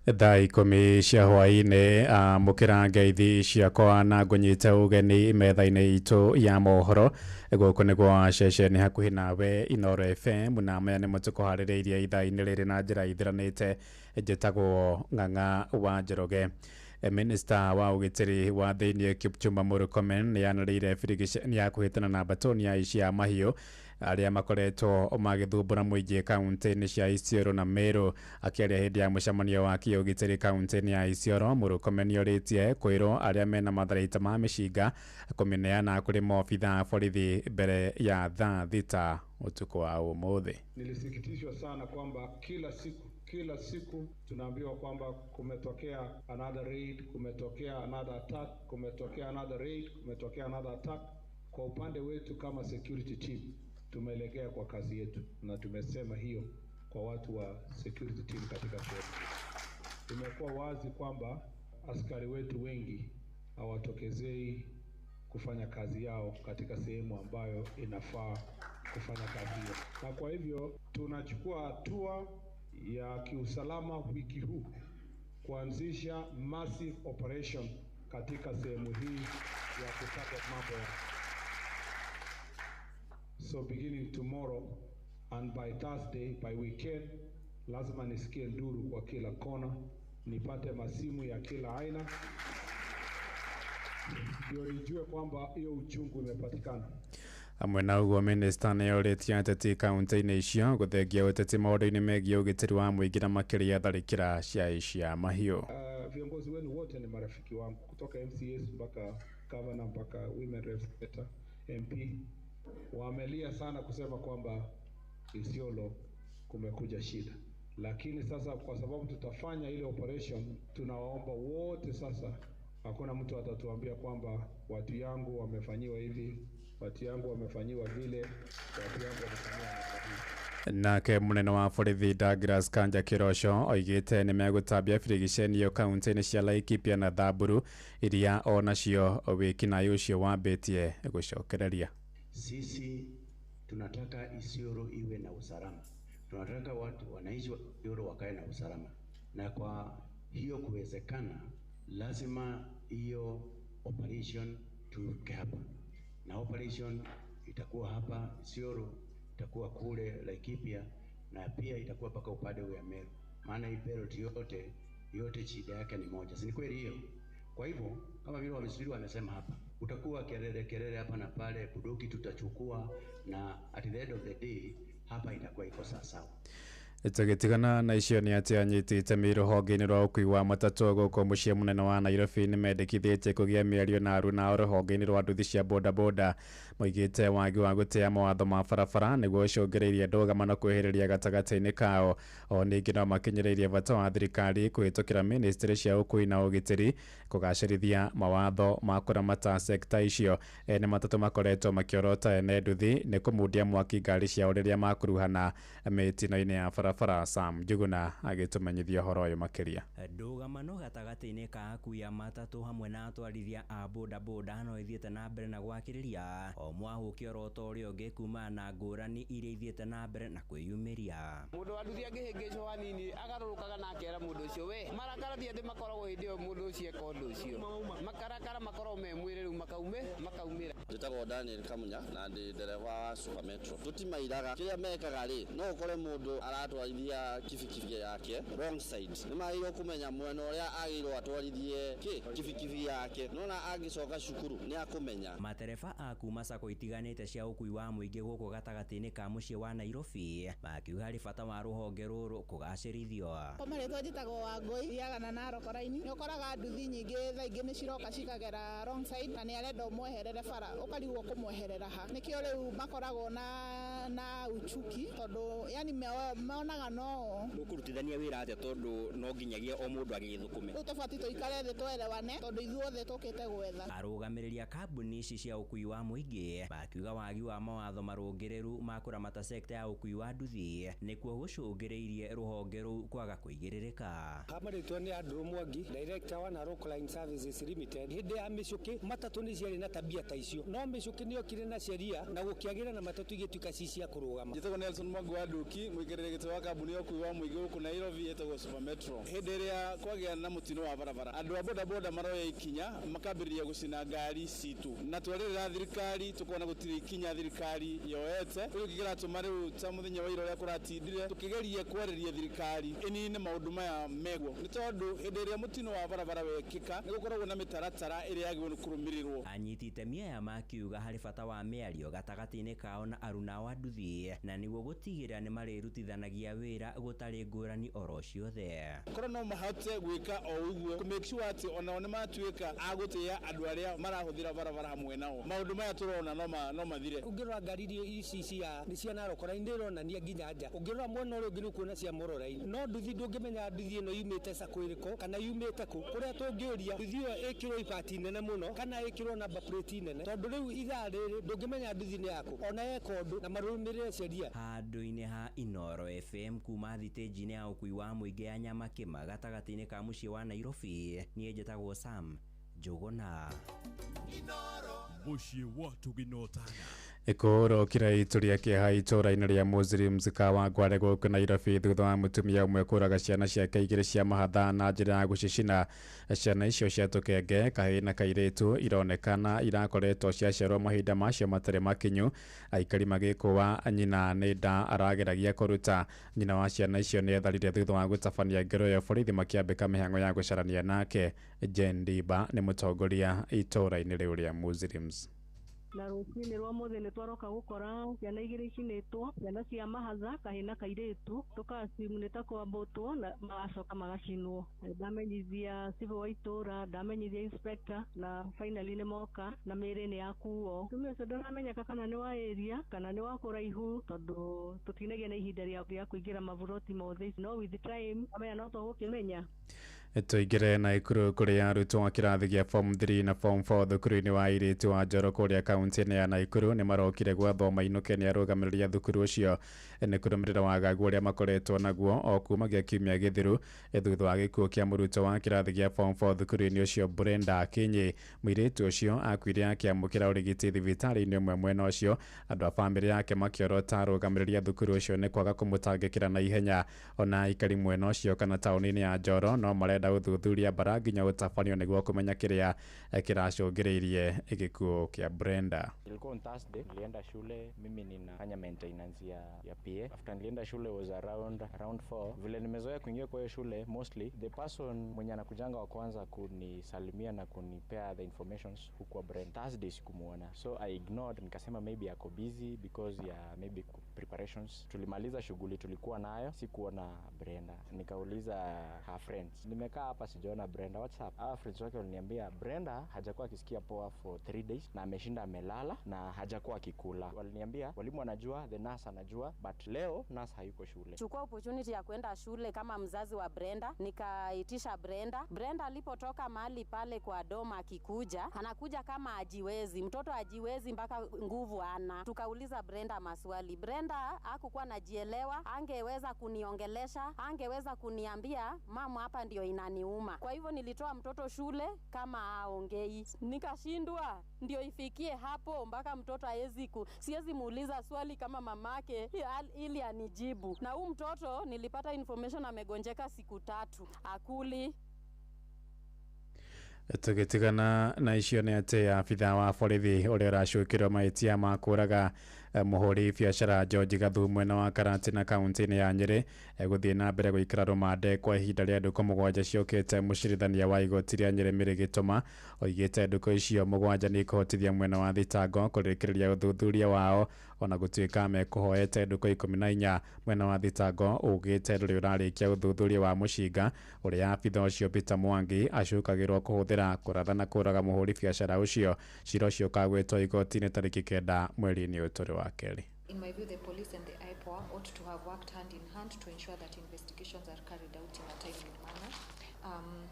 Thaa 10 cia hwaĩ-inĩ amũkĩra ngeithi ciakwa na ngũnyite ũgeni metha-inĩ itũ ya mohoro. Gũkũ nĩ gwa ceceni hakuhĩ nawe Inoro FM, na maya nĩmo tũkũharĩrĩirie ithaa-inĩ rĩrĩ na njĩra ithiranĩte. Njĩtagwo Ng'ang'a wa Njoroge. Minista wa ũgitĩri wa thĩinĩ Kipchumba Murkomen nĩanĩrĩire birigiceni ya kũhĩtana na mbatoni ya aici a mahiũ arĩa makoretwo magĩthumbũra mũingĩ kaunti-inĩ cia Isiolo na Meru. Akĩaria hĩndĩ ya mũcemanio wa kĩũgitĩri kaunti-inĩ ya Isiolo, Murkomen nĩorĩtie kwĩrwo arĩa mena matharaita ma mĩcinga kũmĩneana kũrĩ maobitha a borithi mbere ya thaa 6 ũtukũ wa ũmũthĩ.
Nilisikitishwa sana kwamba kila siku tunaambiwa kwamba kumetokea another raid, kumetokea another attack, kumetokea another raid, kumetokea another attack. Kwa upande wetu kama security team tumeelekea kwa kazi yetu, na tumesema hiyo kwa watu wa security team katika sehemu. Imekuwa wazi kwamba askari wetu wengi hawatokezei kufanya kazi yao katika sehemu ambayo inafaa kufanya kazi hiyo. Na kwa hivyo tunachukua hatua ya kiusalama wiki huu kuanzisha massive operation katika sehemu hii ya kutafuta mambo ya. So beginning tomorrow and by Thursday, by weekend, lazima nisikie nduru kwa kila kona, nipate masimu ya kila aina, ndio nijue kwamba hiyo uchungu imepatikana.
Hamwe na ũguo, minista nĩorĩtie ateti kaunti-inĩ icio gũthengia ũteti maũndũ-inĩ megiĩ ũgitĩri wa mũingĩ na makĩria tharĩkĩra cia aici a mahiũ.
Viongozi wenu wote ni marafiki wangu kutoka MCAs mpaka governor mpaka women rep, senator, MP. Wamelia sana kusema kwamba Isiolo kumekuja shida, lakini sasa kwa sababu tutafanya ile operation, tunawaomba wote sasa, hakuna mtu atatuambia kwamba watu yangu wamefanyiwa hivi, watu yangu wamefanyiwa vile, watu yangu wamefanyiwa hivi.
Nake munene wa borithi Douglas Kanja Kĩroco oigĩte nĩmegũtambia birigiceni ĩyo kaunti-inĩ cia Laikipia na Samburu iria onacio wĩkinaĩ ũcio wambĩtie gũcokereria.
Sisi tunataka Isiolo iwe na usalama, tunataka watu wananchi wa Isiolo wakae na usalama, na kwa hiyo kuwezekana lazima hiyo operation tuweke hapa, na operation itakuwa hapa Isiolo, itakuwa kule Laikipia, na pia itakuwa mpaka upande wa Meru, maana hii belt yote shida yake ni moja, si ni kweli hiyo? Kwa hivyo kama vile wamesubiri wamesema hapa, utakuwa kelele hapa na pale, buduki tutachukua, na at the end of the day hapa itakuwa iko sawa sawa.
Tũgĩtigana na icio nĩ atĩ anyiti itemi rũhonge-inĩ rwa ũkui wa matatũ gũkũ mũciĩ mũnene wa Nairobi nĩ mendekithĩtie kũgĩa mĩario na aruna ao rũhonge-inĩ rwa nduthi cia bodaboda. Moigĩte wagi wa gũtĩa mawatho ma barabara nĩguo ũcũngĩrĩirie ndũgamano kwĩhĩrĩria gatagatĩ-inĩ kao. O ningĩ no makinyĩrĩirie bata wa thirikari kũhĩtũkĩra ministry cia ũkui na ũgitĩri kũgacĩrithia mawatho ma kũramata sekta icio. Ene matatũ makoretwo makĩorota ene nduthi nĩ kũmundia mwaki ngari ciao rĩrĩa makuruhana mĩtino-inĩ ya barabara. Sam Njuguna agĩtũmenyithia ũhoro ũyũ makĩria.
Ndũgamano gatagatĩ-inĩ ka akui a matatũ hamwe na atwarithia a bodaboda no ithiĩte na mbere na gwakĩrĩria o mwahũ ũkĩorota ũrĩa ũngĩ kumana na ngũrani iria ithiĩte na mbere na kwĩyumĩria.
Mũndũ wa nduthi angĩhĩngĩcwo hanini agarũrũkaga na akera mũndũ ũcio we marakara ti atĩ makoragwo hĩndĩ ĩyo mũndũ ũcio eka ũndũ ũcio, makarakara makoragwo me mwĩrĩ rĩu makaumĩra.
Njĩtagwo Daniel Kamunya na ndĩ ndereba wa Super Metro. Tũtimairaga kĩrĩa mekaga rĩ, no ũkore mũndũ aratwarithia kibikibi yake wrong side. Nĩ magĩrĩirwo kũmenya mwena ũrĩa agĩrĩirwo atwarithie kibikibi yake, nona angĩcoka cukuru nĩ akũmenya.
Matereba a kuma sacco itiganĩte cia ũkui wa mũingĩ gũkũ gatagatĩ-inĩ ka mũciĩ wa Nairobi makiuga harĩ bata wa rũhonge rũrũ kũgacĩrithio.
Kwa marĩtwa njĩtagwo Wangũi, thiaga na Narok raini. Nĩ ũkoraga nduthi nyingĩ thaa ingĩ nĩ ciroka cikagera wrong side na nĩ arenda ũmweherere bara ũkarigwo kũmweherera ha. Nĩkĩo rĩu makoragwo na uchuki tondũ yani monaga no
mũkũrutithania wĩra atĩa tondũ no nginyagia o mũndũ agĩthũkũme.
Rĩu tũbatiĩ tũikare thĩ tũerewane tondũ ithuothe tũkĩte gwetha.
Arũgamĩrĩri a kambuni ici cia ũkui wa mũingĩ makiuga wagi wa mawatho marũngĩrĩru ma kũramata sekta ya ũkui wa nduthi nĩkuo gũcũngĩrĩirie rũhonge rũu kwaga kũigĩrĩrĩka.
Marĩtwa nĩ Andrew Mwangi, director wa Narok Line Services Limited. Hĩndĩ ya mĩcũkĩ matatũ nĩ ciarĩ na tabia ta icio, no mĩcũkĩ nĩ yokire na sheria na gũkĩagĩra na matatũ igĩtuĩka ci cia kũrũgama.
Njĩtagwo Nelson Mwangi wa Nduki, mũikarĩri gĩtĩ wa kambuni ya ũkui wa mũingĩ gũkũ Nairobi ĩtagwo Super Metro. Hĩndĩ ĩrĩa kwagĩa na mũtino wa barabara, andũ a bodaboda maroya ikinya makambĩrĩria gũcina ngari citũ, na twarĩrĩra thirikari tũkona gũtirĩ ikinya thirikari yoete. Rĩu kĩratũma rĩu ta mũthenya wa ira ũrĩa kũratindire tũkĩgeria kwarĩria thirikari ĩnine maũndũ maya meguo, nĩ tondũ hĩndĩ ĩrĩa mũtino wa barabara wekĩka nĩ gũkoragwo na mĩtaratara ĩrĩa yagĩrĩirwo nĩ kũrũmĩrĩrwo.
Anyiti itemi aya makiuga harĩ bata wa mĩario gatagatĩ-inĩ kao na aruna wa nduthi na nĩguo gũtigĩrĩra nĩ marĩrutithanagia wĩra gũtarĩ ngũrani oro ciothe.
Korwo no mahote gwĩka o ũguo kũ make sure atĩ onao nĩ matuĩka a gũtĩĩa andũ arĩa marahũthĩra barabara hamwe nao, maũndũ maya tũrona no mathire.
Ũngĩrora ngari iria ici cia nĩ cia Narok Line nĩ ironania nginya nja, ũngĩrora mwena ũrĩa ũngĩ nĩ ũkuona cia Molo Line, no nduthi ndũngĩmenya nduthi ĩno yumĩte sacco ĩrĩkũ kana yumĩte kũ. Kũrĩa tũngĩũria nduthi ĩyo ĩkĩrwo ibati nene mũno kana ĩkĩrwo namba plate nene, tondũ rĩu ithaa rĩrĩ ndũngĩmenya nduthi nĩ yakũ ona yeka ũndũ na marũmĩrĩre sheria.
Handũ-inĩ ha Inooro FM kuma thitĩnji-inĩ ya ũkui wa mũingĩ ya Nyamakĩma gatagatĩ-inĩ ka mũciĩ wa Nairobi, niĩ njĩtagwo Sam Njuguna.
Mũciĩ wa Tuginotana.
Ĩkũrũkire itũria kĩeha itũra-inĩ rĩa Muslims Kawangware gũkũ Nairobi thutha wa mũtumia ũmwe kũraga ciana ciake igĩrĩ cia mahatha na njĩra ya gũcicina. Ciana icio cia tũkenge kahĩĩ na kairĩtu ironekana irakoretwo ciaciarwo mahinda macio matarĩ makinyu. Aikari magĩkũa nyina nĩ nda arageragia kũruta. Nyina wa ciana icio nĩ etharire thutha wa gũtabania ngero ĩyo, borithi makĩambĩka mĩhang'o ya gũcarania nake. Jane Diba nĩ mũtongoria itũra-inĩ rĩu rĩa Muslims.
Na rũcinĩ rwa mũthĩ nĩ twaroka gũkora ciana igĩrĩ icinĩtwo, ciana cia mahatha kahĩĩ na kairĩtu, tũkacimu nĩ ta kwambũtwo na magacoka magacinwo. Ndamenyithia cibũ wa itũra, ndamenyithia inspector na finally nĩ moka na mĩĩrĩ nĩ yakuo. Mũtumia ũcio ndũramenyeka kana nĩ wa area kana nĩ wa kũraihu tondũ tũtinagĩa na ihinda rĩa kũingĩra maburoti mothe, no with time amenya no tũgũkĩmenya.
Tũingĩre Naikuru kũrĩa arutwo a kĩrathi gĩa form 3 na form 4 thukuru-inĩ wa airĩtu wa Njoro kũrĩa kaunti-inĩ ya Naikuru nĩ marokire gwathwo mainũke nĩ arũgamĩrĩri a thukuru ũcio nĩ kũrũmĩrĩra wagagu ũrĩa makoretwo naguo o kumagia kiumia gĩthiru thutha wa gĩkuũ kĩa mũrutwo wa kĩrathi gĩa form 4 thukuru-inĩ ũcio Brenda Akinyi. Mũirĩtu ũcio akuire akĩamũkĩra ũrigiti thibitarĩ-inĩ ũmwe mwena ũcio. Andũ a bamĩrĩ yake makĩorota arũgamĩrĩri a thukuru ũcio nĩ kwaga kũmũtangĩkĩra na ihenya. Ona aikari mwena ũcio kana taũni-inĩ ya Njoro no marenda gũthuthuria mbara nginya ũtabanio nĩguo kũmenya kĩrĩa kĩracũngĩrĩirie gĩkuũ kĩa Brenda.
Ilikuwa on Thursday, nilienda shule, mimi ninafanya maintenance ya PA. After nilienda shule was around 4. Vile nimezoea kuingia kwa hiyo shule, mostly the person mwenye anakujanga wa kwanza kunisalimia na kunipea the informations hukuwa Brenda. Thursday sikumuona. So I ignored, nikasema maybe ako busy because ya maybe preparations. Tulimaliza shughuli tulikuwa nayo, sikuona Brenda. Nikauliza her friends, nimekaa hapa sijaona Brenda, what's up? Hawa friends wake waliniambia Brenda hajakuwa akisikia poa for 3 days na ameshinda amelala na hajakuwa akikula. Waliniambia walimu wanajua, the nurse anajua, but leo nurse hayuko shule.
Chukua opportunity ya kwenda shule kama mzazi wa Brenda, nikaitisha Brenda. Brenda alipotoka mahali pale kwa doma akikuja, anakuja kama ajiwezi, mtoto ajiwezi mpaka nguvu ana. Tukauliza Brenda maswali. Brenda hakukuwa anajielewa, angeweza kuniongelesha, angeweza kuniambia mama, hapa ndio inaniuma. Kwa hivyo nilitoa mtoto shule kama aongei, nikashindwa ndio ifikie hapo mpaka mtoto haezi siwezi muuliza swali kama mamake ili anijibu. Na huu mtoto nilipata information amegonjeka siku 3, akuli.
Tũgĩtigana na icio nĩ atĩ abithaa wa borithi ũrĩa ũracukĩrwo mahĩtia ma kũraga mũhũri biacara George Gathu mwena wa Karatina kaunti-inĩ ya Nyĩrĩ gũthiĩ na mbere gũikara rũmande kwa ihinda rĩa ndukũ 7 ciũkĩte. Mũcirithania wa igoti rĩa Nyĩrĩ Mary Gĩtũma oigĩte ndukũ icio 7 nĩ ikũhotithia mwena wa thitango kũrĩkĩrĩria ũthuthuria wao, ona gũtuĩka mekũhoete ndukũ 14. Mwena wa thitango ugĩte ndũrĩ ũrarĩkia ũthuthuria wa mũcinga ũrĩa abithaa ũcio Peter Mwangi acukagĩrwo kũhũthĩra kũratha na kũraga mũhũri biacara ũcio. Cira ũcio ũkagwetwo igoti-inĩ tarĩki 9 mweri-inĩ ũyũ tũrĩ wa kerĩ.
In my view, the police and the IPOA ought to have worked hand in hand to ensure that investigations are carried out in a timely manner.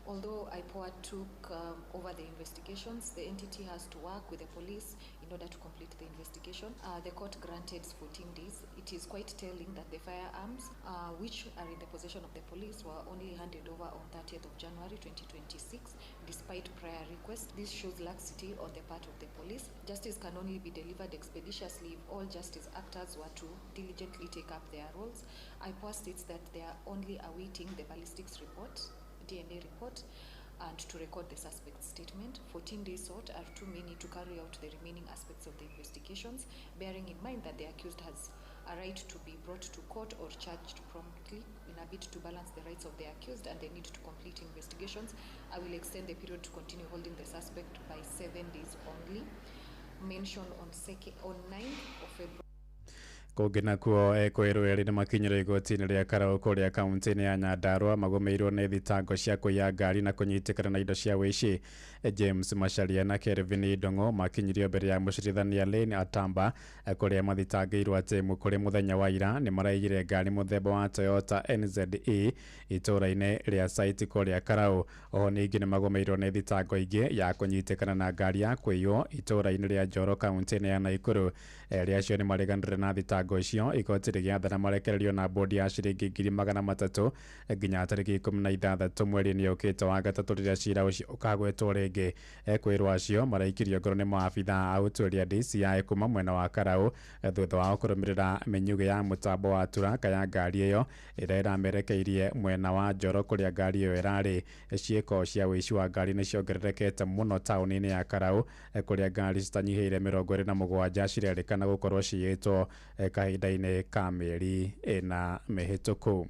Although IPOA took over the investigations, the entity has to work with the police in order to complete the investigation. The court granted 14 days. It is quite telling that the firearms, which are in the possession of the police, were only handed over on 30th of January 2026, despite prior requests. This shows laxity on the part of the police. Justice can only be delivered expeditiously if all justice actors were to diligently take up their roles. IPOA states that they are only awaiting the ballistics report, DNA report, and to record the suspect's statement. 14 days sought are too many to carry out the remaining aspects of the investigations, bearing in mind that the accused has a right to be brought to court or charged promptly. In a bid to balance the rights of the accused and the need to complete investigations, I will extend the period to continue holding the suspect by 7 days only. Mention on 9th of February.
Kũngĩ nakuo ekũĩrwo erĩ nĩ makinyĩrwo igoti-inĩ rĩa Karau kũrĩa kaunti-inĩ ya Nyandarua magũmĩirwo nĩ thitango cia kũiya ngari na kũnyitĩkana na indo cia wĩici. James Macharia na Kelvin Ndong'o makinyirio mbere ya mũcirithania Lane Atamba kũrĩa mathitangĩirwo atĩ kũrĩ mũthenya wa ira nĩ maraiyire ngari mũthemba wa Toyota NZE itũũra-inĩ rĩa Site kũrĩa Karau. Oho ningĩ nĩ magũmĩirwo nĩ thitango ingĩ ya kũnyitĩkana na ngari ya kũiywo itũũra-inĩ rĩa Njoro kaunti-inĩ ya Nakuru. Erĩ acio nĩ mareganire na thitango icio igoti rĩgĩathana marekererio na bodi ya ciringi 300,000 nginya tarĩki 16 mweri-inĩ ũkĩte wa gatatũ rĩrĩa cira ũcio ũkagwetwo rĩngĩ. Ekwĩrwo acio maraikirio ngoro nĩ maabithaa a ũtuĩria DCI kuma mwena wa Karau thutha wao kũrũmĩrĩra mĩnyugĩ ya mũtambo wa turaka ya ngari ĩyo ĩrĩa ĩramerekeirie mwena wa Njoro kũrĩa ngari ĩyo ĩrarĩ. Ciĩko cia ũici wa ngari nĩ ciongererekete mũno taũni-inĩ ya Karau kũrĩa ngari citanyihĩire 27 cirerĩkana gũkorwo ciyĩtwo kahinda-inĩ ka mĩeri ĩna mĩhĩtũku.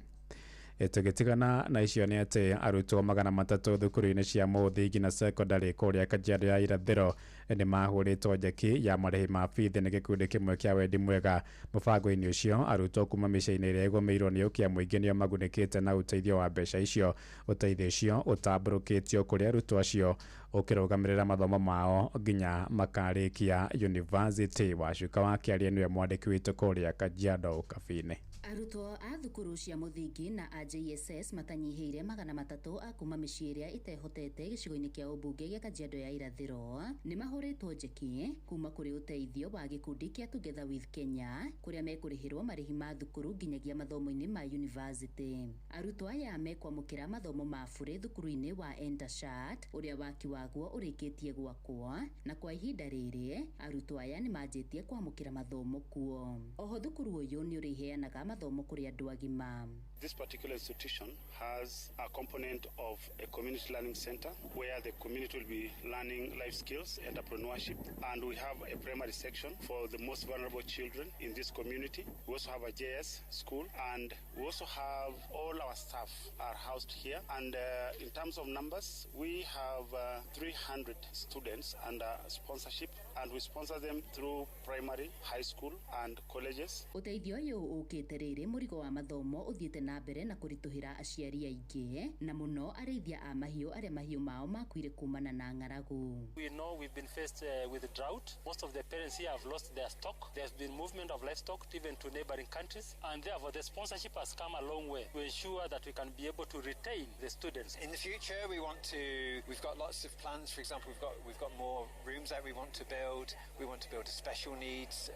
Tũgĩtigana na icio nĩ atĩ arutwo 300 thukuru-inĩ cia mũthingi na secondary kũrĩa Kajiado ya Irathĩro nĩ mahũrĩtwo njeki ya marĩhi ma bithi nĩ gĩkundi kĩmwe kĩa wendi mwega. Mũbango-inĩ ũcio arutwo kuma mĩciĩ-inĩ ĩrĩa ĩgũmĩirwo nĩ ũkĩa mũingĩ nĩo magunĩkĩte na ũteithio wa mbeca icio. Ũteithio ũcio ũtambũrũkĩtio kũrĩ arutwo acio ũkĩrũgamĩrĩra mathomo mao nginya makarĩkia university. Wacuka wa Kĩaria nĩwe mwandĩki witũ kũrĩa Kajiado Kabini.
Arutwo a thukuru cia mũthingi na a JSS matanyihĩire 300 a kuma mĩciĩ ĩrĩa ĩtehotete gĩcigo-inĩ kĩa ũmbunge gĩa Kajiado ya Irathĩro nĩ mahũrĩtwo njeki kuma kũrĩ ũteithio wa gĩkundi kĩa Together with Kenya kũrĩa mekũrĩhĩrwo marĩhi ma thukuru nginyagia mathomo-inĩ ma university. Arutwo aya mekwamũkĩra mathomo ma bure thukuru-inĩ wa Endashat ũrĩa waki waguo ũrĩkĩtie gwakwo, na kwa ihinda rĩrĩ arutwo aya nĩ manjĩtie kwamũkĩra mathomo kuo. Oho thukuru ũyũ nĩ ũrĩheanaga mathomo kũrĩ andũ agima.
This particular institution has a component of a community learning center where the community will be learning life skills, entrepreneurship, and we have a primary section for the most vulnerable children in this community. We also have a JS school, and we also have all our staff are housed here. And in terms of numbers, we have 300 students under sponsorship And we sponsor them through primary, high school, and colleges.
Ũteithio ũyũ ũkĩte rĩrĩ mũrigo wa mathomo ũthiĩte na mbere na kũritũhĩra aciari aingĩ na mũno arĩithia a mahiũ arĩa mahiũ mao makuire kumana na ng'aragu.
We know we've been faced with drought. Most of the parents here have lost their stock. There's been movement of livestock even to neighboring countries, and therefore the sponsorship has come a long way to ensure that we can be able to retain the students.
In the future, we've got lots of plans. For example, we've got more rooms that we want to build. We want to build a special needs,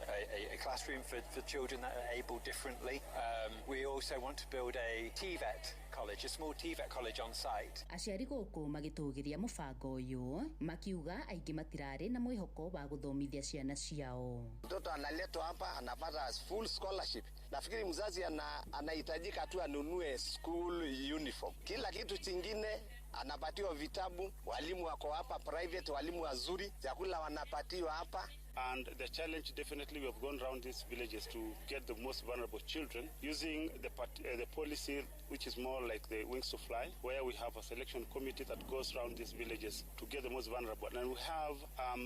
a classroom for children that are able differently. We also want to build a TVET college, a small TVET college on site.
Aciari gũkũ magĩtũgĩria mũbango ũyũ makiuga aingĩ matirarĩ na mwĩhoko wa gũthomithia ciana ciao.
Mtoto analetwa hapa anapata full scholarship. Nafikiri mzazi anahitajika tu anunue school uniform. Kila kitu chingine anapatiwa vitabu, walimu wako hapa private, walimu wazuri, chakula wanapatiwa hapa.
And the challenge, definitely we have gone round these villages to get the most vulnerable children using the policy which is more like the Wings to Fly, where we have a selection committee that goes round these villages to get the most vulnerable. And we have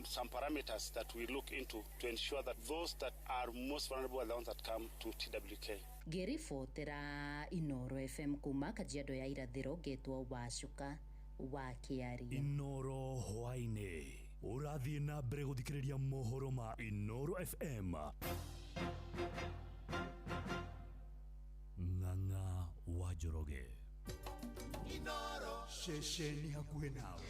some parameters that we look into to ensure that those that are most vulnerable are the ones that come to TWK.
Ngĩribotera Inoro FM kuma Kajiado ya Irathĩro ngetwo Wacuka wa Kĩaria.
Inoro hwaĩ-inĩ ũrathiĩ na mbere gũthikĩrĩria mohoro ma Inoro FM. Ng'ang'a wa Njoroge.
Inoro ceceni hakuhĩ nawe.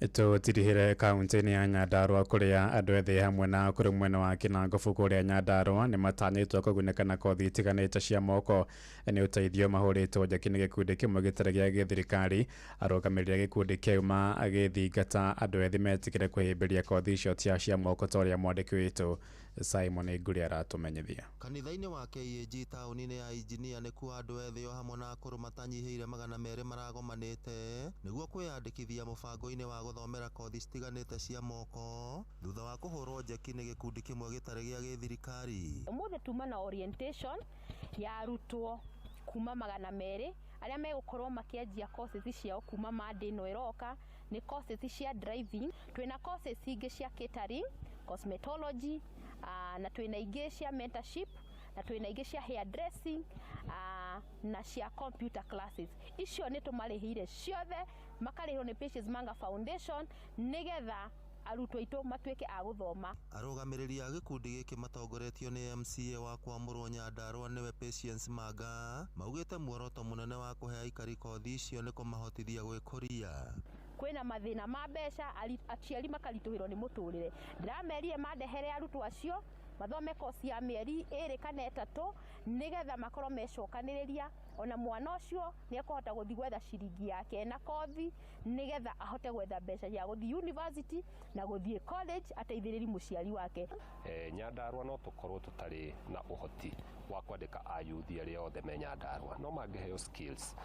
Tũtirihĩre kaunti-inĩ ya Nyandarua kũrĩa andũ ethĩ hamwe na kũrĩ mwena wa Kĩnangobu kũrĩa Nyandarua nĩ matanyĩtwo kũgunĩka na kothi itiganĩte cia moko nĩ ũteithio mahũrĩtwo njeki nĩ gĩkundi kĩmwe gĩtarĩ gĩa gĩthirikari. Arũgamĩrĩri a gĩkundi kĩu magĩthingata andũ ethĩ metĩkĩre kwĩhĩmbĩria kothi icio cia moko ta ũrĩa mwandĩki witũ Simon Nguri aratũmenyithia.
Kanitha-inĩ wa KAG taũni-inĩ ya Injinia nĩkuo andũ ethĩ o hamwe na akũrũ matanyihĩire 200 maragomanĩte nĩguo kwĩyandĩkithia mũbango-inĩ wa gũthomera kothi citiganĩte cia moko thutha wa kũhũrwo njeki nĩ gĩkundi kĩmwe gĩtarĩ gĩa gĩthirikari.
Ũmũthĩ tuma na orientation ya arutwo kuma 200 arĩa megũkorwo makĩanjia courses ciao kuma Monday ĩno ĩroka. Nĩ courses cia driving, twĩna courses ingĩ cia catering, cosmetology, na twĩna ingĩ cia mentorship, na twĩna ingĩ cia hair dressing, na cia computer classes. Icio nĩ tũmarĩhĩire ciothe, makarĩhwo nĩ Patience Manga Foundation nĩgetha arutwo aitũ matuĩke a gũthoma.
Arũgamĩrĩri a gĩkundi gĩkĩ matongoretio nĩ MCA wa Kwamũrwo Nyandarua nĩwe Patience Manga maugĩte muoroto mũnene wa kũhe aikari kothi icio nĩ kũmahotithia gwĩkũria.
Kwĩna mathĩna ma mbeca, aciari makaritũhĩrwo nĩ mũtũrĩre. Ndĩramerire mandehere arutwo acio mathome kosi ya mĩeri 2 kana 3 nĩgetha makorwo mecokanĩrĩria, ona mwana ũcio nĩ ekũhota gũthiĩ gwetha ciringi yake na kothi nĩgetha ahote gwetha mbeca cia gũthiĩ university na gũthiĩ college ateithĩrĩrie mũciari wake.
Nyandarua no tũkorwo tũtarĩ na ũhoti wa kwandĩka ayuthi arĩa othe me Nyandarua, no mangĩheo skills,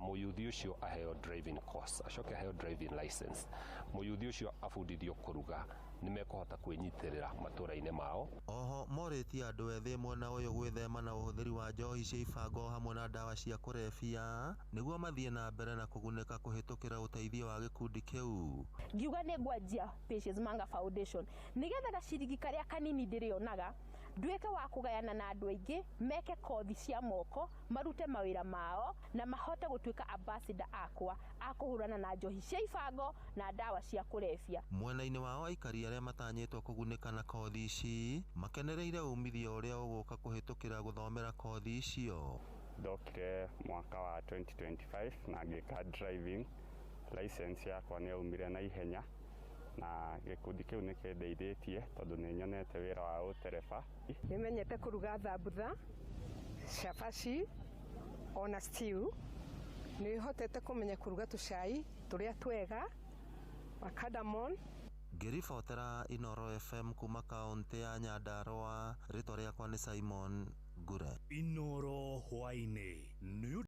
mũyuthi ũcio aheo driving course, acoke aheo driving license, mũyuthi ũcio abundithio kũruga, nĩ mekũhota kwĩnyitĩrĩra matũra-inĩ mao.
Oho morĩtie andũ ethĩ mwena ũyũ gwĩthema na ũhũthĩri wa njohi cia ibango hamwe na ndawa cia kũrebia nĩguo mathiĩ na mbere na kũgunĩka kũhĩtũkĩra ũteithio wa gĩkundi kĩu.
Ngiuga nĩ ngwanjia Patience Manga Foundation nĩgetha gaciringi karĩa kanini ndĩrĩonaga nduĩke wa kũgayana na andũ aingĩ meke kothi cia moko, marute mawĩra mao na mahote gũtuĩka ambassador akwa a kũhũrana na njohi cia ibango na ndawa cia kũrebia.
Mwena-inĩ wao aikari arĩa matanyĩtwo kũgunĩka na kothi ici makenereire umithio ũrĩa ũgũka kũhĩtũkĩra gũthomera kothi icio.
Ndokire mwaka wa 2025 na ngĩka driving license yakwa nĩ yaumire na ihenya, na gĩkundi kĩu nĩ kĩndeithĩtie tondũ nĩ nyonete wĩra wa ũtereba.
Nĩmenyete kũruga thambutha, cabaci ona stew. Nĩ hotete kũmenya kũruga tũcai tũrĩa twega wa cardamom.
Ngĩribotera Inoro FM kuma kaũntĩ ya Nyandarua, rĩtwa rĩakwa nĩ Simon Ngure.
Inoro hwaĩ-inĩ.